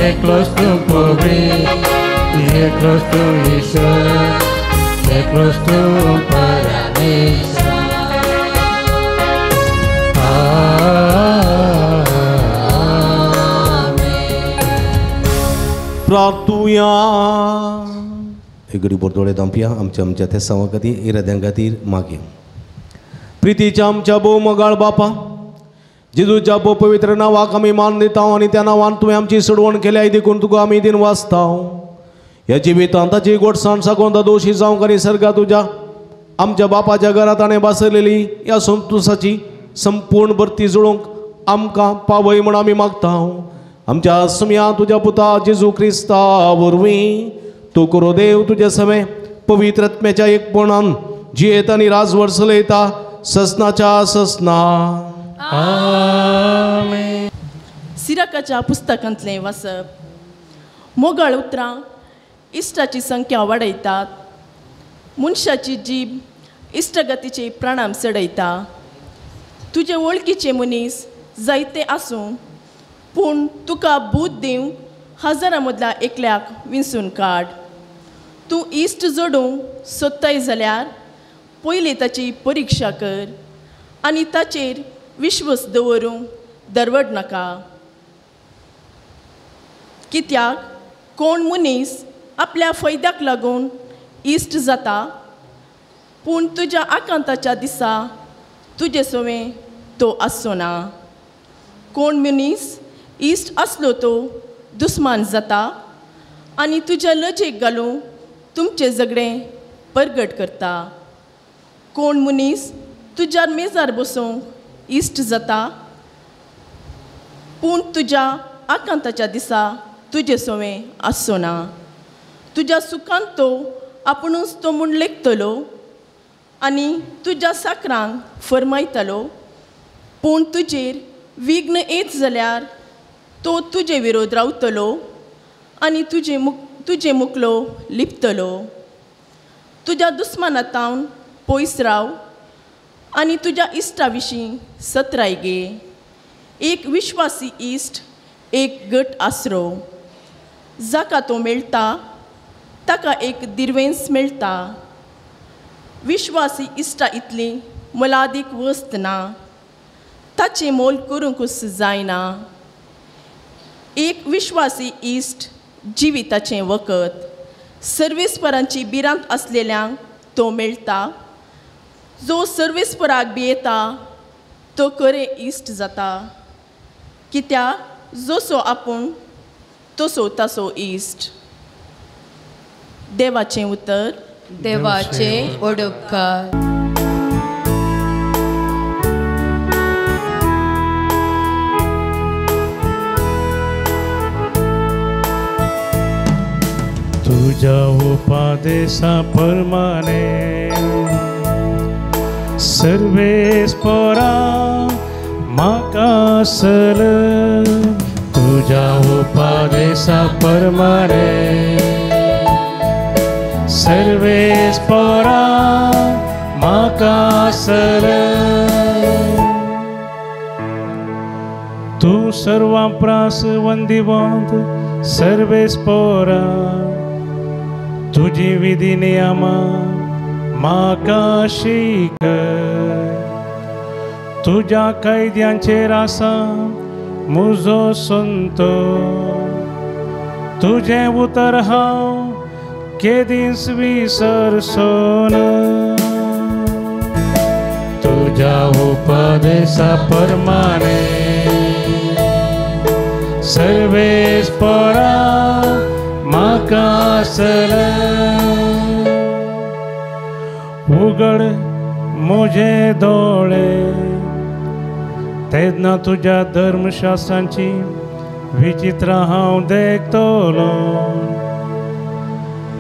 एकलोच तूं पवित्र एकलोच तूं ईश्वर एकलोच तूं परमेश्वर. प्रार्थुया. एक घडी दोळे धांपया आमच्या आमच्या तेसांवा खातीर इराद्यां खातीर मागया. प्रितीच्या आमच्या भोव मोगाळ बापा जेजूच्या भोव पवित्र नांवाक आमी मान दिता आनी त्या नांवान तुवें आमची सोडवण केल्या देखून तुका आमी दिन वाचता. ह्या जिवितांत ताची गोडसाण सागोंदा दोशी जावंक आनी सर्गा तुज्या आमच्या बापाच्या घरांत ताणें बासरलेली ह्या संतोसाची संपूर्ण भरती जुळोवंक आमकां पावय म्हूण आमी मागता. आमच्या सुम्या तुज्या पुता जेजू क्रिस्ता वरवीं तूं करो देव तुज्या सवें पवित्र आत्म्याच्या एकपणान जियेत आनी राजवट चलयता ससनाच्या ससना. आमेन. सिराकाच्या पुस्तकांतलें वाचप. मोगाळ उतरां इश्टाची संख्या वाडयतात. मनशाची जीब इश्टगतीचे प्राणाम चडयता. तुजे वळखीचे मनीस जायते आसूं पूण तुका बूद दिवंक हजारां मदल्या एकल्याक विंचून काड. तूं इश्ट जोडूंक सोदताय जाल्यार पयलीं ताची परिक्षा कर आनी ताचेर विश्वास दवरूंक दरवड नाका. कित्याक कोण मनीस आपल्या फैद्याक लागून इश्ट जाता, पूण तुज्या आकांताच्या दिसा तुजे सवें तो आसचो ना. कोण मनीस इश्ट आसलो तो दुस्मान जाता आनी तुज्या लजेक घालून तुमचें झगडें परगट करता. कोण मनीस तुज्या मेजार बसूंक इश्ट जाता, पूण तुज्या आकांताच्या दिसा तुजे सवें आसचो ना. तुज्या सुखांत तो आपुणूच तो म्हूण लेखतलो आनी तुज्या साकरांक फरमायतलो, पूण तुजेर विघ्न येत जाल्यार तो तुजे विरोध रावतलो आनी तुजे मुकलो लिपतलो. तुज्या दुस्माना तावन पयस राव आनी तुज्या इश्टा विशीं सत्राय घे. एक विश्वासी इश्ट एक गट आसरो, जाका तो मेळटा ताका एक दिर्वेंस मेळटा. विश्वासी इश्टा इतली मोलादीक वस्त ना, ताचें मोल करूंकूच जायना. एक विश्वासी इश्ट जिविताचें वखद, सर्वेस्परांची भिरांत आसलेल्यांक तो मेळटा. जो सर्वेस्पराक भियेता तो खरें इश्ट जाता, कित्याक जसो आपूण तसो तासो इश्ट. देवाचें उतर. देवाचें ओडपकार. तुझ्या उपदेशा प्रमाणे सर्वेस्परा म्हाका सल. तुझ्या उपदेशा प्रमाणे सर्वेस्परा म्हाका सल. तूं सर्वां प्रास वंदिवंत सर्वेस्परा, तुजी विधी नियमां म्हाका शिकय. तुज्या कायद्यांचेर आसा म्हजो संतोष, तुजें उतर हांव केदींच विसरचो ना. तुज्या उपदेशा प्रमाणे सर्वेस्परा म्हाका सल. उगड म्हजे दोळे तेन्ना तुज्या धर्मशास्त्रांची विचित्रां हांव देखतलो.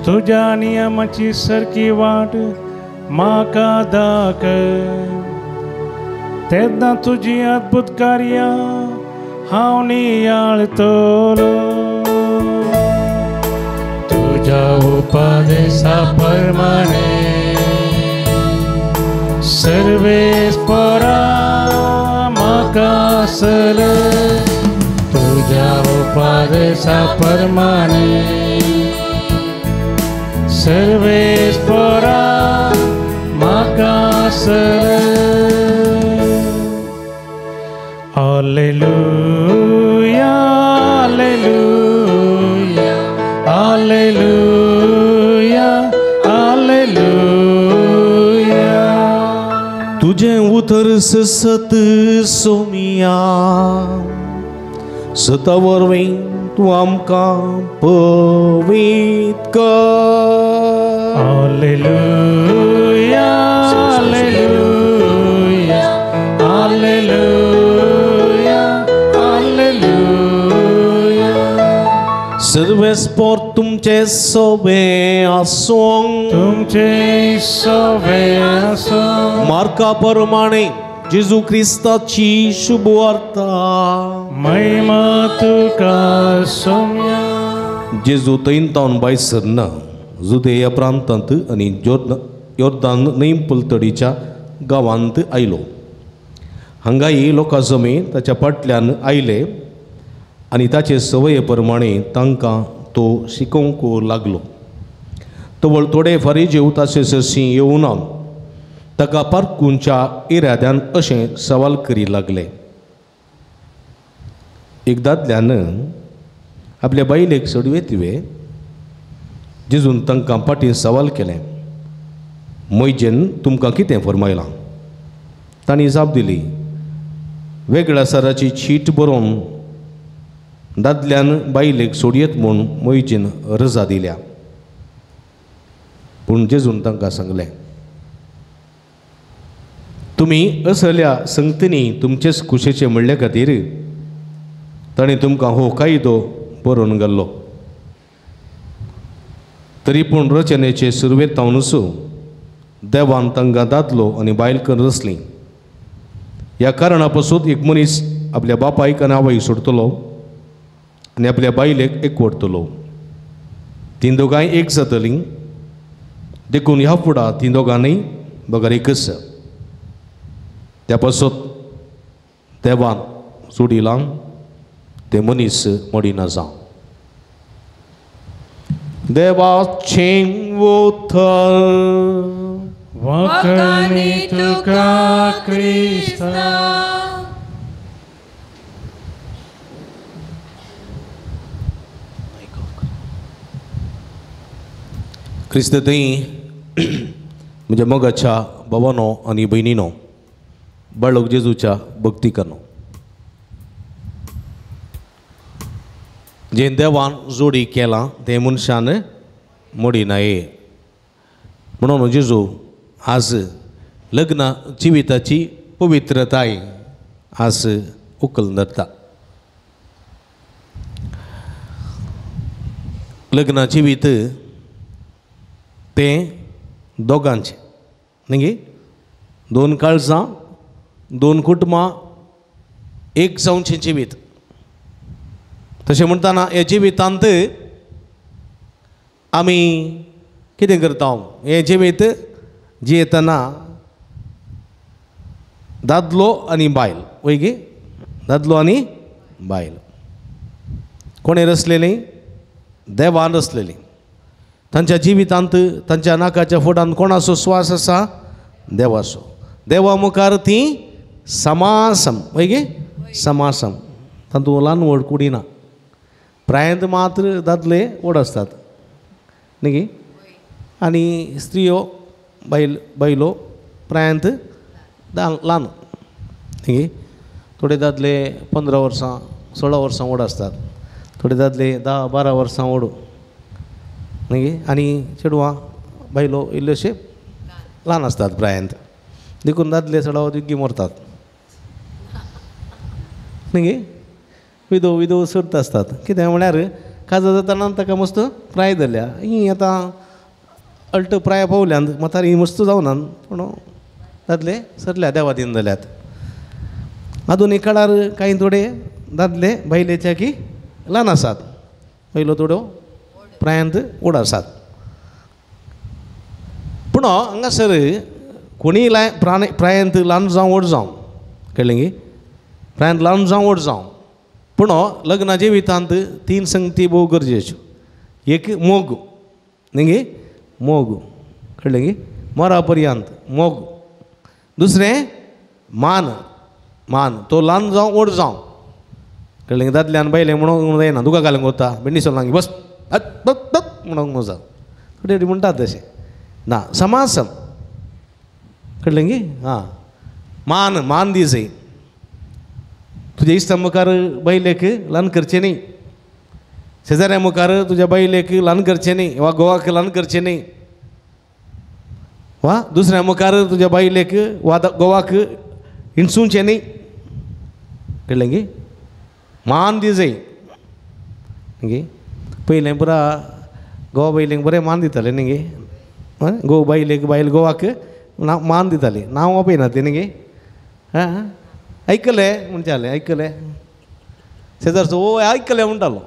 तुज्या नियमाची सारकी वाट म्हाका दाखय, तेन्ना तुजी अद्भुत कार्यां हांव नियाळतलो. तुज्या उपदेशा प्रमाणे सर्वेस्परा म्हाका सल. तुज्या उपदेशा प्रमाणे सर्वेस्परा म्हाका सल. Hallelujah, hallelujah, hallelujah, hallelujah. तुजें उतर सत सोमिया, सता वरवीं तूं आमकां पवीत कर. Hallelujah, hallelujah, hallelujah, hallelujah. सर्वेस्पोर तुमचे सोबे आसूं, तुमचे सोबे आसूं. मार्का प्रमाणे जेजू क्रिस्ताची शुभवार्ता. महिमा तुका सोम्या. जेजू थंयतावन भायर सरना जुदेया प्रांतांत आनी योर्दान न्हंय पलतडीच्या गांवांत आयलो. हांगाय लोकां जमे ताच्या फाटल्यान आयले आनी ताचे संवये प्रमाणे तांकां तो शिकोवंक लागलो. तवळ थोडे फारीजेव ताचे सरशीं येवना ताका पारकूंच्या इराद्यान अशें सवाल करी लागले. एक दादल्यान आपल्या बायलेक सोडवेत वे? जेजून तांकां फाटीं सवाल केलें, मोयजेन तुमकां कितें फरमायलां? तांणी जाप दिली, वेगळ्या सराची चीट बरोवन दादल्यान बायलेक सोडयेत म्हूण मोयजेन रजा दिल्या. पूण जेजून तांकां सांगलें, तुमी असल्या संगतींनी तुमचेच कुशेचे म्हणल्या खातीर ताणें तुमकां हो कायदो बरोवन घाल्लो. तरी पूण रचनेचे सुरवेत तावनूच देवान तांकां दादलो आनी बायल करून रचली. ह्या कारणा पासून एक मनीस आपल्या बापायक आनी आवयक सोडटलो आनी आपल्या बायलेक एकवटतलो. तीं दोगांय एक जातलीं. देखून ह्या फुडां तीं दोगां न्हय बगर एकच. त्या पासत देवान जोडिलां ते मनीस मोडिना जावं. देवाचें उतर. वखणी तुका क्रिस्ता. क्रिस्त थंय म्हज्या मोगाच्या भावानो आनी भयणीनो, बाळक जेजूच्या भक्तिकानो, जें देवान जोडी केलां तें मनशान मोडिनाये. म्हणून जेजू आज लग्न जिविताची पवित्रताय आज उखलून धरता. लग्न जिवीत तें दोगांचें न्ही गे, दोन काळजां, दोन कुटुंबां एक जावचें जिवीत. तशें म्हणटना ह्या जिवितांत आमी कितें करता? हें जिवीत जियेतना दादलो आनी बायल, वय गे, दादलो आनी बायल कोणें रचलेली? देवान रचलेली. तांच्या जिवितांत तांच्या नाकाच्या फुडांत कोणाचो स्वास आसा? देवाचो. देवा मुखार ती समासम, वय गे, समासम. तातूंत ल्हान व्हड कुडी ना. प्रायंत मात्र दादले व्हड आसतात न्ही गे, आनी स्त्रियो बायल बायलो प्रायंत ल्हान न्ही गे. थोडे दादले 15 वर्सां 16 वर्सां व्हड आसतात, थोडे दादले 10 12 वर्सां व्हड न्ही गे, आनी चेडवां बायलो इल्ल्योशे ल्हान आसतात प्रायंत. देखून दादले चडावत बेगीन मरतात न्ही गे, विदो विदो सोदता आसतात. कितें म्हळ्यार काजार जातना ताका मस्त प्राय धरल्या, ही आतां अल्ट प्राय पावल्यान म्हातारी मस्त जावनात, पूण दादले सरल्या देवादीन जाल्यात. आधुनीक काळार कांय थोडे दादले बायलेच्या की ल्हान आसात, बायलो थोड्यो प्रायांत व्हड आसात. पूण हांगासर कोणीय प्रायंत ल्हान जावं व्हड जावं, कळ्ळें गे, प्रायंत ल्हान जावं व्हड जावं, पूण लग्ना जिवितांत तीन संगती भोव गरजेच्यो. एक मोग न्ही गे, मोग, कळ्ळें गे, मरा पर्यंत मोग. दुसरें मान, मान तो ल्हान जावं व्हड जावं, कळ्ळें गे, दादल्यान बायलें म्हणूंक जायना, दुका घालूंक वता बेंडी सोडलां बस म्हणूंक वता, थोडे थोडे म्हणटात तशें ना, समासम, कळ्ळें गे. आं, मान, मान दी जाय. तुज्या इश्टा मुखार बायलेक ल्हान करचें न्ही, शेजाऱ्या मुखार तुज्या बायलेक ल्हान करचें न्ही, वा घोवाक ल्हान करचें न्ही, वा दुसऱ्या मुखार तुज्या बायलेक वा घोवाक हिणसूचें न्ही, कळ्ळें गे, मान दी जाय गे. पयलें पुरा घोवा बायलेक बरें मान दिताले न्ही गे, घोव बायलेक बायल घोवाक मान दिताली, नांव आपयनासली न्ही गे. आं, आयकलें म्हणटालें, आयकलें शेजारचो ओ आयकलें म्हणटालो,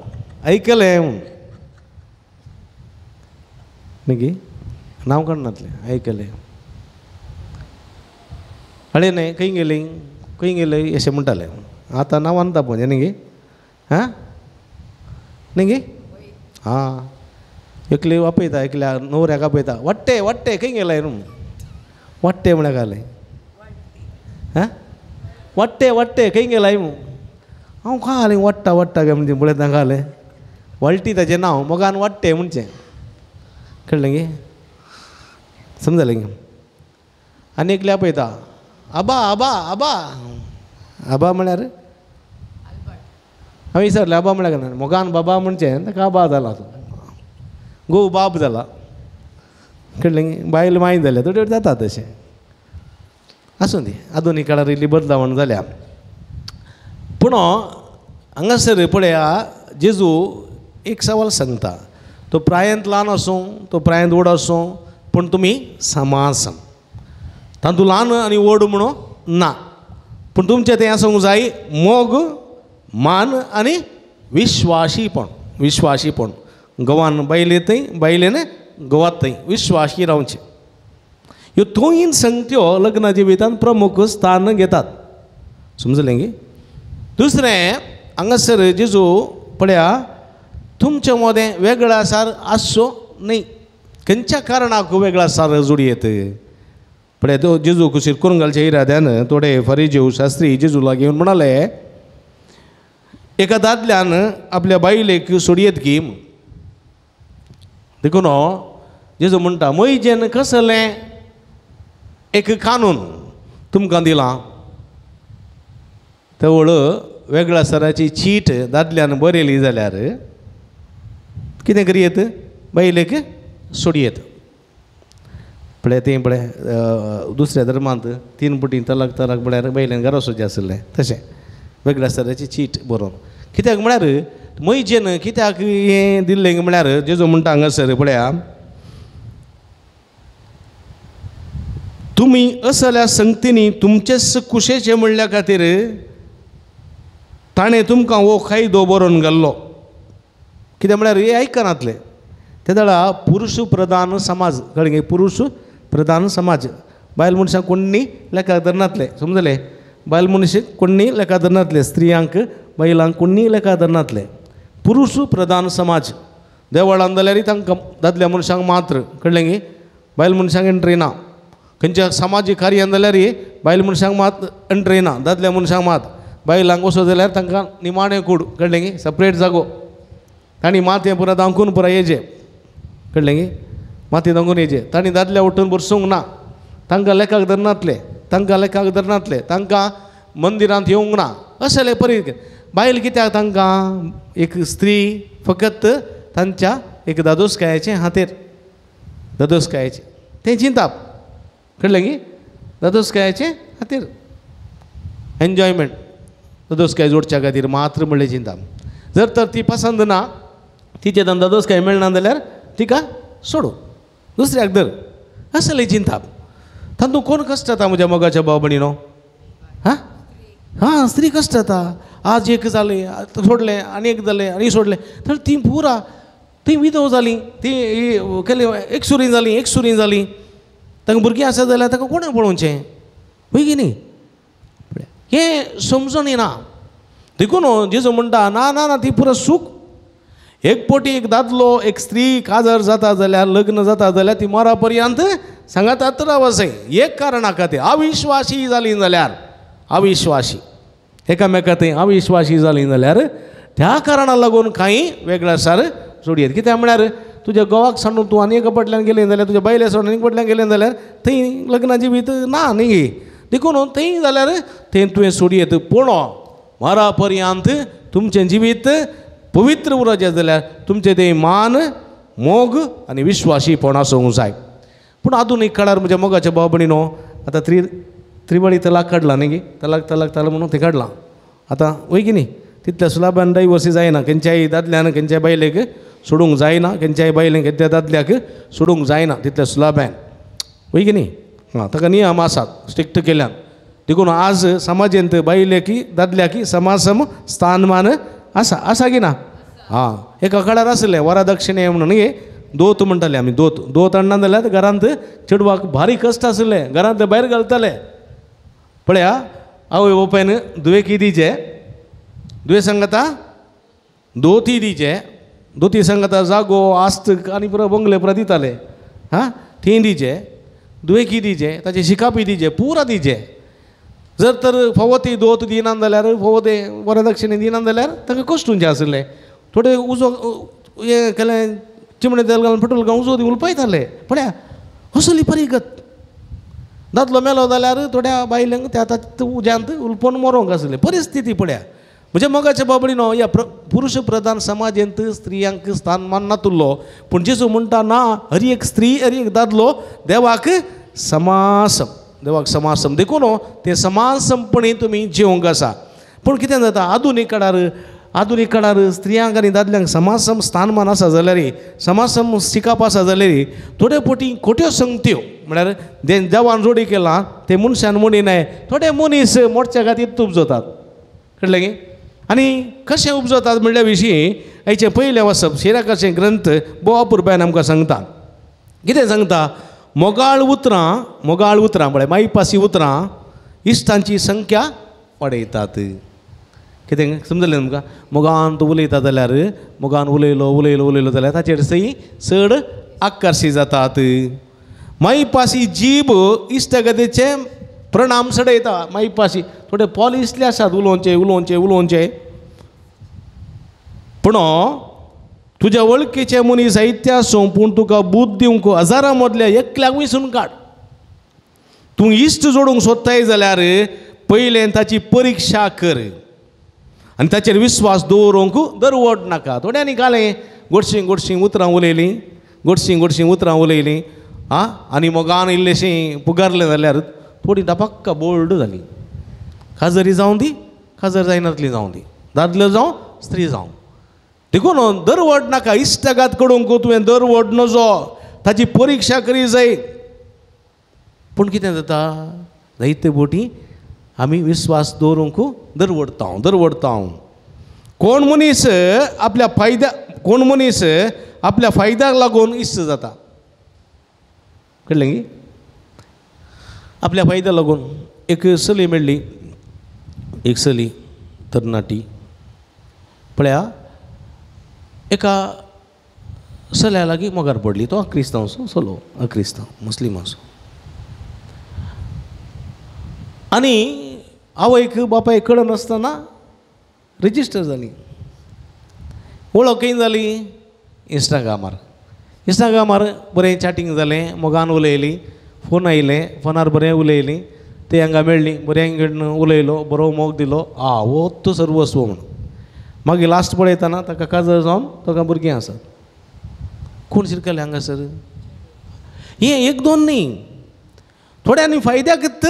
आयकलें म्हूण न्ही गे, नांव काडनासलें, आयकलें. अळे न्हय खंय गेली खंय गेली अशें म्हणटालें. आतां नांवान तापोवचें न्ही गे, आं न्ही गे. आं, एकले आपयता, एकल्या न्हवऱ्याक आपयता, वाडटे वाडटे खंय गेलाय न्हू, वाडटे म्हळ्यार घालें, आं वाडटे वाडटे खंय गेलाय म्हूण. हांव खंय हालें वाडटा वाडटा काय म्हणजे पळयता घालें, वाळटी ताजें नांव मोगान वाडटें म्हणचें कळ्ळें गे समजलें गे. आनी एकल्या पळयता आबा आबा आबा आबा म्हळ्यार हांवें विचारलें आबा म्हळ्यार काय मोगान बाबा म्हणचें ताका आबा जाला तो घोव बाब जाला कळ्ळें बायल माय जाल्या थोड्यो जाता तशें आसूं दी आधुनीक काळार इल्ली बदलावण जाल्या. पूण हांगासर पळया जेजू एक सवाल सांगता तो प्रायंत ल्हान आसूं तो प्रायंत व्हड आसूं पूण तुमी समासम तातूंत ल्हान आनी व्हड म्हणून ना पूण तुमचें तें आसूंक जाय मोग मान आनी विश्वाशीपण विश्वाशीपण गोवान बायले थंय बायलेन गोवात थंय विश्वाशी रावचें. ह्यो दोन संगत्यो लग्न जिवितांत प्रमुख स्थान घेतात समजलें गे. दुसरें हांगासर जेजू पळया तुमचे मदें वेगळा सार आसचो न्हय खंयच्या कारणाक वेगळा सार जोडयेत पळय तो जेजू कुशीर करून घालच्या इराद्यान थोडे फरिजेव शास्त्री जेजू लागीं येवन म्हणाले एका दादल्यान आपल्या बायलेक सोडयेत की देखून जेजू म्हणटा मोयजेन कसलें एक कानून तुमकां दिलां तवळ वेगळ्या सराची चीट दादल्यान बरयली जाल्यार कितें करयेत बायलेक सोडयेत. पळय तें पळय दुसऱ्या धर्मांत 3 पुटी तलाक तलाक म्हळ्यार बायलेन घरा वचचें आसलें तशें वेगळ्या सराची चीट बरोवन कित्याक म्हळ्यार मोयजेन कित्याक हें दिल्लें म्हळ्यार जेजू म्हणटा हांगासर पळया तुमी असल्या संगतींनी तुमचेच कुशेचें म्हणल्या खातीर ताणें तुमकां हो कायदो बरोवन घाल्लो. कितें म्हळ्यार हें आयकनातलें ते वेळार पुरुश प्रधान समाज कळ्ळें गे पुरुश प्रधान समाज बायल मनशां कोण्णी लेखा धरनातलें समजलें बायल मनीस कोण्णी लेखा धरनातलें स्त्रियांक बायलांक कोण्णी लेखा धरनातलें पुरुश प्रधान समाज देवळान जाल्यार तांकां दादल्या मनशांक मात्र कळ्ळें गे बायल मनशांक एंट्री ना खंयच्या समाजीक कार्यान जाल्यार बायल मनशांक मात एंट्री ना दादल्या मनशांक मात बायलांक वचो जाल्यार तांकां निमाणें कूड कळ्ळें गे सेपरेट जागो तांणी माथें पुरा दांकून पुरा येचें कळ्ळें गे माथें दांकून येचें तांणी दादल्या उठून बरसूंक ना तांकां लेखाक धरनातलें तांकां लेखाक धरनातलें तांकां मंदिरांत येवंक ना असले परी बायल कित्याक तांकां एक स्त्री फकत तांच्या एक दादोसकायेचें हातेर दादोसकायेचें तें चिंताप कळ्ळें गे दादोसकायेचें खातीर एन्जॉयमेंट दादोसकाय जोडच्या खातीर मात्र म्हणलें चिंताप. जर तर ती पसंत ना तिचे दादोसकाय मेळना जाल्यार तिका सोडू दुसऱ्याक धर असलें चिंताप. तातूंत कोण कश्ट जाता म्हज्या मोगाच्या भाव भयणीनो हां हां स्त्री कश्ट जाता आज एक जालें सोडलें आनी एक जालें आनी सोडलें तर ती पुरा ती विधव जाली ती केली एकसुरी जाली एकसुरी जाली तांकां भुरगीं आसा जाल्यार ताका कोणें पळोवचें वय की न्ही हें समजून येना. देखून जेजू म्हणटा ना ना ना ती पुरा सूख एक पोटी एक दादलो एक स्त्री काजार जाता जाल्यार लग्न जाता जाल्यार ती मरा पर्यंत सांगातात रावचें एक कारणा खातीर अविश्वासी जाली जाल्यार अविश्वासी एकामेका थंय अविश्वासी जाली जाल्यार त्या कारणाक लागून कांय वेगळ्या सार सोडयेत. कित्याक म्हळ्यार तुज्या घोवाक सांडून तूं आनी एका फाटल्यान गेलें जाल्यार तुज्या बायले सोडून आनी फाटल्यान गेलें जाल्यार थंय लग्ना जिवीत ना न्ही देखून थंय जाल्यार थंय तुवें सोडयेत पूण मरा पर्यंत तुमचें जिवीत पवित्र उरचें जाल्यार तुमचें तें मान मोग आनी विश्वासीपण आसूंक जाय. पूण आधुनीक काळार म्हज्या मोगाच्या भाव भयणीनो आतां त्रिवळी तलाक काडला न्ही गे तलाक तलाक तलाक म्हणून तें काडलां आतां वय की न्ही तितल्या सुलाभान डायवर्सी जायना खंयच्याय दादल्यान खंयच्याय बायलेक सोडूंक जायना खंयच्याय बायलेन खंयच्या दादल्याक सोडूंक जायना तितल्या सुलाभान वय की न्ही हां ताका नियम आसात स्ट्रिक्ट केल्यान. देखून आज समाजेंत बायलेकी दादल्याकी समासम स्थानमान आसा आसा की ना हां एका काळार आसलें वरादक्षिणे म्हणून न्ही दोत म्हणटाले आमी दोत दोत हाडना जाल्यार घरांत चेडवाक भारी कश्ट आसले घरांत भायर घालताले. पळया आवय बापायन दुवेकी दिचे दुवे सांगता दोती दिचे दोती सांगता जागो आस्त आनी पुरो बंगले पुरा दिताले हां थंय दिचे दुवेकी दिचे ताचे शिकापी दिचे पुरा दिचे. जर तर फावो ती दोत दिना जाल्यार फावो ते वरदक्षिणे दिना जाल्यार ताका कश्ट उंचें आसलें थोडे उजो हें केलें चिमणे तेल घालून पेट्रोल घालून उजो उलपायताले पळया असली परिगत. दादलो मेलो जाल्यार थोड्या बायलांक त्या आतां उज्यांत उलपोवन मरोंक आसलें परिस्थिती पळया. म्हणजे मोगाच्या बाबडीनो ह्या पुरुश प्रधान समाजेंत स्त्रियांक स्थानमान नातुल्लो पूण जेजू म्हणटा ना हर एक स्त्री हर एक दादलो देवाक समासम देवाक समासम देखून ते समासमपणी तुमी जिवंक आसा. पूण कितें जाता आधुनीक काळार आधुनीक काळार स्त्रियांक आनी दादल्यांक समासम स्थानमान आसा जाल्यार समासम शिकप आसा जाल्यार थोडे पोटी खोट्यो संगत्यो म्हळ्यार देवान जोडी केलां ते मनशान म्हणिनाय थोडे मनीस मोडच्या खातीर उपजतात कळ्ळें गी. आनी कशें उपजतात म्हणल्या विशीं आयचें पयलें वाचप शिराकाचें ग्रंथ भोव अपुरबायन आमकां सांगता. कितें सांगता मोगाळ उतरां मोगाळ उतरां म्हळ्यार मायपासी उतरां इश्टांची संख्या वाडयतात. कितें समजलें तुमकां मोगान तूं उलयता जाल्यार मोगान उलयलो उलयलो उलयलो जाल्यार ताचेर सई चड आकर्शी जातात. मायपासी जीब इश्टागतीचें प्रणाम सडयता. मायपासी थोडे पॉलिसले आसात उलोवचें उलोवचें उलोवचें पूण तुज्या वळखीचे मनीस जायते आसूं पूण तुका बूद दिवंक हजारां मदल्या एकल्याक विसून काड. तूं इश्ट जोडूंक सोदताय जाल्यार पयलें ताची परिक्षा कर आनी ताचेर विस्वास दवरूंक दरवड नाका. थोड्यांनी घालें गोडशीं गोडशीं उतरां उलयलीं गोडशीं गोडशीं उतरां उलयलीं आं आनी मोगान इल्लेशीं पुगारलें जाल्यार थोडी डपक्का बोल्ड जाली. खाजरी जावं दी खाजर जायनातली जावं दी दादलो जावं स्त्री जावं देखून दरवड नाका. इश्टागात करूंक तुवें दरवड नजो ताची परिक्षा करी जाय. पूण कितें जाता जायते बोटी आमी विस्वास दवरूंक दरवडता दरवडता. कोण मनीस आपल्या फायद्या कोण मनीस आपल्या फायद्याक लागून इश्ट जाता कळ्ळें गी. आपल्या फायद्याक लागून एक चली मेळ्ळी एक चली तरणाटी पळया एका चल्या लागीं मोगार पडली. तो क्रिस्तांव चलो क्रिस्तांव मुस्लिम आसो आनी आवयक बापायक कळनासतना रजिस्टर जाली. वळख खंय जाली इंस्टाग्रामार. इंस्टाग्रामार बरें चॅटिंग जालें मोगान उलयली फोन आयलें फोनार बरें उलयली ते हांगा मेळ्ळी बरें कडेन उलयलो बरो मोग दिलो आ हो तो सर्वस्व म्हणून. मागीर लास्ट पळयतना ताका काजर जावन ताका भुरगीं आसात. कोण शिरकले हांगासर हें एक दोन न्ही थोड्यांनी फायद्याक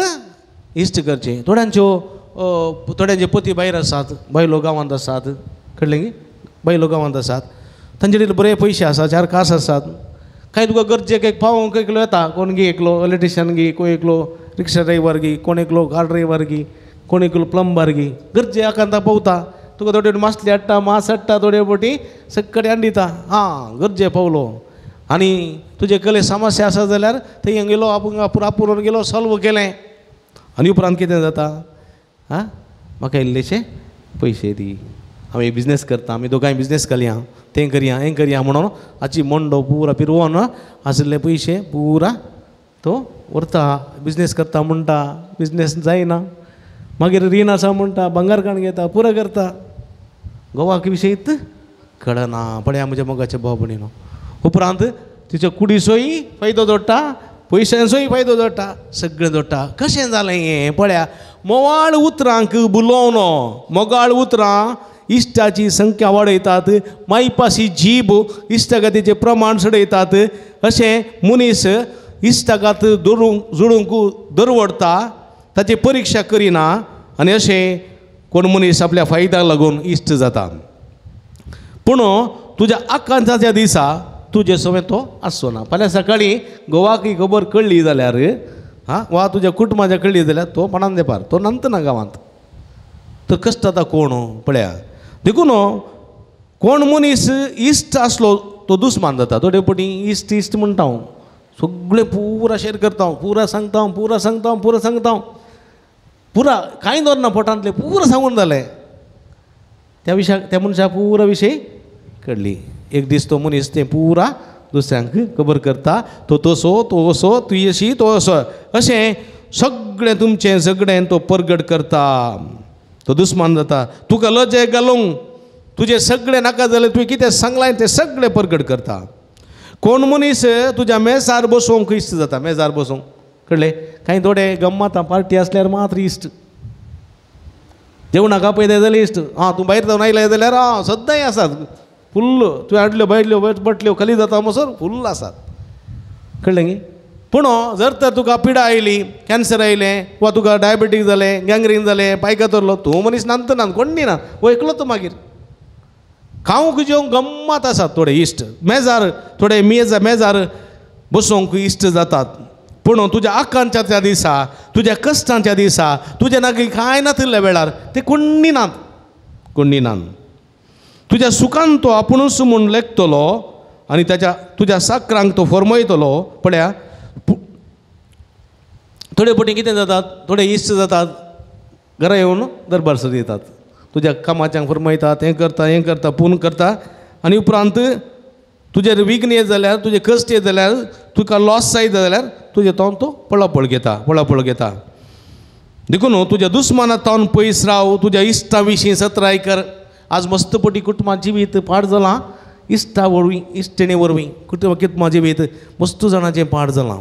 इश्ट करचें. थोड्यांच्यो थोड्यांचे पती भायर आसात बायलो गांवांत आसात कळ्ळें गी बायलो गांवांत आसात तांचे कडेन बरे पयशे आसात चार कास आसात कांय तुका गरजेक एक पावोवंक एकलो येता कोण गी एकलो इलेक्ट्रिशियन गी कोण एकलो रिक्षा ड्रायव्हर गी कोण एकलो कार ड्रायव्हर गी कोण एकलो प्लंबर गी गरजे आकांता पावता तुका थोडे मासली हाडटा मास हाडटा थोडे बोटी सक्कडे हाडून दिता आं गरजे पावलो. आनी तुजे कले समस्या आसा जाल्यार थंय गेलो आपूण आपुरून गेलो सॉल्व केलें आनी उपरांत कितें जाता आं म्हाका इल्लेशे पयशे दी आमी बिजनेस करता आमी दोगांय बिजनेस घालया तें करया हें करया म्हणून हाची मंडो पुरा पिरवोन आशिल्ले पयशे पुरा तो व्हरता बिजनेस करता म्हणटा बिजनेस जायना मागीर रीण आसा म्हणटा भांगर काण घेता पुरा करता गोवाक विशयत कळना पळया म्हज्या मोगाच्या भाव भयणीनो. उपरांत तिच्या कुडीचोय फायदो जोडटा पयशांचोय फायदो जोडटा सगळें जोडटा. कशें जालें हें पळया मोवाळ उतरांक बुलोवनो मोगाळ उतरां इश्टाची संख्या वाडयतात मायपासी जीब इश्टागतीचें प्रमाण चडयतात. अशें मनीस इश्टागात दवरूंक जोडूंक दरवडटा ताची परिक्षा करिना आनी अशें कोण मनीस आपल्या फायद्याक लागून इश्ट जाता. पूण तुज्या आकांताच्या दिसा तुजे सवें तो आसचो ना. फाल्यां सकाळीं गोवाक ही खबर कळ्ळी जाल्यार आं वा तुज्या कुटुंबाच्या कळ्ळी जाल्यार तो पणान देपार तो नंतना गांवांत तर कश्ट आतां कोण पळया. देखून कोण मनीस इश्ट आसलो तो दुस्मान जाता. थोडे पटी इश्ट इश्ट म्हणटा हांव सगळें पुरा शेर करता हांव पुरा सांगता हांव पुरा सांगता हांव पुरा सांगता हांव पुरा कांय दवरना पोटांतलें पुरा सांगून जालें त्या विशयाक त्या मनशाक पुरा विशय कळ्ळी. एक दीस तो मनीस तें पुरा दुसऱ्यांक खबर करता तो तसो तो असो तूं अशी तो असो अशें सगळें तुमचें सगळें तो परगट करता तो दुस्मान जाता. तुका लजे घालूंक तुजें सगळें नाका जालें तुवें कितें सांगलां तें सगळें परगट करता. कोण मनीस तुज्या मेजार बसोवंक इश्ट जाता, मेजार बसोवंक कळ्ळें. कांय थोडे गम्मातां पार्टी आसल्यार मात्र इश्ट, जेवणाक आपयता जाल्यार इश्ट, आं तूं भायर जावन आयलें जाल्यार आं सद्दांय आसात फुल्ल, तुवें हाडल्यो भायल्यो बटल्यो खाली जाता म्हणसर फुल्ल आसात, कळ्ळें न्ही. पूण जर तर तुका पिडा आयली, कॅन्सर आयलें वा तुका डायबेटीक जालें, गँग्रीन जालें, पांय कातरलो, तूं मनीस नात ना कोण ना, वो एकलो तूं मागीर खावंक जेवंक गम्मात आसात थोडे इश्ट, मेजार थोडे मेजार बसोवंक इश्ट जातात. पूण तुज्या आकांताच्या दिसा, तुज्या कश्टांच्या दिसा, तुज्या नागी कांय नातिल्ल्या वेळार ते कोण्णी नात, कोण्णी नात. तुज्या सुखान तो आपुणूच म्हूण लेखतलो आनी ताच्या तुज्या साकरांक तो फरमयतलो. पळया थोडे पटी कितें जातात, थोडे इश्ट जातात घरा येवन दरबार सर येतात, तुज्या कामाच्यांक फरमयतात, हें करता हें करता पूर्ण करता आनी उपरांत तुजेर विघ्न येत जाल्यार, तुजें कश्ट येत जाल्यार, तुका लॉस जायत जाल्यार तुजें तोंड तो पळापळ घेता, पळापळ घेता. देखून तुज्या दुस्माना तावन पयस राव, तुज्या इश्टा विशीं सत्राय कर. आज मस्त पटी कुटुंबा जिवीत पाड जालां इश्टा वरवीं, इश्टिणे वरवीं कुटुंबा जिवीत मस्त जाणाचें पाड जालां,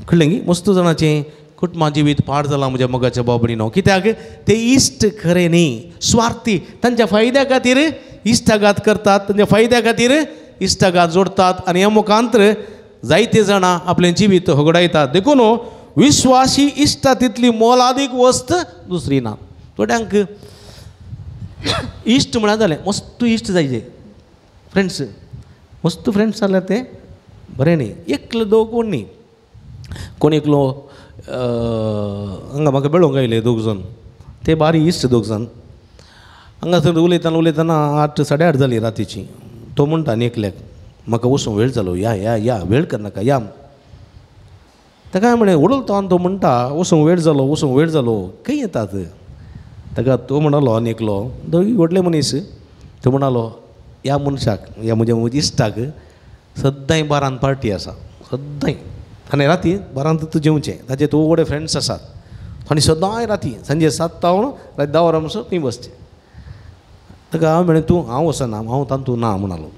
कळ्ळें न्ही. मस्त जाणाचें कुटुंबा जिवीत पाड जालां म्हज्या मोगाच्या बाबडीनो. कित्याक ते इश्ट खरें न्ही, स्वार्थी, तांच्या फायद्या खातीर इश्टाघात करतात, तांच्या फायद्या खातीर इश्टाघात जोडतात आनी ह्या मुखांतर जायते जाणां आपलें जिवीत होगडायतात. देखून विश्वासी इश्टा तितली मोलादीक वस्त दुसरी ना. थोड्यांक इश्ट म्हळ्यार जालें मस्त इश्ट जायचे फ्रेंड्स, मस्त फ्रेंड्स जाल्यार तें बरें न्ही, एकलो दोग कोण न्ही. कोण एकलो हांगा म्हाका मेळोंक आयले दोग जाण, ते बारी इश्ट दोग जाण. हांगासर उलयतना उलयतना 8 साडे 8 जाली रातीची. तो म्हणटा आनी एकल्याक, म्हाका वचूंक वेळ जालो, या या या वेळ करनाका या. ताका हांवें म्हणलें उडलतो आनी तो म्हणटा वचूंक वेळ जालो, वचूंक वेळ जालो, खंय येतात. ताका तो म्हणालो आनी एकलो, दोगी व्हडले मनीस, तो म्हणालो ह्या मनशाक, ह्या म्हज्या इश्टाक सद्दांय बारान पार्टी आसा, सद्दांय, आनी राती बारांत तूं जेवचें, ताचे थोडे फ्रेंड्स आसात आनी सदांय राती सांजे 7 तावन राती 10 वरां म्हणसर थंय बसचें. ताका हांवें म्हणलें तूं, हांव वचना, हांव तातूंत ना म्हणालो.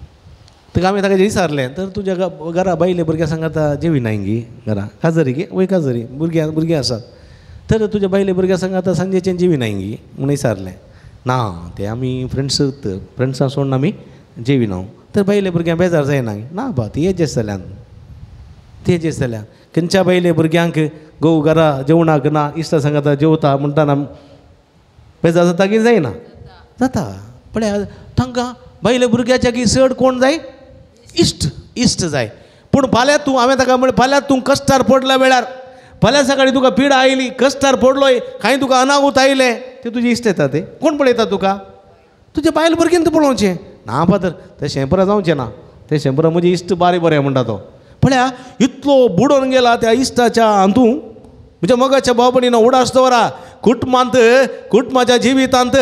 ताका हांवें ताका विचारलें, तर तुज्या घरा बायले भुरग्यां सांगाता जेविनाय गी घरा, काजरी गे वय काजरी भुरग्यां भुरगीं आसात, तर तुज्या बायले भुरग्यां सांगाता सांजेचें जेविनाय गी म्हूण विचारलें. ना ते आमी फ्रेंड्स, फ्रेंड्सां सोडून आमी जेविना. तर बायले भुरग्यां बेजार जायना? ना बा, ती एजस्ट जाल्यान, ती एजस्ट जाल्यान खंयच्या बायले भुरग्यांक घोव घरा जेवणाक ना, इश्टा सांगाता जेवता म्हणटा ना, बेजार जाता की जायना? जाता. पळय तांकां बायले भुरग्याच्या की चड कोण जाय? इश्ट, इश्ट जाय. पूण फाल्यां तूं, हांवें ताका म्हणलें फाल्यां तूं कश्टार पडल्या वेळार, फाल्यां सकाळीं तुका पिडा आयली, कश्टार पडलोय, कांय तुका अनाहूत आयलें, ते तुजे इश्ट येता, ते कोण पळयता तुका? तुज्या बायल भुरग्यान तूं पळोवचें ना फादर, तें शेंपरा जावचें ना, तें शेंपरा म्हजें इश्ट बारे बरें म्हणटा तो. पळया इतलो बुडोवन गेला त्या इश्टाच्या हातूं. म्हज्या मोगाच्या भाव भयणीनो उडास दवरा, कुटुंबांत, कुटुंबाच्या जिवितांत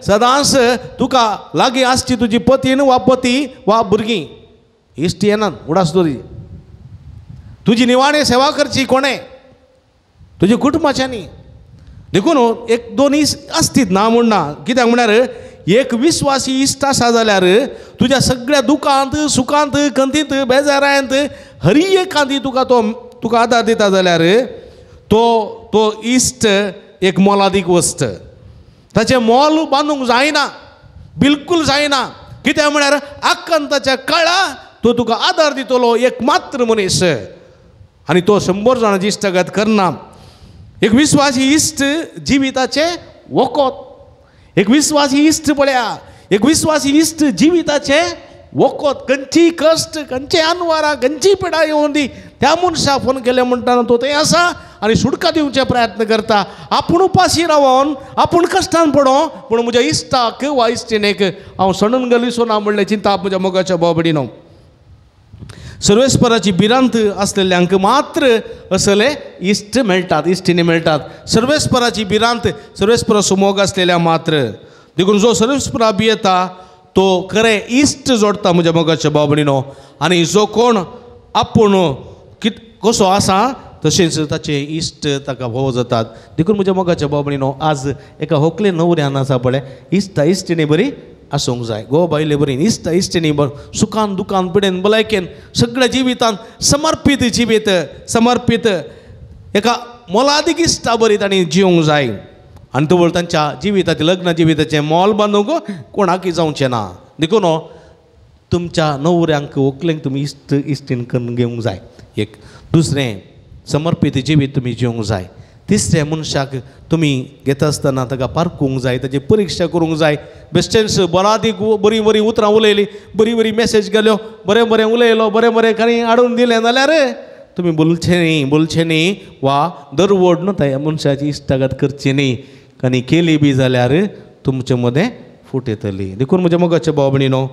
सदांच तुका लागीं आसची तुजी पतीन वा पती वा भुरगीं, इश्ट येनात. उडास दवरी तुजी निवाणे सेवा करची कोणें? तुज्या कुटुंबाच्यांनी. देखून एक दोन इश्ट आसतीत ना म्हूण ना, कित्याक म्हळ्यार एक विश्वासी इश्ट आसा जाल्यार तुज्या सगळ्या दुखांत, सुखांत, खंतींत, बेजारांत, हरी एकांती तुका तो तुका आदार दिता जाल्यार तो तो इश्ट एक मोलादीक वस्त. ताचें मोल बांदूंक जायना, बिलकूल जायना. कित्याक म्हळ्यार आकांताच्या काळा तो तुका आदार दितलो एक मात्र मनीस, आनी तो 100 जाणांची इश्टागत करना. एक विश्वासी इश्ट जिविताचें वखद. एक विश्वासी इश्ट पळया, एक विश्वासी इश्ट जिविताचें वखद. खंयची कश्ट, खंयचे अनवारां, खंयची पिडा येवन दी, त्या मनशाक फोन केले म्हणटाना तो थंय आसा आनी सुटका दिवचे प्रयत्न करता. आपूण उपाशी रावन, आपूण कश्टान पडों, पूण म्हज्या इश्टाक वा इश्टिणेक हांव सणून गलिसो ना म्हणलें चिंता म्हज्या मोगाच्या भाव भयणीनो. सर्वेस्पराची भिरांत आसलेल्यांक मात्र असले इश्ट मेळटात, इश्टिणी मेळटात. सर्वेस्पराची भिरांत, सर्वेस्पराचो मोग आसलेल्या मात्र. देखून जो सर्वेस्परा भियेता तो खरें इश्ट जोडटा म्हज्या मोगाच्या भाव भयणीनो. आनी जो कोण आपूण कित कसो आसा तशेंच ताचे इश्ट ताका भोव जातात. देखून म्हज्या मोगाच्या भाव भयणीनो, आज एका होकले न्हवऱ्यान आसा पळय इश्टा इश्टिणी बरी आसूंक जाय. घोव बायले बरी इश्ट इश्टिणी सुखान दुखान पिडेन भलायकेन सगळ्या जिवितान समर्पीत जिवीत समर्पीत एका मोलादीक इश्टा बरी तांणी जिवंक जाय. आनी तवळ तांच्या जिविताचें लग्न जिविताचें मोल बांदूंक कोणाकय जावचें ना. देखून तुमच्या नवऱ्यांक व्हंकलेंक तुमी इश्ट इश्टीण करून घेवंक जाय. एक दुसरें समर्पीत जिवीत तुमी जिवंक जाय. तिसऱ्या मनशाक तुमी घेता आसतना ताका पारखूंक जाय, ताची परिक्षा करूंक जाय. बेश्टेंच बरादीक बरीं बरीं उतरां उलयलीं, बरी बरी मॅसेज गेल्यो, बरें बरें उलयलो, बरें बरें कांय हाडून दिलें जाल्यार तुमी बोलचें न्ही, बोलचें न्ही वा दरवड न्हू त्या मनशाची इश्टागत करची न्ही. आनी केली बी जाल्यार तुमचे मदें फूट येतली. देखून म्हज्या मोगाच्या भाव भयणीनो,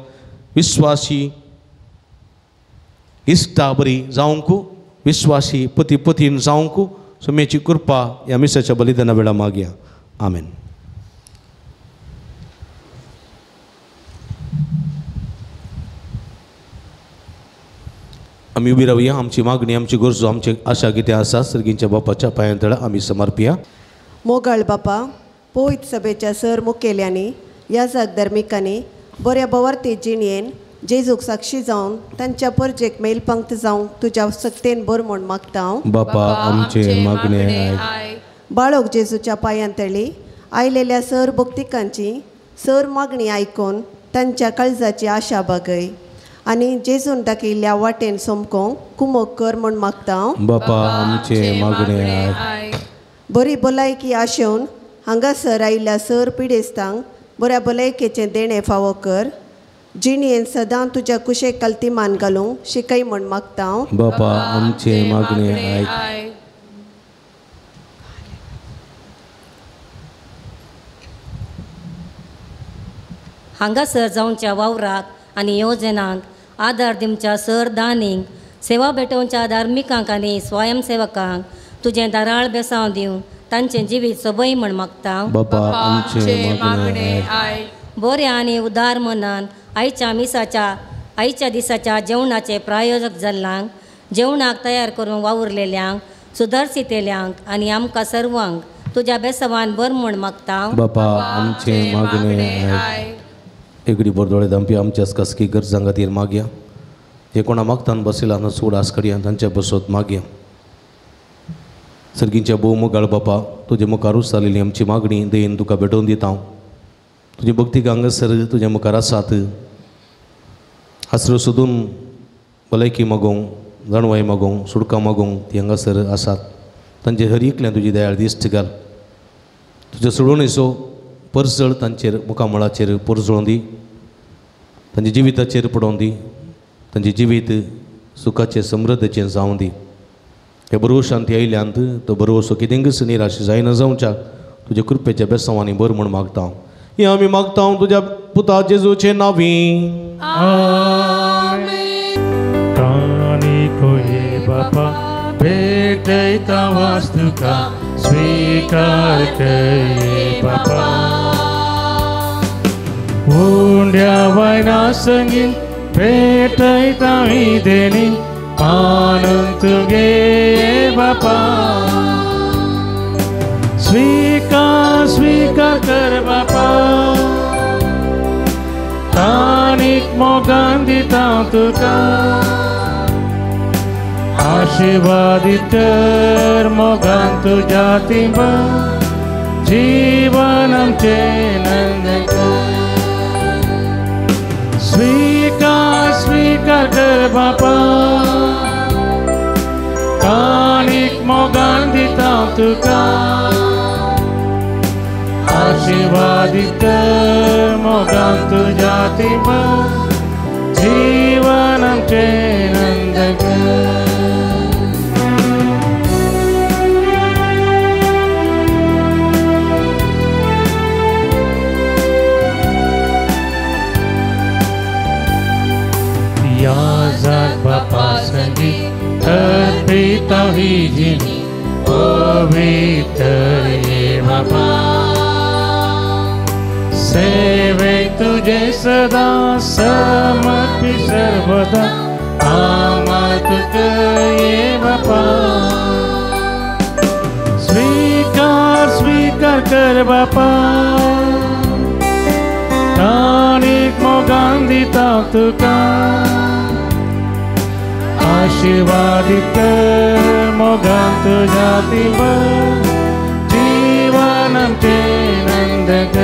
विस्वासी इश्टा बरी जावंक, विस्वासी पती पतीन जावंक सोम्याची कृपा ह्या मिसाच्या बलिदाना वेळा मागया. आमेन. आमी उबी रावया. आमची मागणी, आमची गरजो, आमची आशा कितें आसा सर्गींच्या बापाच्या पांयां तळा आमी समर्पया. मोगाळ बापा, पवित्र सभेच्या सर मुखेल्यांनी, याजक धर्मिकांनी बऱ्या बवार्ती जिणयेन जेजूक साक्षी जावन तांच्या परजेक मेलपंक्त जावंक तुज्या सक्तेन बर म्हूण मागता हांव. बापा आमचे मागणे आयक. बाळक जेजूच्या पांयां तळी आयलेल्या सर भक्तिकांची सर मागणी आयकून तांच्या काळजाची आशा बागय आनी जेजून दाखयल्ल्या वाटेन सोमकोंक कुमोक कर म्हूण मागता हांव. बापा आमचे मागणे आयक. बरी भलायकी आशेवन हांगासर आयिल्ल्या सर पिडेस्तांक बऱ्या भलायकेचें देणें फावो कर. जिणयेन सदां तुज्या कुशेक कलती मान घालूंक शिकय म्हूण मागता हांव. बापा आमचे मागणे आयक. हांगासर जावच्या वावराक आनी योजनांक आदार दिवच्या सर दानींक, सेवा भेटोवच्या धार्मिकांक आनी स्वयंसेवकांक तुजें दाराळ बेसांव दिवन तांचें जिवीत सोबय म्हूण मागता. बापा आमचे मागणे आयक. बऱ्या आनी उदार मनान आयच्या मिसाच्या आयच्या दिसाच्या जेवणाचे प्रायोजक जाल्ल्यांक, जेवणाक तयार करूंक वावुरलेल्यांक, सुदारसितेल्यांक आनी आमकां सर्वांक तुज्या बेसवान बर म्हूण मागता. बापा आमचे मागणे आयक. एगडी बोरदोळे दामपी आमच्या खासगी गरजां खातीर मागया. जे कोणा मागतान बसयला ना सोड आसकडया तांच्या बसोत मागया. सर्गींच्या भोव मोगाळ बापा, तुजे मुखारूच जालेली आमची मागणी दयेन तुका भेटोवन दिता हांव. तुजी भक्ती हांगासर तुज्या मुखार आसात. आसरो सोदून भलायकी मागोवंक, जाणवाय मागोवंक, सुडकां मागोवंक ती हांगासर आसात. तांचे हर एकल्यान तुजी दयाळ दिश्ट घाल. तुज्या सोडवणेचो परजळ तांचेर मुखामळाचेर परजळोवन दी, तांच्या जिविताचेर पडोवन दी, तांचें जिवीत सुखाचें समृद्धचें जावं दी. हे भरवशांत आयल्यांत तो भरवसो कितेंकच निराश जायना जावच्याक तुज्या कृपेच्या बेसांवांनी बर म्हूण मागता हांव. हें आमी मागता हांव तुज्या पुता जेजूचे नांवी. बापा भेटयता वास्तुका स्वीकार कर बापा. उंड्या वयना संगी भेटयता ही देणी मानून तुगे बापा. स्वीकार स्वीकार कर बापा, ताणीक मोगान दिता तुका. आशीर्वादित कर मोगान तुज्या तिंबा जीवन आमचें नंदन कर. स्वीकार स्वीकार कर बापा, ताणीक मोगान दिता तुका. आशीर्वादित कर मोगान तुज्या तिंबा जीवन आमचें नंदन कर. याजक बापा संगी अर्पिता ही जिनी पवित्र ये बापा. सेवे तुझे सदा समर्पित सर्वदा आमा तुझे ये बापा. स्वीकार स्वीकार कर बापा, ताणी तुका आशीर्वादित मोगान तुज्या देवा जीवन आमचें नंदक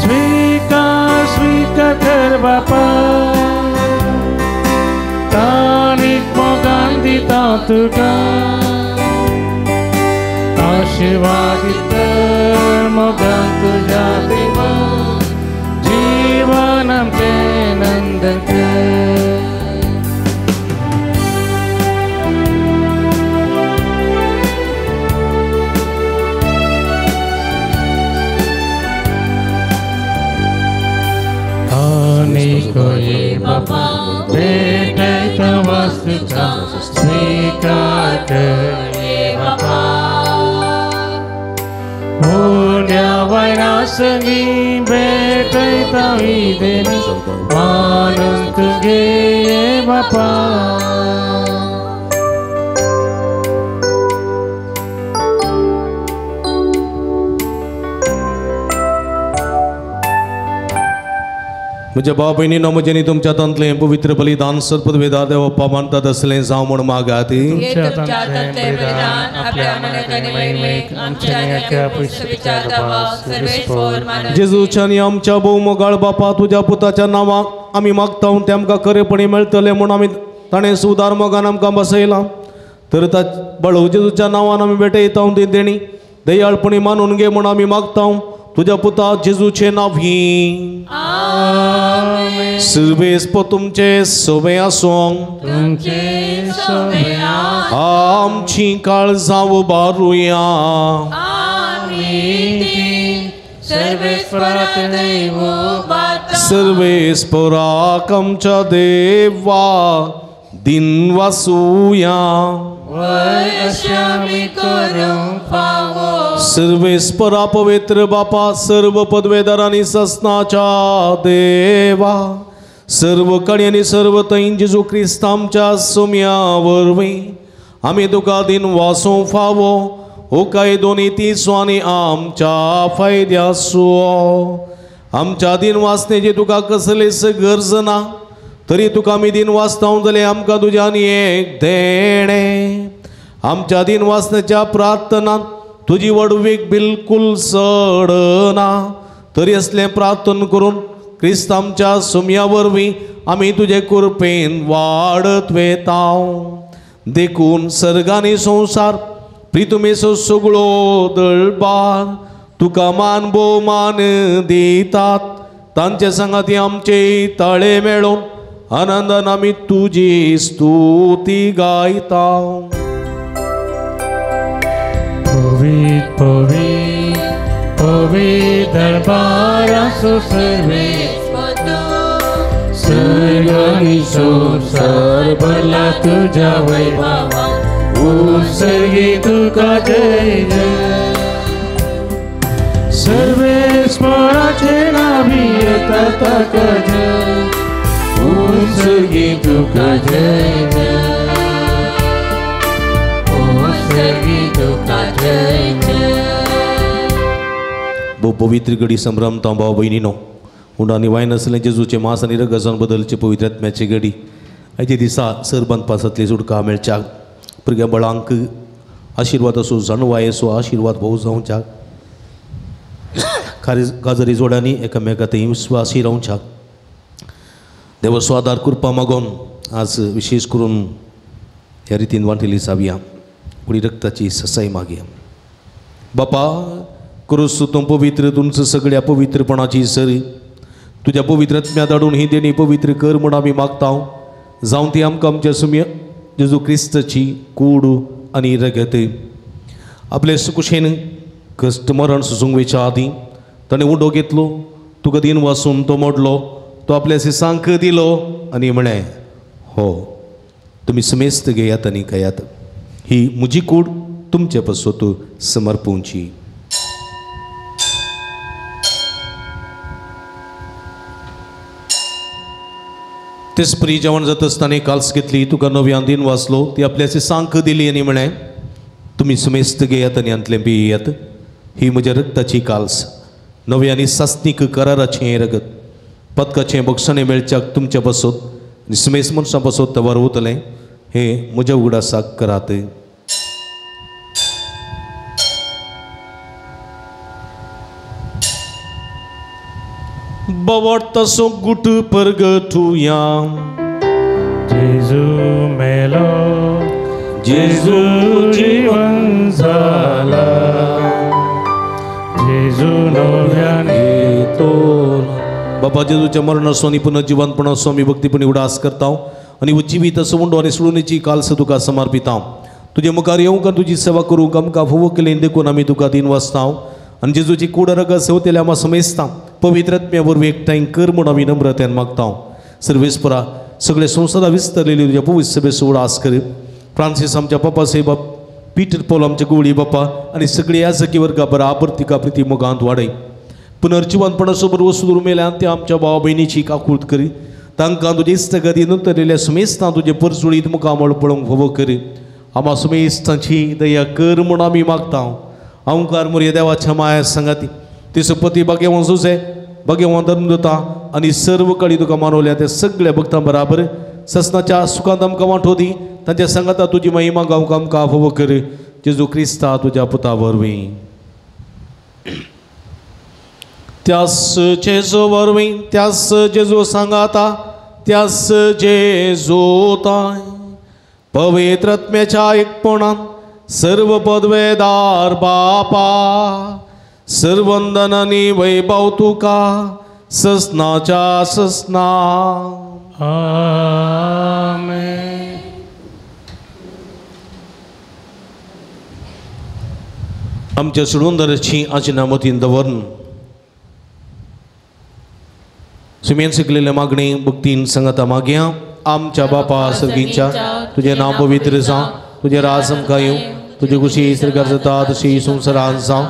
स्वीकार स्वीकार कर बापा ताणीक मोगान दिता तुका आशीर्वादित मोगान तुज्या देवा जीवन आमचें नंदक बापा भेटयता वस्तुचा स्वीकार कर बापा उण्या वयरासंगी भेटयता विदेनी मानून तुगे बापा म्हज्या भाव भयणीनो म्हजें तुमच्या हातांतलें पवित्र बलिदान सर्पवेदार देव बाप्पा मानतात असलें जावं म्हूण मागात. जेजूच्या आनी आमच्या भोवमोगाळ बापा तुज्या पुताच्या नांवाक आमी मागता तें आमकां खरेपणी मेळटलें म्हूण आमी ताणें सुदार मोगान आमकां बसयलां. तर बळव जेजूच्या नांवान आमी भेटयता ती देणी दयाळपणी मानून घे म्हूण आमी मागता तुज्या पुता जेजूचे नांव ही. सर्वेस्प तुमचे सवे आसूं आमची काळजां उबारुया. सर्वेस्पराक आमच्या देवा दिन वासूया. सर्वेस्परा पवित्र बापा सर्व पदवेदार आनी ससनाच्या देवा सर्व कणी आनी सर्व थंय जेजू क्रिस्त आमच्या सुम्या वरवीं आमी तुका दिन वासूं फावो हो कायदो नीतीचो आनी आमच्या फायद्याचो. आमच्या दिन वाचण्याची तुका कसलीच गरज ना तरी तुका आमी दिन वाचता जाल्यार आमकां तुज्या आनी एक देणें. आमच्या दिन वाचण्याच्या प्रार्थनांत तुजी व्हडवीक बिलकूल सडना तरी असलें प्रार्थना करून क्रिस्त आमच्या सुम्या वरवीं आमी तुजे कृपेन वाडत वेता. देखून सर्गानी संवसार प्रितुमेचो सगळो दळबार तुका मान भोवमान दितात. तांचे सांगाती आमचे ताळे मेळोवन आनंदान आमी तुजी स्तुती गायता. पवित्र पवित्र पवित्र दरबारासो सर्वेस्पर सर्गानी संवसार भरला तुज्या वैभवान उत्सर्गी तुका जय जय. सर्वेस्पराचे नावी येता ताका जय उत्सर्गी तुका जय जय उत्सर्गी तुका जय जय. भोव पवित्र घडी संभ्रमता भाव भयणीनो उंडानी वायन आसलें जेजूचे मास आनी रगजान बदलचे पवित्र आत्म्याची घडी आयचे दिसा सर बांदपासांतली सुटका मेळच्याक भुरग्यां बळांक आशिर्वाद असो जाणवाय असो आशिर्वाद भोव जावच्याक काजरी जोड्यांनी एकामेका थंय विस्वासी रावच्याक देवाचो आदार कृपा मागोन आज विशेष करून ह्या रितीन वांटेली जावया कुडी रक्ताची ससाई मागया. बापा क्रूस तूं पवित्र तुमचं सगळ्या पवित्रपणाची सरी तुज्या पवित्र आत्म्या धाडून ही देणी पवित्र कर म्हूण आमी मागता. जावं ती आमकां आमच्या सुम्या जेजू क्रिस्ताची कूड आनी रगत. आपले सुकुशेन कश्ट मरण सोसूंक वयच्या आदीं ताणें उडो घेतलो तुका दिन वासून तो मोडलो तो आपल्या सिसांक दिलो आनी म्हळें हो तुमी समेस्त घेयात आनी खायात ही म्हजी कूड तुमचे पासत समर्पूंची. तेच परी जेवण जाता आसतना काल्स घेतली तुका नव्यान दिन वाचलो ती आपल्या सिसांक दिली आनी म्हळें तुमी समेस्त घेयात आनी हांतलें पियात ही म्हज्या रक्ताची काल्स नव्या आनी सासणीक कराराचें रगत. पदकाचें बक्षणें मेळच्याक तुमच्या पासत आनी समेस्त मनशां पासत तवार वतलें हें म्हज्या उगडासाक करात. बवडतसो गुट परगटुया जेजू मेलो जेजू जीवन जाला जेजू नव्याने तो बाबा जेजूच्या मरणाचो आनी पुनर्जिवनपणाचो आमी भक्तीपणी उडास करता आनी जिवीत असो आनी सोडूनेची कालस तुका समर्पिता. तुजे मुखार येवंक आनी तुजी सेवा करूंक आमकां फावो केलें देखून आमी तुका दिन वाचता आनी जेजूची कूड रगत सेवतेल्या आमा समेस्ता पवित्र आत्म्या वरवीं एकठांय कर म्हूण आमी नम्रतेन मागता. सर्वेस्परा सगळे संवसारा विस्तरलेली तुज्या पवित्र सभेचो उडास कर. फ्रांसीस आमच्या पापा साहेबा, पीटर पॉल आमच्या गुवळी बापा आनी सगळे याजकी वर्गा बराबर तिका प्रिती मोगांत वाडय. पुनर्जिवनपणासो बरोबर वस्तू मेल्यान त्या आमच्या भाव भयणीची काकूट करी. तांकां तुजे इश्टगती नुतरलेल्या सुमेस्तां तुजे परजुळीत मुखामळ पळोवंक फावो करी. आमा सुमेस्तांची दया कर म्हूण आमी मागता. अंकार मोरया देवाच्या माया सांगाती ती पती भाग्यवान सुसे भाग्यवान धर्मदूता आनी सर्व कळी तुका मानवल्या त्या सगळ्या भक्तां बराबर ससनाच्या सुखांत आमकां वांटो दी. तांच्या सांगाता तुजी महिमा गावंक आमकां फावो कर. जेजू क्रिस्ता तुज्या पुता वरवीं. त्यास जेजू वरवीं त्यास जेजू सांगाता त्यास जेजू ताय पवित्र आत्म्याच्या एकपणान सर्व पदवेदार बापा सर्वंदनानी वैभव तुका ससनाच्या ससना. आमेन. आमच्या सोडूनदाराची आजिना मतीन दवरून सुमेन शिकलेल्या मागणी भक्तीन सांगाता मागया. आमच्या बापा सर्गींच्या तुजें नांव पवित्र जावं, तुजें राज आमकां येवं, तुजी खुशी सरकार जाता तशी संवसारान जावं.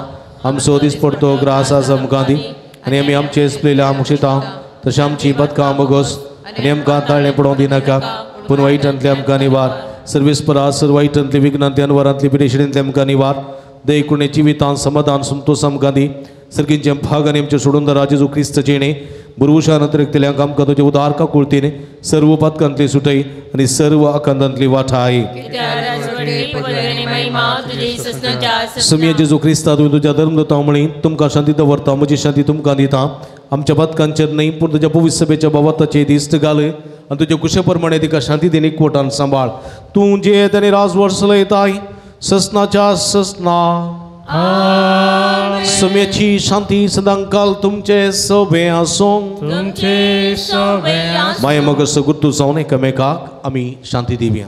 आमचो दीस पडतो ग्रास आज आमकां दी आनी आमी आमचे सपलेल्या मुक्षिता तशें आमची बदकां बगस आनी आमकां ताळें पडोवंक दिनाका पूण वायटांतले आमकां निवार. सर्वेस्परा सर्व वायटांतले विघ्नांतले अनवरांतले पिरेशणींतले आमकां निवार. दयकुणे जिवितान समाधान संतोष आमकां दी. सर्गींचे भाग आनी आमचे सोडून जेजू क्रिस्त जेणे बुरवुशा नंतर आमकां तुजे उदार काकुळतीन सर्व पातकांतली सुटय आनी सर्व आकांतांतली वाठाय. समिया जेजू क्रिस्ता तुवें तुज्या धर्मदूता म्हळी तुमकां शांती दवरता म्हजी शांती तुमकां दिता. आमच्या पातकांचेर न्हय पूण तुज्या पवित्र सभेच्या बाबताचे दिश्ट घाल आनी तुज्या कुशे प्रमाणे तिका शांती दिनी कोटान सांबाळ. तूं जे आनी राजवर्स चलयताय ससनाच्या ससना. सम्याची शांती सदांकाल तुमचे सभे आसूं. तुमचे सभे आसूं. माये मग सगुर्तू जावन एकामेकाक आमी शांती दिवया.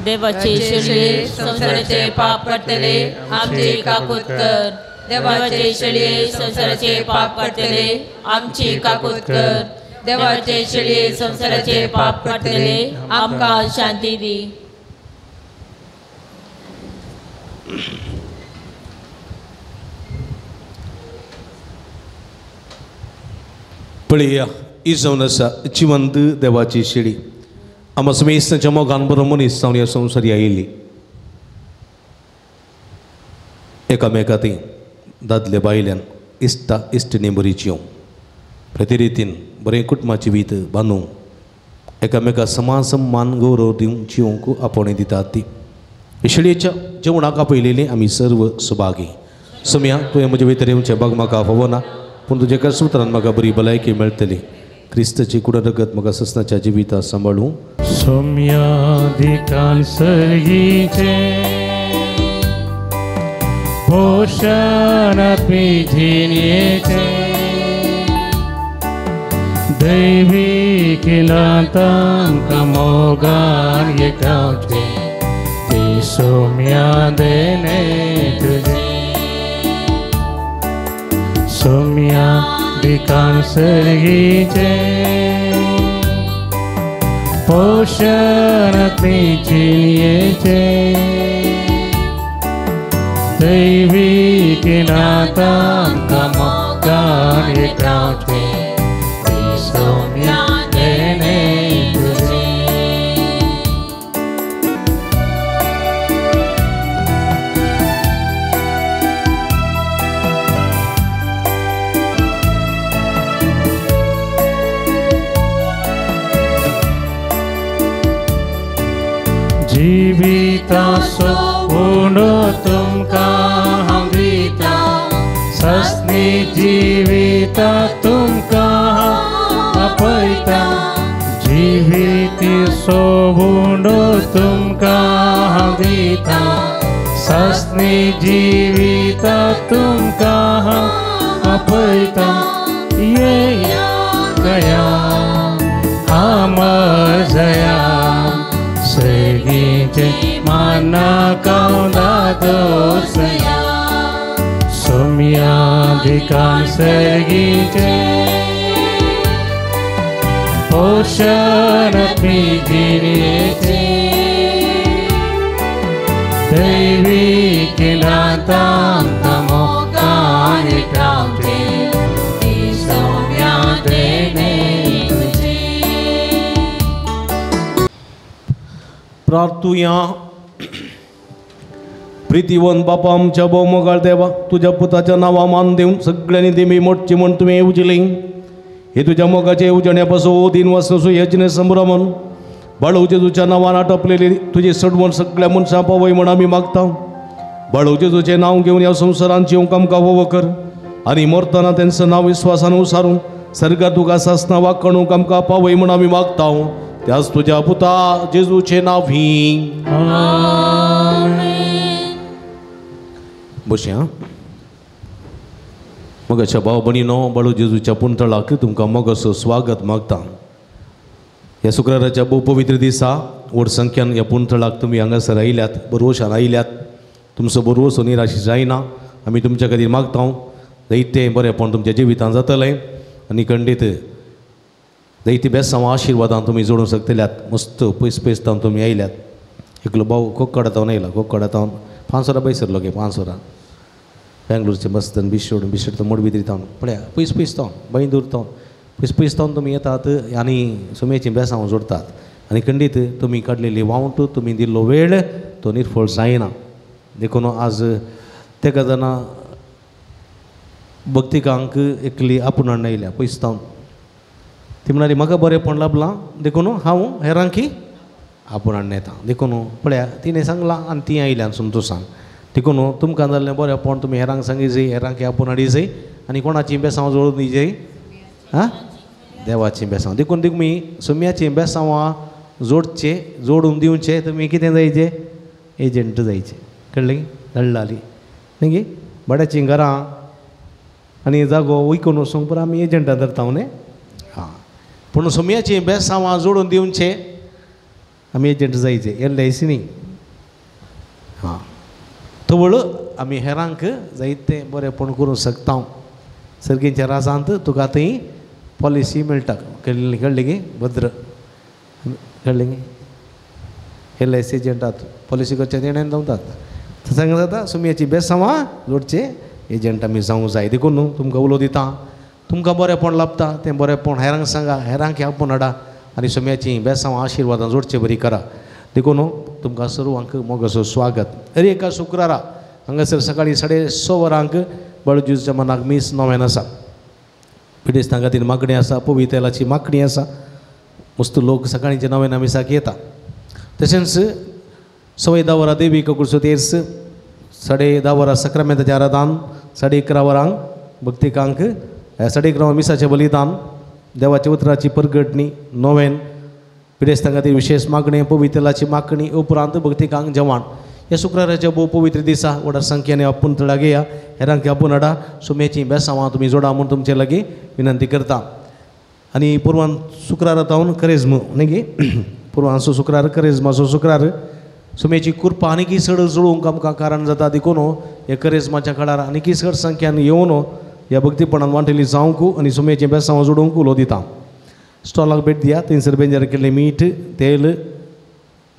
देवाचे शेळये संवसाराचे पाप काडटले आमची काकूत कर. देवाचे शेळये संवसाराचे पाप काडटले आमची काकूत कर. देवाचे शेळये संवसाराचे पाप काडटले आमकां शांती दी. पळया ही जावन आसा जिवंत देवाची शेळी. आमा समेस्तांच्या मोगान बरो मनीस जावन ह्या संवसारी आयिल्ली. एकामेका ती दादले बायल्यान इश्टा इश्टिणी बरी जिवंक प्रतिरितीन बरें कुटुंबाची वीत बांदूंक एकामेका समान सन्मान गौरव दिवंक जिवंक आपोवणें दितात ती शेळयेच्या जेवणाक आपयलेली आमी सर्व सुभागी. सम्या तुवें म्हजे भितर येवचें बाग म्हाका फावना पूण तुज्या कसुत्रान म्हाका बरी भलायकी मेळटली. क्रिस्ताची कुड रगत म्हाका ससनाच्या जिविता सांबाळूं. सोम्या दिकान सर्गीचे पोषण पिजिनेचे दैवी किलांतांका मोगान येकावचे ती सोम्या देणे तुझे. सोम्या दिकान सर्गीचे पोषण पिजिनेचे दैवी किलांतांका मोगान येकावचे ती सोम्या देणे तुझे. जिविताचो उंडो तुमकां हांव दिता सासणी जिविता तुमकां हांव आपयता जिविताचो उंडो तुमकां हांव दिता सासणी जिविता तुमकां हांव आपयता येया गया अमर जया सगीचे माना दादोसया सोम्या भिकान सर्गीचे पोषण जिणेचे दैवी किनातां मोगान रावचे सोम्या देणे तुझे. प्रार्थुया. प्रितीवन बापा आमच्या भोव मोगाळ देवा, तुज्या पुताच्या नांवा मान दिवन सगळ्यांनी देमी मोडची म्हूण तुवें येवजिली. हे तुज्या मोगाचे येवजण्या पासून दिन वासनसू यज्ञ संभ्रमण बाळू जेजूच्या नांवान आटपलेली तुजी सडवण सगळ्या मनशां पावय म्हूण आमी मागता. बाळू जेजूचें नांव घेवन ह्या संवसारान जिवंक आमकां वोव कर आनी मरतना तेंचो नांव विस्वासान उसारून सर्गात तुका सासना वाकणूक आमकां पावय म्हूण आमी मागता. त्याच तुज्या पुता जेजूचें नांव ही. बशया मगाच्या भाव भयणीनो, बाळू जेजूच्या पुंतळाक तुमकां मोगाचो स्वागत मागता. ह्या शुक्राराच्या भोव पवित्र दिसा व्हड संख्यान ह्या पुंतळाक तुमी हांगासर आयल्यात, बरवशान आयल्यात. तुमचो बरवसो निराश जायना. आमी तुमच्या खातीर मागता जायतें बरेंपण तुमच्या जिवितांत जातलें आनी खंडीत जायती बेसांव आशिर्वादान तुमी जोडूंक शकतल्यात. मस्त पयस पयस तावन तुमी आयल्यात. एकलो भाव कोक्कडा तावन आयला, कोक्कडा तावन पांचोरा पयसरलो गे, पांचोरा बेंगलोरचे मस्त बिशोड बिशोड तो मोडबिद्री तावन पळया पयस पयस तावन बैंदूर तावन पयस पयस तावन तुमी येतात आनी सुमेची बेसांव जोडतात आनी खंडीत तुमी काडलेली वावट, तुमी दिल्लो वेळ तो निर्फळ जायना. देखून आज तेका जाणा भक्तिकांक एकली आपूण आयल्या पयस तावन. ती म्हणाली म्हाका बरेंपण लाभलां देखून हांव हेरांकी आपूण हाडून येता. देखून पळया तिणें सांगलां आनी ती आयल्यान संतोशान. देखून तुमकां जाल्लें बरेंपण तुमी हेरांक सांगी जाय, हेरांकी आपूण हाडी जाय आनी कोणाची बेसांव जोडून दी जाय, आं देवाची बेसांव. देखून तुमी सोम्याची बेसांवां जोडचे, जोडून दिवचे. तुमी कितें जायचे, एजंट जायचे, कळ्ळें? दल्लाली न्ही गे, भाड्याचीं घरां आनी जागो विकून वचूंक पुरो आमी एजंटां धरता न्ही. हां, पूण सोम्याची बेसांवां जोडून दिवचे आमी एजंट जायचे, एल I C न्ही. हां, तवळ आमी हेरांक जायते बरेंपण करूंक शकता. सर्गीच्या राजांत तुका थंय पॉलिसी मेळटा, कळ्ळें? कळ्ळें गे भद्र, कळ्ळें गे? एल I C एजंटात पॉलिसी करचे तेणेन धांवतात. सांग जाता सुमयाची बेसांवां जोडचे एजंट आमी जावंक जाय. देखून न्हू तुमकां उलो दिता, तुमकां बरेंपण लाभता तें बरेंपण हेरांक सांगा, हेरांक आपोवन हाडा आनी सुमयाची बेसांवां आशिर्वादां जोडचे बरी करा. देखून तुमकां सर्वांक मोगाचो स्वागत. अरे एका शुक्रारा हांगासर सकाळीं 6:30 वरांक बाळू जेजूच्या मनाक मीस नव्यान आसा. पिडेस्तां खातीर मागणी आसा, पवितेलाची मागणी आसा. मस्त लोक सकाळींचे नव्यान मिसाक येता. तशेंच 10:15 वरां देवी ककुळचो तेर्स, 10:30 वरां सक्रामेंताचें आराधन, 11:30 वरांक भक्तिकांक, 11:30 वरां मिसाचें बलिदान, देवाच्या उतराची परगटणी, नोवेन, पिडेस्तां खातीर विशेष मागणी, पवितेलाची मागणी, उपरांत भक्तिकांक जेवण. ह्या शुक्राराच्या भोव पवित्र दिसा व्हडा संख्येने आपूण तळाक येया, हेरांक आपूण हाडा, सुमेची बेसांवां तुमी जोडा म्हूण तुमचे लागीं विनंती करता. आनी पुर्वान शुक्रारा तावन करेज्म न्ही गे, पुर्वांचो शुक्रार करेज्माचो शुक्रार सुमेची कृपा आनीकय चड जुळोवंक आमकां कारण जाता. देखून ह्या करेज्माच्या काळार आनीकय चड संख्यान येवन ह्या भक्तीपणान वांटेली जावंक आनी सुमेचें बेसांवां जोडूंक उलो दिता. स्टॉलाक भेट दिया, थंयसर बेंजार केल्लें मीठ, तेल,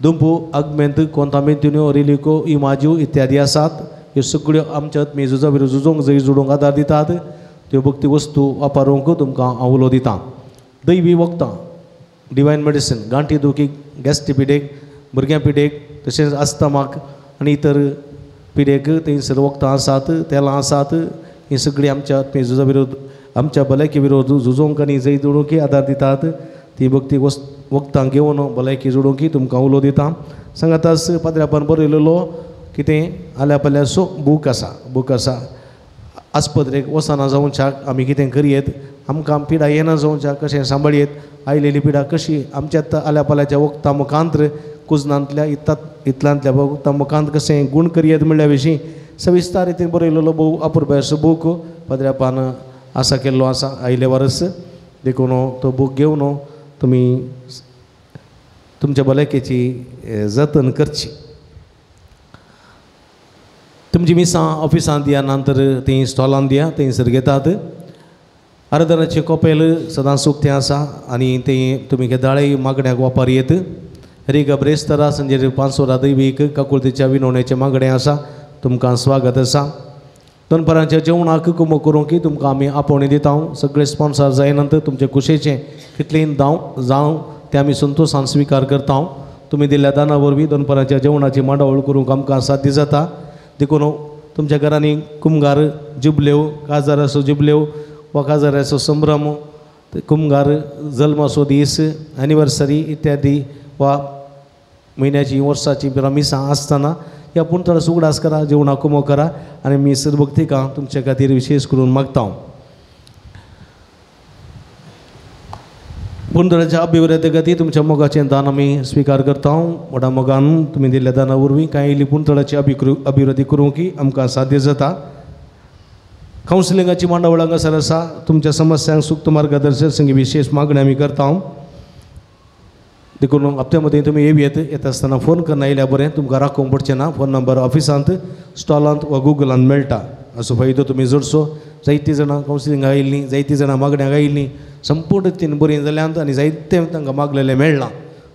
दुंपू, आगमेंत, कोंतामेंतिन्यो, रिलिको, इमाज्यो इत्यादी आसात. ह्यो सगळ्यो आमच्या आत्मीय झुजा विरुद्ध झुजोंक जंय जोडूंक आदार दितात. त्यो भक्ती वस्तू वापरूंक तुमकां हांव उलो दितां. दैवी वखदां, डिवायन मेडिसीन, गांठी दुखी, गॅस्ट्री पिडेक, भुरग्यां पिडेक, तशेंच आस्तमाक आनी इतर पिडेक थंयसर वखदां आसात, तेलां आसात. हीं सगळीं आमच्या आत्मीय झुजा विरोध, आमच्या भलायकी विरोध झुजोंक आनी जंय जोडूंक आदार दितात. ती भक्ती वखदां घेवन भलायकी जोडूंक तुमकां उलो दिता. सांगाताच पाद्र्यापान बरयलेलो कितें आल्या पाल्याचो बूक आसा, बूक आसा. आस्पत्रेक वचना जावच्याक आमी कितें करयेत, आमकां पिडा येना जावच्याक कशें सांबाळयेत, आयलेली पिडा कशी आमच्या आल्या पाल्याच्या वखदां मुखांत कुजनांतल्या इतलांतल्या वखदां मुखांत कशें गूण करयेत म्हणल्या विशीं सविस्तर रितीन बरयलेलो भोव अपुरबायेचो बूक पाद्र्यापान आसा केल्लो आसा आयले वरस. देखून तो बूक घेवन तुमी तुमच्या भलायकेची जतन करची. तुमची मिसां ऑफिसांत दिया नंतर ती स्टॉलान दिया, थंयसर घेतात. आराधनाचें कोपेल सदांच उक्तें आसा आनी तें तुमी केदाळेय मागण्याक वापर येत. रिगा ब्रेस्तरा संजेर 5 वरां दैवीक काकुळतीच्या विनवणेचें मागणें आसा, तुमकां स्वागत आसा. दनपारांच्या जेवणाक कुमो करूंक तुमकां आमी आपोवणें दिता. सगळे स्पॉन्सर जाय नंतर तुमचे कुशेचें कितलें जावं तें आमी संतोशान स्विकार करता. तुमी दिल्ल्या दाना वरवीं दनपारांच्या जेवणाची मांडावळ करूंक आमकां साध्य जाता. देखून तुमच्या घरांनी कुमगार जुबल्यो, काजाराचो जुबल्यो वा काजाराचो संभ्रम, कुमगार जल्माचो दीस, एनिवर्सरी इत्यादी वा म्हयन्याची वर्साची मिसां आसतना ह्या पुणतळाचो उगडास करा, जेवणाक कुमो करा आनी मी सर्वभक्तिका तुमच्या खातीर विशेष करून मागता. पुणतळाच्या अभिवृद्धी खातीर तुमच्या मोगाचें दान आमी स्विकार करता. व्हडा मोगान तुमी दिल्ल्या दाना वरवीं कांय इल्ली पुणतळाची अभिवृद्धी करूंक आमकां साध्य जाता. कावन्सिलिंगाची मांडावळ हांगासर आसा. तुमच्या समस्यांक सुक्त मार्गदर्शन संगी विशेष मागणी आमी करता. देखून हप्त्या मदीं तुमी येवयेत, येता आसतना फोन करना येयल्यार बरें, तुमकां राखोवंक पडचें ना. फोन नंबर ऑफिसांत, स्टॉलांत वा गुगलांत मेळटा. असो फायदो तुमी जोडचो. जायतीं जाणां कावन्सिलिंगाक आयिल्लीं, जायतीं जाणां मागण्याक आयिल्लीं, संपूर्ण रितीन बरीं जाल्यांत आनी जायतें तांकां मागलेलें मेळ्ळां.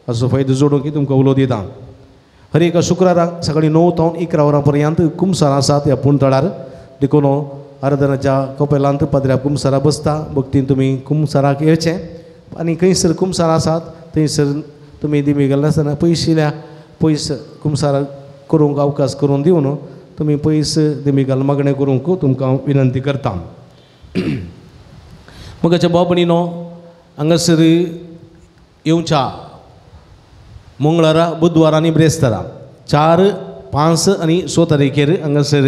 असो फायदो जोडूंक तुमकां उलो दिता. हर एका शुक्राराक सकाळीं 9 तावन 11 वरां पर्यंत कुमसार आसात ह्या पुणतळार. देखून आराधनाच्या कपेलांत पाद्र्या कुमसारा बसता. भक्तीन तुमी कुमसाराक येवचें आनी खंयसर कुमसार आसात थंयसर तुमी दिमी गेल्ले आसतना पयशिल्या पयस कुमसार करूंक अवकाश करून दिवन तुमी पयस दिमी घाल मागणें करूंक तुमकां विनंती करता. मगाच्या भाव भयणीनो, हांगासर येवच्या मंगळारा, बुधवारा आनी ब्रेस्तारा 4, 5 आनी 6 तारखेर हांगासर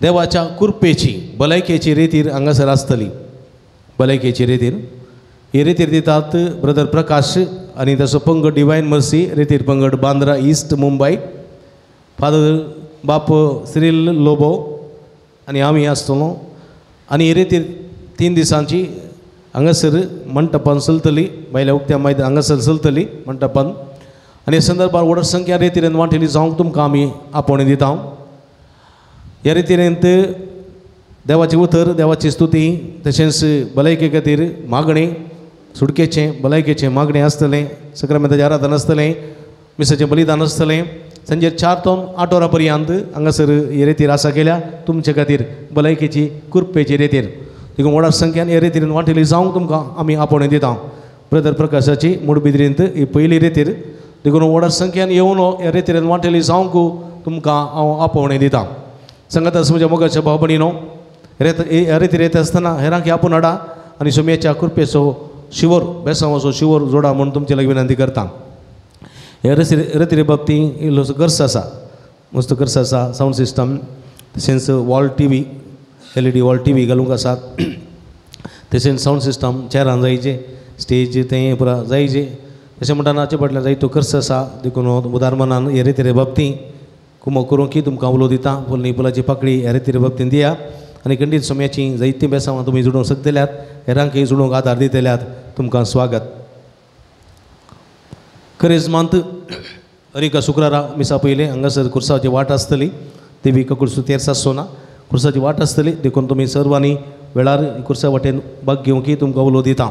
देवाच्या कुरपेची भलायकेची रेतीर हांगासर आसतली. भलायकेची रेतीर ही रेतीर दितात ब्रदर प्रकाश आनी ताचो पंगड डिवायन मर्सी रेतीर पंगड, बांद्रा ईस्ट, मुंबय. फादर बाप सिरील लोबो आनी आमी आसतलो. आनी ही रेतीर 3 दिसांची हांगासर मंटपान चलतली, भायल्या उक्त्या मैदान हांगासर चलतली मंटपान. आनी ह्या संदर्भार व्हड संख्या रेतीरेन वांटेली जावंक तुमकां आमी आपोवणें दिता. ह्या रेतीरेंत देवाचें उतर, देवाची स्तुती, तशेंच भलायके खातीर मागणें, सुटकेचें भलायकेचें मागणें आसतलें, सक्रामेंताचें आराधन आसतलें, मिसाचें बलिदान आसतलें. सांजे 4 ते 8 वरां पर्यंत हांगासर ही रेतीर आसा केल्या तुमचे खातीर भलायकेची कुरपेची रेतीर. देखून व्हडा संख्यान हे रेतीन वांटेली जावंक तुमकां आमी आपोवणें दिता. ब्रदर प्रकाशाची मुडबिद्रींत ही पयली रेतीर. देखून व्हडा संख्यान येवन ह्या रेतीन वांटेली जावंक तुमकां हांव आपोवणें दिता. सांगात आसा म्हज्या मोगाच्या भाव भयणीनो, ह्या रेतीर येता आसतना हेरांक आपोवन हाडा आनी सोमयेच्या कृपेचो शिवर, बेसांवाचो शिवर जोडा म्हूण तुमचे लागीं विनंती करता. ह्या रेतीरे बाबतींत इल्लोसो खर्च आसा, मस्त खर्च आसा. सावंड सिस्टम, तशेंच wall T V, LED wall T V घालूंक आसात. तशेंच सावंड सिस्टम चेरां जायचे, स्टेज तें पुरा जायचे. तशें म्हणटा हाचे फाटल्यान जायतो खर्च आसा. देखून उदार मनान ह्या रेतीरे बाबतींत कुमो करूंक तुमकां उलो दिता. फुलनी फुलाची पाकळी ह्या रेतीरे बाबतींत दिया आनी खंडीत सोम्याचीं जायतीं बेसांवां तुमी जोडूंक शकतल्यात, हेरांकय जोडूंक आदार दितल्यात. तुमकां स्वागत. करेजमांत हर एका शुक्रारा मिसा पयलें हांगासर कुर्साची वाट आसतली, देवी कुर्सू तेर्स आसचो ना, कुर्साची वाट आसतली. देखून तुमी सर्वांनी वेळार कुर्सा वाटेन भाग घेवंक तुमकां उलो दिता.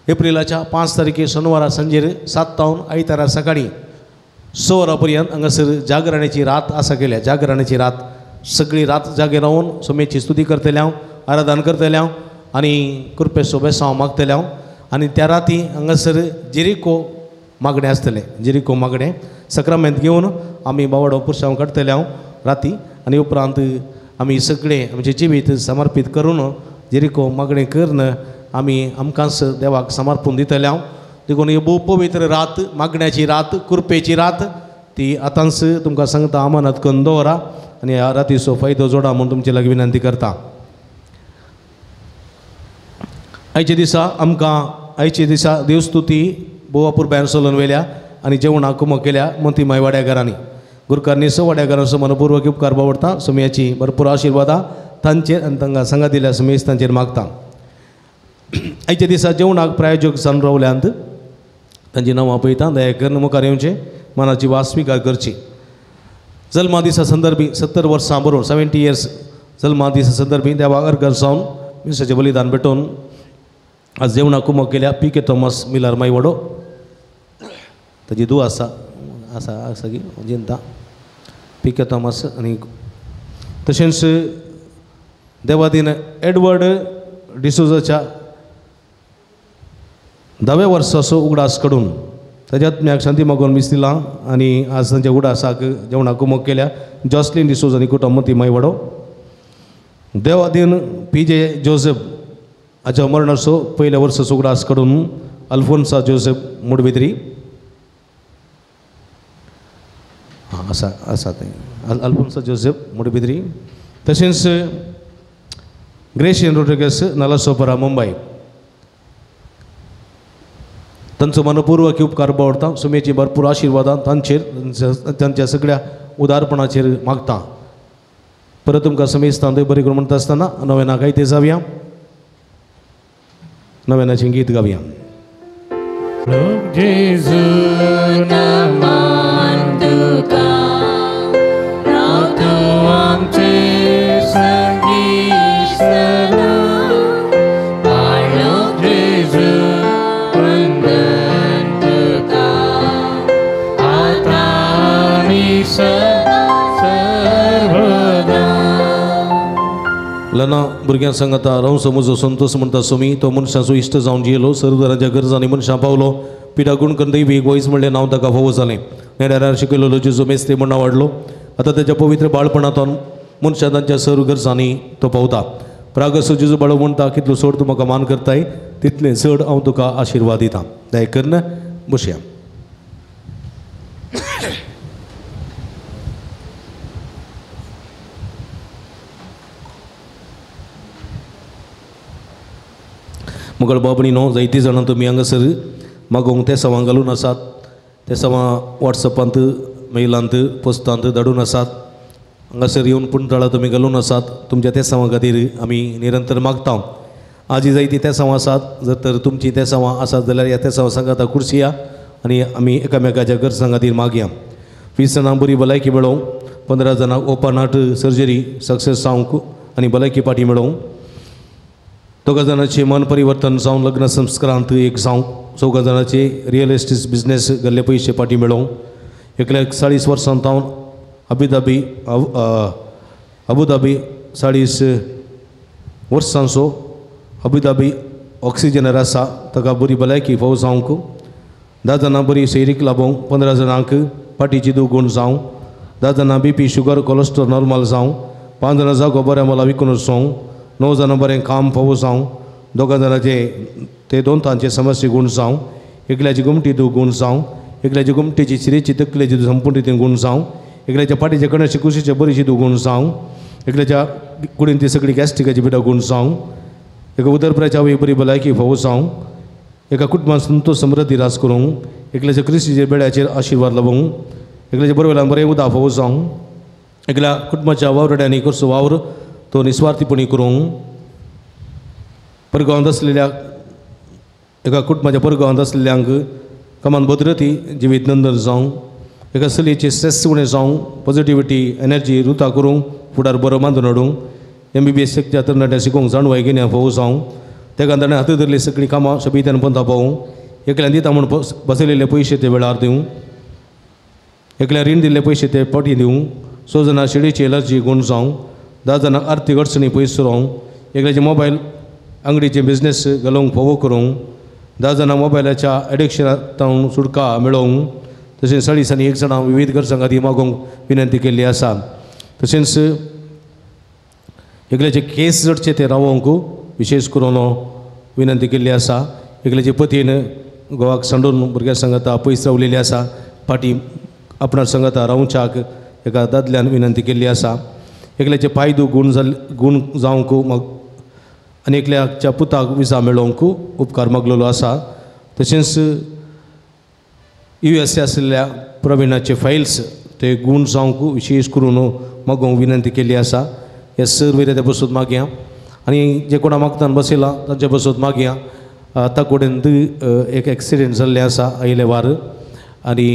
एप्रिलाच्या 5 तारखे शनिवारा सांजेर 7 तावन आयतारा सकाळीं 6 वरां पर्यंत हांगासर जागरणाची रात आसा केल्या. जागरणाची रात, सगळी रात जागे रावन सोमेची स्तुती करतले हांव, आराधन करतले हांव आनी कृपेचो बेसांव मागतले हांव. आनी त्या राती हांगासर जेरिको मागणें आसतलें. जेरिको मागणें सक्रामेंत घेवन आमी बावडो पुरसांव काडटले हांव राती. आनी उपरांत आमी सगळें आमचें जिवीत समर्पीत करून जेरिको मागणें करून आमी आमकांच देवाक समर्पून दितले हांव. देखून ही भोव पवित्र रात, मागण्याची रात, कृपेची रात, ती आतांच तुमकां सांगता अमानत करून दवरा आनी ह्या रातीचो फायदो जोडा म्हूण तुमचे लागीं विनंती करता. आयच्या दिसा आमकां आयच्या दिसा देवस्तुती भोव अपुरबायेन चलून व्हेल्या आनी जेवणाक कुमक केल्या मोतीमाय वाड्याघरांनी. गुरकारनी स वाड्याघरांचो मनपूर्वक उपकार बावडटा. सुमयाची भरपूर आशिर्वादां तांचेर आनी तांकां सांगा दिल्या सुमेस तांचेर मागता. आयच्या दिसा जेवणाक प्रायोजक जावन रावल्यांत तांची नांवां पळयता. दया करून मुखार येवचें, मनाची वास स्विकार करची. जल्मा दिसा संदर्भी 70 वर्सां बरोवन 70 इयर्स जल्मा दिसा संदर्भी देवाक अर्घ जावन मिसाचें बलिदान भेटोवन आज जेवणाक कुमक केल्या पी के थॉमस मिलार मायवाडो. ताजी धूव आसा आसा आसा की जिंता पी के थॉमस. आनी तशेंच देवादीन एडवर्ड डिसोजाच्या 10व्या वर्साचो उगडास काडून ताज्या आत्म्याक शांती मागून मीस दिलां आनी आज तांच्या उगडासाक जेवणाक कुमक केल्या जॉसलीन डिसोज आनी कुटुंब मोती मायवाडो. देवादीन पी जे जोसेफ हाच्या मरणाचो पयल्या वर्साचो उगडास काडून अल्फोन्सा जोसेफ मुडबिद्री आसा आसा तें अल्फोन्सा जोसेफ मुडबिद्री. तशेंच ग्रेशियन रोड्रिगस नालासोपरा मुंबय तांचो मनपूर्वक उपकार बावडटा. सुमेची भरपूर आशिर्वादां तांचेर तांच्या सगळ्या उदारपणाचेर मागता. परत तुमकां समेस्तां बरी करून म्हणटा आसतना नव्याना काय ते जावया, नव्यानाचें गीत गावया. लना भुरग्यां सांगता रावसो म्हजो संतोष म्हणटा सोमी तो मनशाचो इश्ट जावन जियेलो, सर्वदारांच्या गरजांनी मनशां पावलो, पिडा गुण करून दैवी वयस म्हणलें नांव ताका फावो जालें. नेड्यार शिकयलेलो जेजू मेस्त्री म्हण वाडलो. आतां ताच्या पवित्र बाळपणांतून मनशां तांच्या सर्व गरजांनी तो पावता. प्रागसो जेजू बाळो म्हणटा कितलो चड तूं म्हाका मान करताय तितलें चड हांव तुका आशिर्वाद दितां. दया करून बसया. मुगळ बाबणी न्हू जायतीं जाणां तुमी हांगासर मागोवंक ते सवां घालून आसात, ते सवां वॉट्सएपांत मेलांत पोस्टांत धाडून आसात. हांगासर येवन पुणतळां तुमी घालून आसात. तुमच्या ते सवां खातीर आमी निरंतर मागता. आजी जायतीं ते सवां आसात, जर तर तुमचीं ते सवां आसात जाल्यार ह्या ते सवां सांगाता कुर्सिया आनी आमी एकामेकाच्या गरजां खातीर मागया. 20 जाणां बरी भलायकी मेळोवंक, 15 जाणांक ओपन हार्ट सर्जरी सक्सेस जावंक आनी भलायकी पाटी मेळोवंक, 2 जाणांचें मन परिवर्तन जावन लग्न संस्कारांत एक जावंक, 4 जाणांचे रियल एस्टेट बिजनेस गेल्ले पयशे पाटी मेळोवंक, एकल्याक 40 वर्सां जावन अबुधाबी 40 वर्सांचो अबुधाबी ऑक्सिजनार आसा ताका बरी भलायकी फावो जावंक, 10 जाणां बरी सैरीक लाबोवंक, 15 जाणांक पाटीची दुगूण जावं, 10 जाणां बीपी शुगर कोलेस्ट्रॉल नॉर्मल जावं, 5 जाणां जागो बऱ्या मोला विकून जावं, 9 जाणां बरें काम फावो जावं, 2 जाणांचे ते 2 तांचे समस्ये गूण जावं, एकल्याची गुमटी दू गूण जावं, एकल्याची गुमटेची शिरेची तकलेची संपूर्ण रितीन गूण जावं, एकल्याच्या फाटीच्या कण्याची कुशीचे बरीची दू गूण जावं, एकल्याच्या कुडीन ती सगळी गॅस्ट्रिकाची पिडा गूण जावं, एका उदरप्राच्या आवय बरी भलायकी फावो जावं, एका कुटुंबान संतोष समृद्धी रास करूंक, एकल्याच्या क्रिस्तीच्या बेड्याचेर आशिर्वाद लाबोवंक, एकल्याच्या बरोबर बरें उदक फावो जावं, एकल्या कुटुंबाच्या वावरड्यांनी करचो वावर तो निस्वार्थीपणी करूंक, परगांवांत आसलेल्या एका कुटुंबाच्या परगांवांत आसलेल्यांक कमान भद्रती जिवीत नंदन जावं, एका चलयेचे स्ट्रेस उणें जावं, पॉजिटिविटी एनर्जी रुता करूंक फुडार बरो बांदून हाडूंक, MBBS शकच्या तरणाट्या शिकोवंक जाणवाय घेण्या फावो जावं, त्या ताणें हाती धरली सगळीं कामां सोबीत्यान पंथा पावूं, एकल्यान दिता म्हूण बसयलेले पयशे ते वेळार दिवं, एकल्यान रीण दिल्ले पयशे ते फाटी दिवं, 6 जाणां शेळीची एलर्जी गूण जावं, 10 जाणांक आर्थीक अडचणी पयस रावूं, एकल्याचे मोबायल आंगडीचे बिजनेस घालूंक फावो करूंक, 10 जाणां मोबायलाच्या एडिक्शनांत सुटका मेळोवंक, तशेंच 40 आनी 1 जाणां विविध गरजां खातीर मागोवंक विनंती केल्ली आसा. तशेंच एकल्याचे केस जडचे ते रावोवंक विशेष करून विनंती केल्ली आसा. एकल्याचे पतीन गोवाक सांडून भुरग्यां सांगाता पयस रावलेली आसा. फाटीं आपणा सांगाता रावच्याक एका दादल्यान विनंती केल्ली आसा. एकल्याचे पायदू गूण जाल गूण जावंक मग आनी एकल्याच्या पुताक विजा मेळोवंक उपकार मागलेलो आसा. तशेंच यू एस ए आशिल्ल्या प्रवीणाचे फायल्स ते गूण जावंक विशेश करून मागोवंक विनंती केल्ली आसा. हे सर वयल्या बसून मागया आनी जे कोणा मागतान बसयला तांचे बसून मागया. ताकोडेन एक एक्सिडेंट जाल्लें आसा आयले वार आनी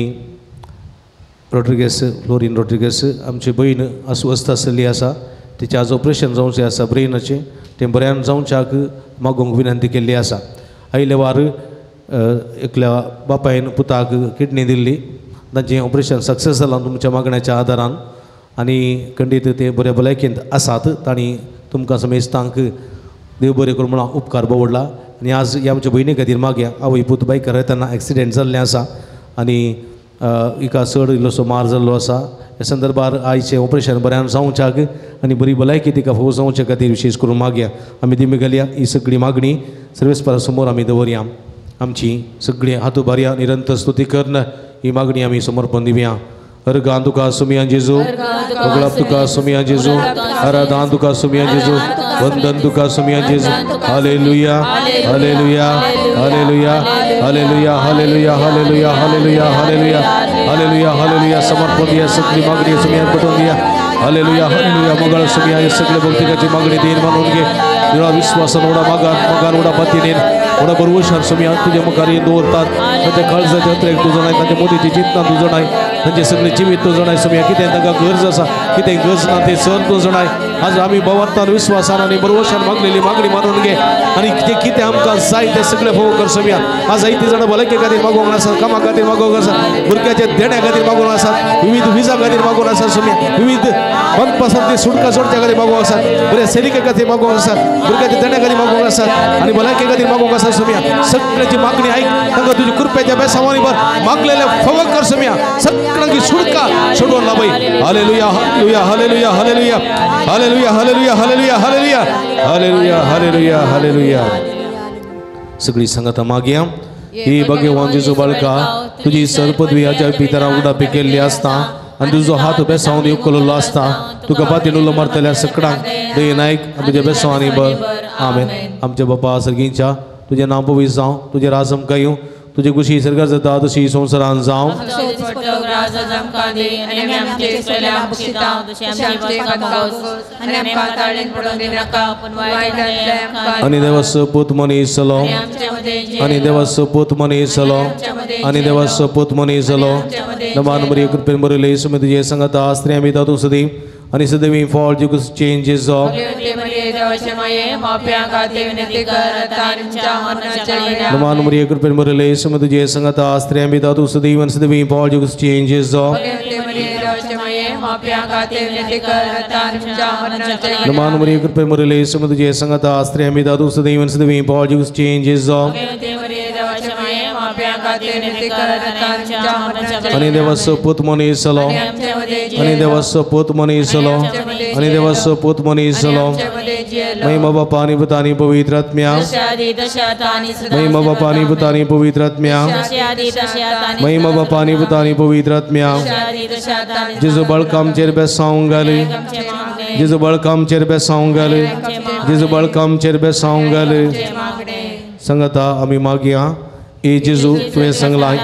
रॉड्रिगेस फ्लोरीन रॉड्रिगेस आमची भयण अस्वस्थ आशिल्ली आसा. तिचें आज ऑपरेशन जावचें आसा ब्रेनाचें, तें बऱ्यान जावच्याक मागोवंक विनंती केल्ली आसा. आयले वार एकल्या बापायन पुताक किडनी दिल्ली, तांचें ऑपरेशन सक्सेस जालां तुमच्या मागण्याच्या आदारान आनी खंडीत ते बऱ्या भलायकेंत आसात. तांणी तुमकां समेस्तांक देव बरें करूं म्हणून उपकार बवडला. आनी आज ह्या आमच्या भयणी खातीर मागया. आवय पूत बायकार येतना एक्सिडेंट जाल्लें आसा आनी हिका चड इल्लोसो मार जाल्लो आसा. ह्या संदर्भार आयचें ऑपरेशन बऱ्यान जावच्याक आनी बरी भलायकी तिका फावो जावच्या खातीर विशेश करून मागया. आमी दिमी घालया ही सगळी मागणी सर्वेस्परा समोर आमी दवरया. आमची सगळी हात उबारया निरंतर स्तुती करून ही मागणी आमी समर्पण दिवया. अर्गां तुका सुमिया जेजू, मोगलाप तुका सुमिया जेजू, आराधान तुका सुमिया जेजू, वंदन तुका सुमिया जेजू. Hallelujah hallelujah hallelujah hallelujah hallelujah hallelujah hallelujah hallelujah hallelujah hallelujah. समर्पण दिया सगळी मागणी सुमियान पटवून दिया. Hallelujah hallelujah. मोगाळ सुमिया हे सगळे भक्तिकाची मागणी देईन मानून घे. निळा विश्वासान उडा मागान मागान उडा पतीनेन उडा बरवशान सुमिया तुझ्या मुखार येऊन दवरतात. तांच्या काळजाच्या अत्रेक तुजो नाय, तांच्या मोदीची चिंतना तुजो नाय, तांचे सगळे जिवीत तुजो नाय सुमिया. कितें तांकां गरज आसा कितें गरज ना तें सर तुजो नाय. आज आमी भवार्थान विश्वासान आनी बरवशान मागलेली मागणी मानून घे आनी तें कितें आमकां जाय तें सगळें फावो कर सुमिया. आज जायतीं जाणां भलायके खातीर मागोवंक आसात, कामा खातीर मागोवंक आसात, भुरग्याच्या देण्या खातीर मागोवंक आसात, विविध विजा खातीर मागोवंक आसात सुमिया, विविध बंदपासांतली सुटका सोडच्या खातीर मागोवंक आसात, बऱ्या सेलिके खातीर मागोवंक आसात, भुरग्याच्या देण्या खातीर मागोवंक आसात आनी भलायके खातीर मागोवंक आसात सुमिया. सगळ्याची मागणी ऐक, तांकां तुजी कृपेच्या बेसावानी भर मागलेले फावो कर सुमिया. सगळ्यांची सुटका सोडून लाबय. Hallelujah hallelujah hallelujah hallelujah hallelujah hallelujah hallelujah hallelujah hallelujah hallelujah hallelujah. सगळी संगता मागया. ही भगवान जेजू बाळका तुजी सर पदवी हाज्या भितरा उडापी केल्ली आसता आनी तुजो हात बेसावन उखललो आसता. तुका पातीन उलो मारतल्या सकडांक दये नायक आनी तुज्या बेसावानी बर. आमेन. आमच्या बापा सर्गींच्या तुजें नांव पवित्र जावं, तुजें राज आमकां येवं, तुजे खुशी सरकार जाता तशी संवसारान जावं. आनी देवाचो पूत मनीस जालो, आनी देवाचो पूत मनीस जालो, आनी देवाचो पूत मनीस जालो. नमान मरिये कृपेन भरिल्ले सुमी तुजे संगता स्त्रियां भितर तूं सदीं आनी सदैवी फॉल चेंजेस. नमान मरिये कृपेन भरिल्ले सुमी तुजे संगता स्त्रियां भितर तूं सदीं आनी सदैवी फॉल चेंजेस. नमान मरिये कृपेन भरिल्ले सुमी तुजे संगता स्त्रियां भितर तूं सदीं आनी सदैवी फॉल चेंजेस. आनी देवाचो पूत मनीस जालो, आनी देवाचो पूत मनीस जालो, आनी देवाचो पूत मनीस जालो. महिमा बापा आनी पुता आनी पवित्र आत्म्या, महिमा बापा आनी पुता आनी पवित्र आत्म्या, महिमा बापा आनी पुता आनी पवित्र आत्म्या. जेजू बाळका आमचेर बेसावंक घाल, जेजू बाळका आमचेर बेसावंक घाल, जेजू बाळका आमचेर बेसावंक घाल. संगता आमी मागया. ए जेजू तुवें सांगलां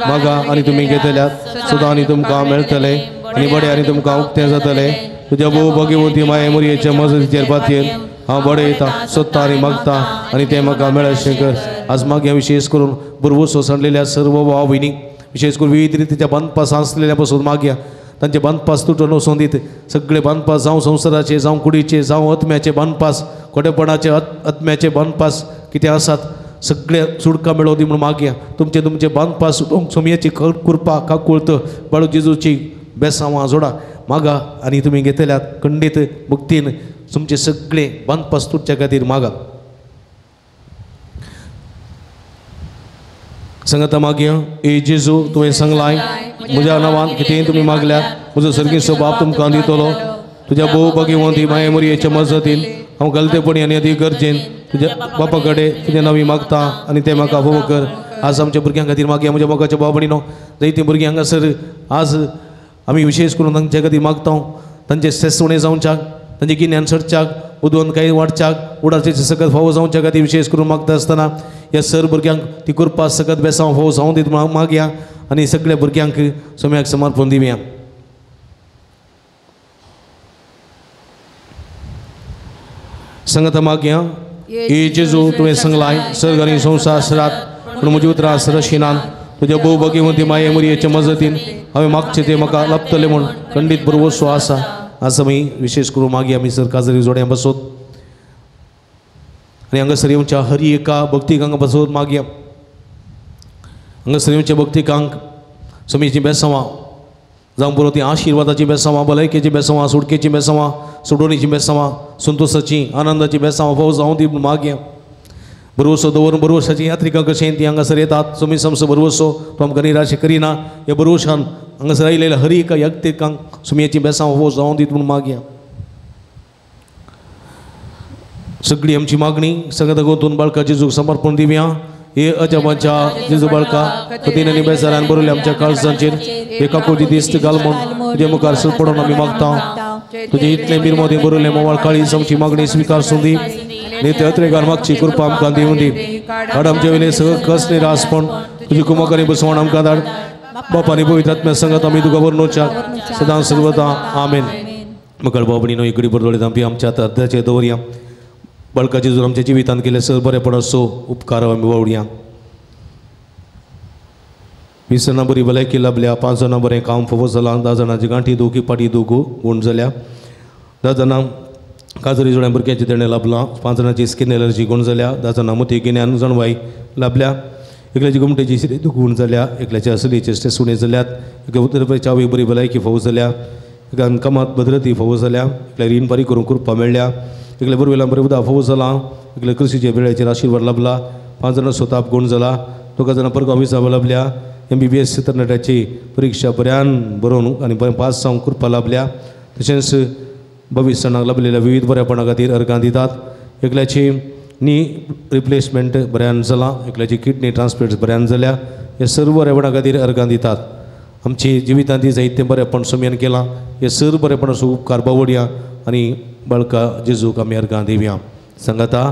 मागा आनी तुमी घेतल्यात, सदां आनी तुमकां मेळटलें आनी बडें आनी तुमकां उक्तें जातलें. तुज्या भोव भगवती माये मुरयेच्या मजतीचेर पातयेन हांव बडयता, सोदता आनी मागता आनी तें म्हाका मेळशें कर. आज मागया विशेश करून भरवंसो सांडलेल्या सर्व भाव भयणीक, विशेश करून विविध रितीच्या बांदपास आसलेल्या पासून मागया. तांचे बांदपास तुटून वचून दीत. सगळे बांदपास जावं संवसाराचे, जावं कुडीचे, जावं आत्म्याचे बांदपास, खोटेपणाचे आत्म्याचे बांदपास कितें आसात सगळे सुटका मेळोवं दी म्हणून मागया. तुमचे तुमचे बांदपास सोमयेची कृपा काकुळत बाळू जेजूची बेसांवां जोडा मागा आनी तुमी घेतल्यात खंडीत मुक्तीन तुमचे सगळे बांदपास तुटच्या खातीर मागा. संगता मागया. ए जेजू तुवें सांगलां म्हज्या नांवान कितेंय तुमी मागल्यार म्हजो सर्गेस्त बाप तुमकां दितलो. तुज्या भोव भगवंती माये मुरयेच्या मजतीन हांव गलतेपणी आनी अदी गरजेन तुज्या बापा कडेन तुज्या नांवी मागता आनी तें म्हाका फावो कर. आज आमच्या भुरग्यां खातीर मागया म्हज्या मोगाच्या भाव भयणीनो जायतीं भुरगीं हांगासर आज आमी विशेष करून तांच्या खातीर मागता तांचे स्ट्रेस उणें जावच्याक तांचें गिन्यान चडच्याक उदवंतकाय वाडच्याक उडाचें सकत फावो जावच्या खातीर विशेष करून मागता आसतना ह्या सर भुरग्यांक ती कृपा सकत बेसांव फावो जावं दीत मागया आनी सगळ्या भुरग्यांक सोम्याक समर्पण दिवया. संगत मागया ए जेजू तुवें संगलाय सर्ग आनी संवसार सरात पूण म्हजी उतरां सरशिनान तुज्या भोव भगवंती माये मुरयेचे मजतीन हांवें मागचें तें म्हाका लाभतलें म्हूण खंडीत भरवसो आसा. आज आमी विशेष करून मागीर आमी सर काजरी जोड्यां बसोत आनी हांगासर येवच्या हरी एका भक्तीक हांगा बसोत मागया. हांगासर येवच्या भक्तिकांक समीचीं बेसांवां जावं पुरो ती आशिर्वादाचीं बेसांवां भलायकेचीं बेसांवां सुटकेचीं बेसांवां सोडवणीचीं बेसांवां संतोशाचीं आनंदाचीं बेसांवां फावो जावं ती मागया. भरवसो दवरून भरवशाचीं यात्रिकां कशें तीं हांगासर येतात सोमी समसो भरवसो तो आमकां निराशे करिना ह्या भरवशान हांगासर आयिल्ल्या हर एका यात्रिकांक सुमयेचीं बेसांवां फावो जावं दीत म्हूण मागया. सगळी आमची मागणी सगळ्या गोंतून बाळका जेजूक समर्पण दिवया. हे अजाबाच्या जेजू बाळका कठीण आनी बेजारान बरयल्या आमच्या काळजांचेर हे काकुळटी दिस्त घाल म्हूण तुजे मुखार सर पडून आमी मागता. तुजे इतलें मिरमोदें बरयलें मोवाळ काळीज आमची मागणी स्विकार दी न्ही अत्रेगार मागची कृपा आमकां दिवं दी. हाड आमचे वयलें सगळें कस निरासपण तुजी कुमक आनी बसवण आमकां धाड. बापा आनी पवित्र आत्म्या संगत आमी तुका वर्णोवच्या सदां सर्वदा आमेन. मकळ भाव भयणीनो इकडी बरोबर आमी आमच्या आतां अर्ध्याचेर दवरया. बाळकाचे जर आमच्या जिवितांत केले सर बरेपण असो उपकार आमी वळया. 20 जाणां बरी भलायकी लाभल्या 5 जाणां बरें काम फावो जालां 10 जाणांची गांठी दुखी पाटी दुखू गूण जाल्या 10 जाणां काजरी जोड्या भुरग्यांचें देणें लाभलां 5 जाणांची स्कीन एलर्जी गूण जाल्या 10 जाणां मोती गिन्यान जाणवाय लाभल्या एकल्याची गोमटेची शिरी दुखून जाल्या एकल्याची असलीचे स्ट्रेस उणें जाल्यात एकल्या उतर चावी बरी भलायकी फावो जाल्या एकान कामात भद्रती फावो जाल्या एकल्या रीण फारीक करूंक कृपा मेळ्ळ्या एकल्या बरवेल्यान बरें उदक फावो जालां एकल्या कृशीच्या वेळेचेर आशिर्वाद लाभला 5 जाणां स्वताप गूण जाला 2 जाणां परगांव विसाव लाभल्या MBBS तरणाट्याची परिक्षा बऱ्यान बरोवन आनी बरें पास जावंक कृपा लाभल्या. तशेंच 22 जाणांक लाभलेल्या विविध बरेपणा खातीर अर्गां दितात. एकल्याची नी रिप्लेसमेंट बऱ्यान जालां एकल्याची किडनी ट्रान्सप्लांट बऱ्यान जाल्या हे सर्व बरेपणा खातीर अर्गां दितात. आमची जिवितांत जायतें बरेपण सोम्यान केलां हे सर्व बरेपणाचो उपकार बावडया आनी बाळका जेजूक आमी अर्गां दिवया. सांगाता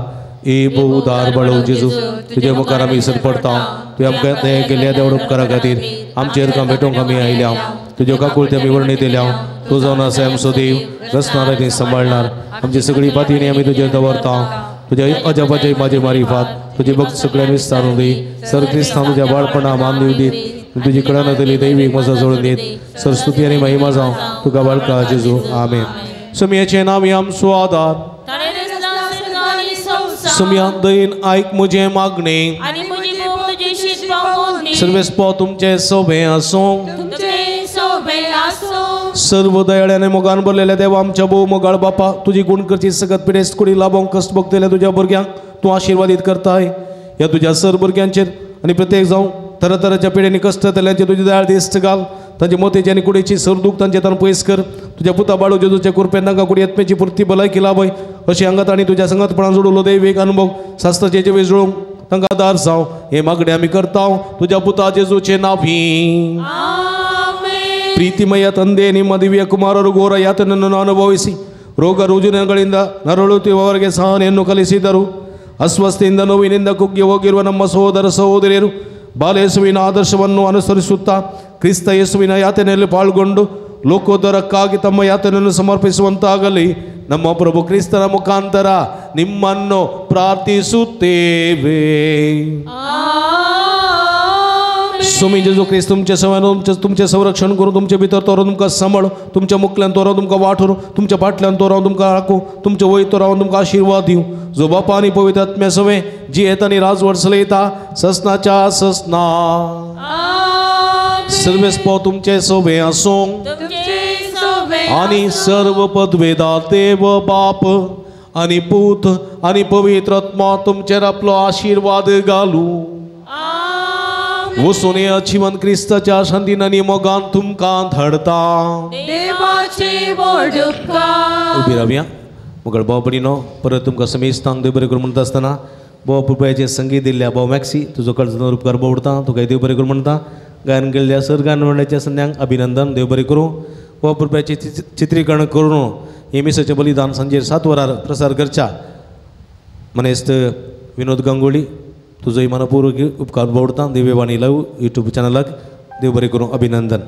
ए भोव उदार बाळो जेजू तुज्या मुखार आमी सर पडता तुवें आमकां दया केल्या देवड उपकारा खातीर आमचे अर्गां भेटोवंक आमी आयल्या तुज्यो काकुळती आमी वर्णीत येयल्या. तूं जावन आसा आमचो देव रचणार आनी सांबाळणार आमची सगळी पातयेनी आमी तुजेर दवरता. तुज्या अजापाचे म्हाजे मारिफात तुजी भक्त सगळ्यां विस्तारून दी सर क्रिस्तांव तुज्या बाळपणा मान दिवं दीत तुजी कळना तली दैवीक मजा जोडून दीत सर स्तुती आनी महिमा जावं तुका बाळका जेजू आमेन. सुमयेचें नांव आमचो आदार सुमया दयेन आयक म्हजें मागणें सर्वेस्पो तुमचें सोबें आसूं. सर्व दयाळ्याने मोगान भरलेल्या देवा आमच्या भोव मोगाळ बापा तुजी गुण करची सगत पिडेस्त कुडी लाभोवंक कश्ट भोगतल्या तुज्या भुरग्यांक तूं आशिर्वादीत करताय. ह्या तुज्या सर भुरग्यांचेर आनी प्रत्येक जावं तरातराच्या पिड्यांनी कश्ट जातल्यांचेर तुजी दयाळ दिश्ट घाल. तांचे मोतेची आनी कुडीची सरदूख तांचे तांकां पयस कर. तुज्या पुता बाळू जेजूच्या कृपेन तांकां कुडी आत्म्याची पुर्ती भलायकी लाभय अशी हांगात आनी तुज्या संगतपणान जोडलो दैवीक अनुभव शास्त्राचे वेळ जुळोवंक तांकां आदार जावं हे मागणें आमी करता तुज्या पुता जेजूचे नांवी. ಪ್ರೀತಿಮಯ ತಂದೆ, ನಿಮ್ಮ ದಿವ್ಯ ಕುಮಾರರು ಘೋರ ಯಾತನೆಯನ್ನು ಅನುಭವಿಸಿ ರೋಗ ರುಜಿನಗಳಿಂದ ನರಳುತ್ತಿರುವವರಿಗೆ ಸಹನೆಯನ್ನು ಕಲಿಸಿದರು. ಅಸ್ವಸ್ಥೆಯಿಂದ ನೋವಿನಿಂದ ಕುಗ್ಗಿ ಹೋಗಿರುವ ನಮ್ಮ ಸಹೋದರ ಸಹೋದರಿಯರು ಬಾಲಯೇಸುವಿನ ಆದರ್ಶವನ್ನು ಅನುಸರಿಸುತ್ತಾ ಕ್ರಿಸ್ತ ಯೇಸುವಿನ ಯಾತನೆಯಲ್ಲಿ ಪಾಲ್ಗೊಂಡು ಲೋಕೋದ್ಧಾರಕ್ಕಾಗಿ ತಮ್ಮ ಯಾತನೆಯನ್ನು ಸಮರ್ಪಿಸುವಂತಾಗಲಿ. ನಮ್ಮ ಪ್ರಭು ಕ್ರಿಸ್ತನ ಮುಖಾಂತರ ನಿಮ್ಮನ್ನು ಪ್ರಾರ್ಥಿಸುತ್ತೇವೆ. स्वामी जेजू क्रिस्त तुमचे सवयन तुमचें संरक्षण करूं, तुमचे भितर तो रावन तुमकां सांबाळ, तुमच्या मुखल्यान तो रावन तुमकां वाट व्हरूं, तुमच्या फाटल्यान तो रावन तुमकां राखूं, तुमच्या वयर तो रावन तुमकां आशिर्वाद दिवं. जो बापा आनी पवित्र आत्म्या सवें जी येता आनी राजवट चलयता ससनाच्या ससना. सर्वेस्पो तुमचे सवे आसूं आनी सर्व पदवेदार देव बाप आनी पूत आनी पवित्र आत्मा तुमचेर आपलो आशिर्वाद घालूं. वसुने जिवन क्रिस्ताच्या शांतीन आनी मोगान तुमकां धाडता. उबी रावया. मुगळ भाव भयणीनो, परत तुमकां समेस्तांक देव बरें करूं म्हणटा आसतना भाव पुरपायाचें संगीत दिल्ल्या भाव मॅक्सी तुजो कडचो उपकार बोवडता तुका देव बरें करूं म्हणटा. गायन केल्ल्या सर गायन मंडळाच्या संद्यांक अभिनंदन, देव बरें करूं. भाव पुरपायाचें चित्रीकरण करून हे मिसाचें बलिदान सांजेर 7 वरार प्रसार करच्या मनेस्त विनोद गांगोली तुजोय मनपूर्वक उपकार बोवडता. दिव्यवाणी लायव यूट्यूब चॅनलाक देव बरें करूं अभिनंदन.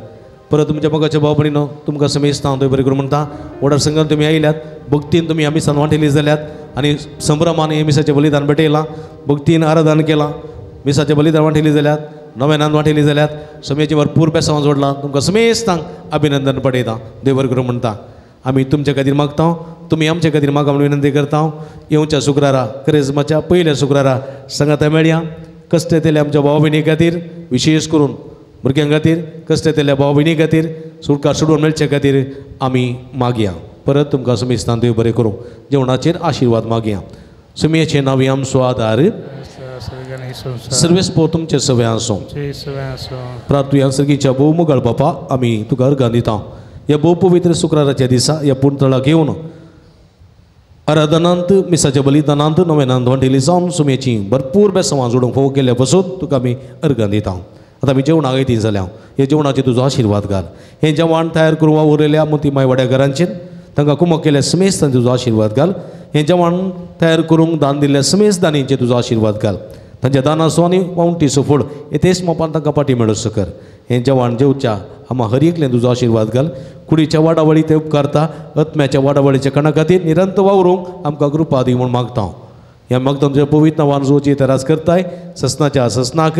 परत तुमच्या मोगाच्या भाव भयणीनो तुमकां समेस्त हांव देव बरें करूं म्हणटा. व्हडा संघान तुमी आयल्यात, भक्तीन तुमी ह्या मिसान वांटेली जाल्यात आनी संभ्रमान हे मिसाचें बलिदान भेटयलां, भक्तीन आराधन केलां, मिसाचें बलिदान वांटेली जाल्यात, नवेनान वांटेली जाल्यात, समयाची भरपूर बेसांव जोडलां. तुमकां समेस्तांक अभिनंदन पडयता, देव बरें करूं म्हणटा. आमी तुमच्या खातीर मागता, तुमी आमच्या खातीर मागा म्हूण विनंती करता. येवच्या शुक्रारा क्रिस्मसच्या पयल्या शुक्रारा सांगाता मेळया. कश्ट येतले आमच्या भाव भयणी खातीर, विशेष करून भुरग्यां खातीर, कश्ट येतल्या भाव भयणी खातीर सुटका सोडून मेळचे खातीर आमी मागया. परत तुमकां समेस्तान देव बरें करूं. जेवणाचेर आशिर्वाद मागया. सुमयेचें नांव आमचो आदार सर्वेस्पो तुमचे सगळे आसूं. प्रार्थुया सर्गीच्या भोव मुगाळ बापा, आमी तुका अर्गां दिता ह्या भोव पवित्र शुक्राराच्या दिसा ह्या पुणतळाक येवन आराधनांत मिसाच्या बलिदानांत नवेनांत वांटेली जावन सुमयेची भरपूर बेसवां जोडूंक फोव केल्या पसून तुका आमी अर्गां दिता. आतां आमी जेवणाक येती जाल्या ह्या जेवणाचेर तुजो आशिर्वाद घाल. हें जेवण तयार करून वावुरलेल्या मोती माय वाड्या घरांचेर तांकां कुमक केल्या समेस्तांचेर तुजो आशिर्वाद घाल. हें जेवण तयार करूंक दान दिल्ल्या समेस्त दानींचेर तुजो आशिर्वाद घाल. तांच्या दानाचो आनी वावटीचो फळ हे तेच मोपान तांकां पाटी मेळोसो कर. हें जेवण जेवच्या आमा हर एकल्यान तुजो आशिर्वाद घाल. कुडीच्या वाडावळी ते उपकारता, आत्म्याच्या वाडावळीच्या कणा खातीर निरंतर वावरूंक आमकां कृपा दी म्हूण मागता. ह्या मागता तुज्या पवित्र नांवान जोची तरास करताय ससनाच्या ससनाक.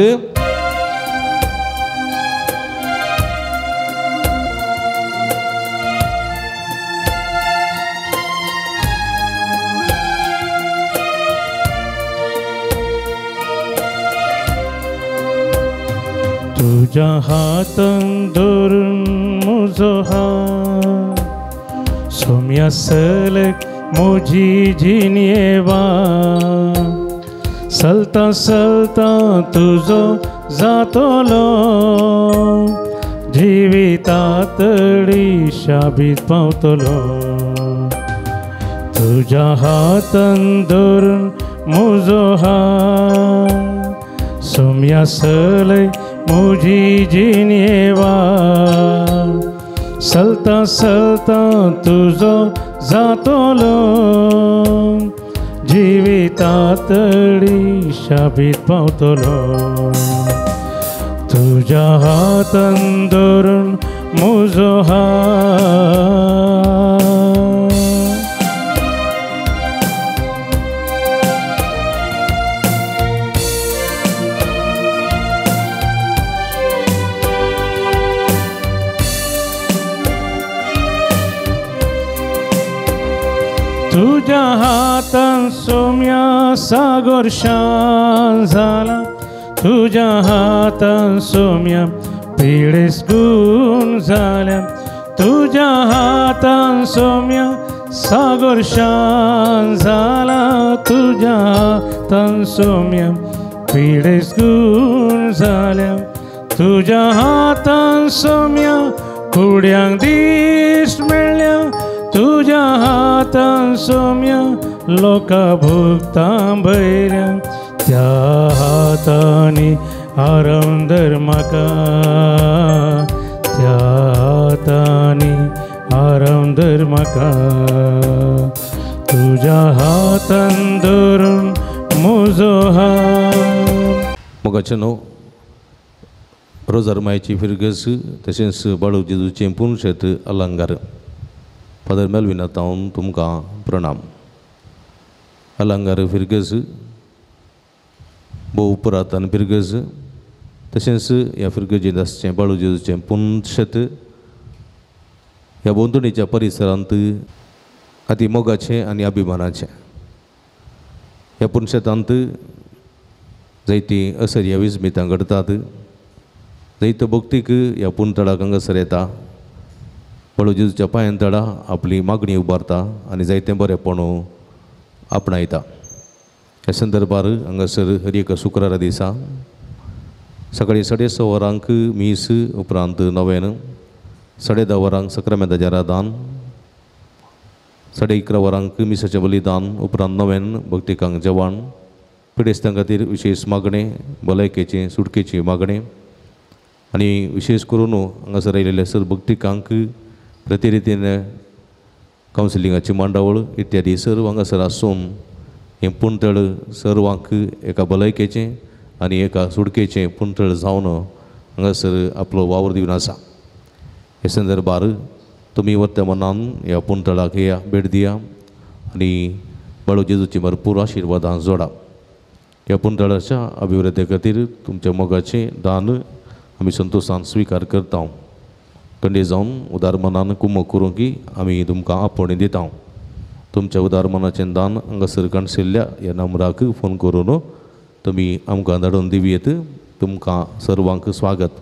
तुझ्या हातान धरून म्हजो हात सोम्या सलक म्हजी जिणये चलता चलता तुजो जातलो जिविता तडी शाबीत पावतलो. तुझ्या हातान धरून म्हजो हात सोम्या सलक म्हजी जिणये चलता चलता तुजो जातलो जिविता तडी शाबीत पावतलो. तुझ्या हातान धरून म्हजो हात. तुझ्या हातान सोम्या सागर शांत जाला, तुझ्या हातान सोम्या पिडेस गुण जाल्या, तुझ्या हातान सोम्या सागर शांत जाला, तुझ्या हातान सोम्या पिडेस गुण जाल्या, तुझ्या हातान सोम्या कुड्यांक दीस मेळ्ळ्या, तुझ्या हातान सोम्या लोका भोगता भैऱ्या, त्या हातांनी आराम धर म्हाका, त्या हातांनी आराम धर म्हाका. तुझ्या हातान धरून म्हजो हात. मोगाचे न्हू रोजार मायची फिरगस तशेंच बाळू जेजूचें पुनशेत अलंकार फादर मेलविना तावन तुमकां प्रणाम. अलंकार फिरगज भोव पुरातन फिरगज तशेंच ह्या फिरगजेंत आसचें बाळू जेजूचें पुनशेत ह्या भोंवतणीच्या परिसरांत अती मोगाचें आनी अभिमानाचें. ह्या पुनशेतांत जायतीं असर्या विस्मितां घडटात, जायतो भक्तीक ह्या पुनतळाक हांगासर येता, बाळू जेजूच्या पांयान तळा आपली मागणी उबारता आनी जायतें बरेंपण आपणायता. ह्या संदर्भार हांगासर हर एका शुक्रारा दिसा सकाळीं 6:30 वरांक मीस, उपरांत नवेन 10:30 वरांक सक्रामेंताचें आराधन, 11:30 वरांक मिसाचें बलिदान, उपरांत नवेन भक्तिकांक जेवण, पिडेस्तां खातीर विशेश मागणें, भलायकेचें, सुटकेचें मागणें आनी विशेश करून हांगासर आयिल्ले सर भक्तिकांक प्रतिरितीन कावन्सिलिंगाची मांडावळ इत्यादी सर्व हांगासर आसून हें पुंतळ सर्वांक एका भलायकेचें आनी एका सुटकेचें पुंतळ जावन हांगासर आपलो वावर दिवन आसा. हे संदर्भार तुमी वर्तमानान ह्या पुंतळाक या भेट दिया आनी बाळू जेजूची भरपूर आशिर्वादां जोडा. ह्या पुंतळाच्या अभिवृद्धी खातीर तुमच्या मोगाचें दान आमी संतोशान स्विकार करता. कंडे जावन उदार मनान कुमक करूंक की आमी तुमकां आपोवणें दिता. तुमच्या उदार मनाचें दान हांगासर काणशिल्ल्या ह्या नंबराक फोन करून तुमी आमकां धाडून दिवयेत. तुमकां सर्वांक स्वागत.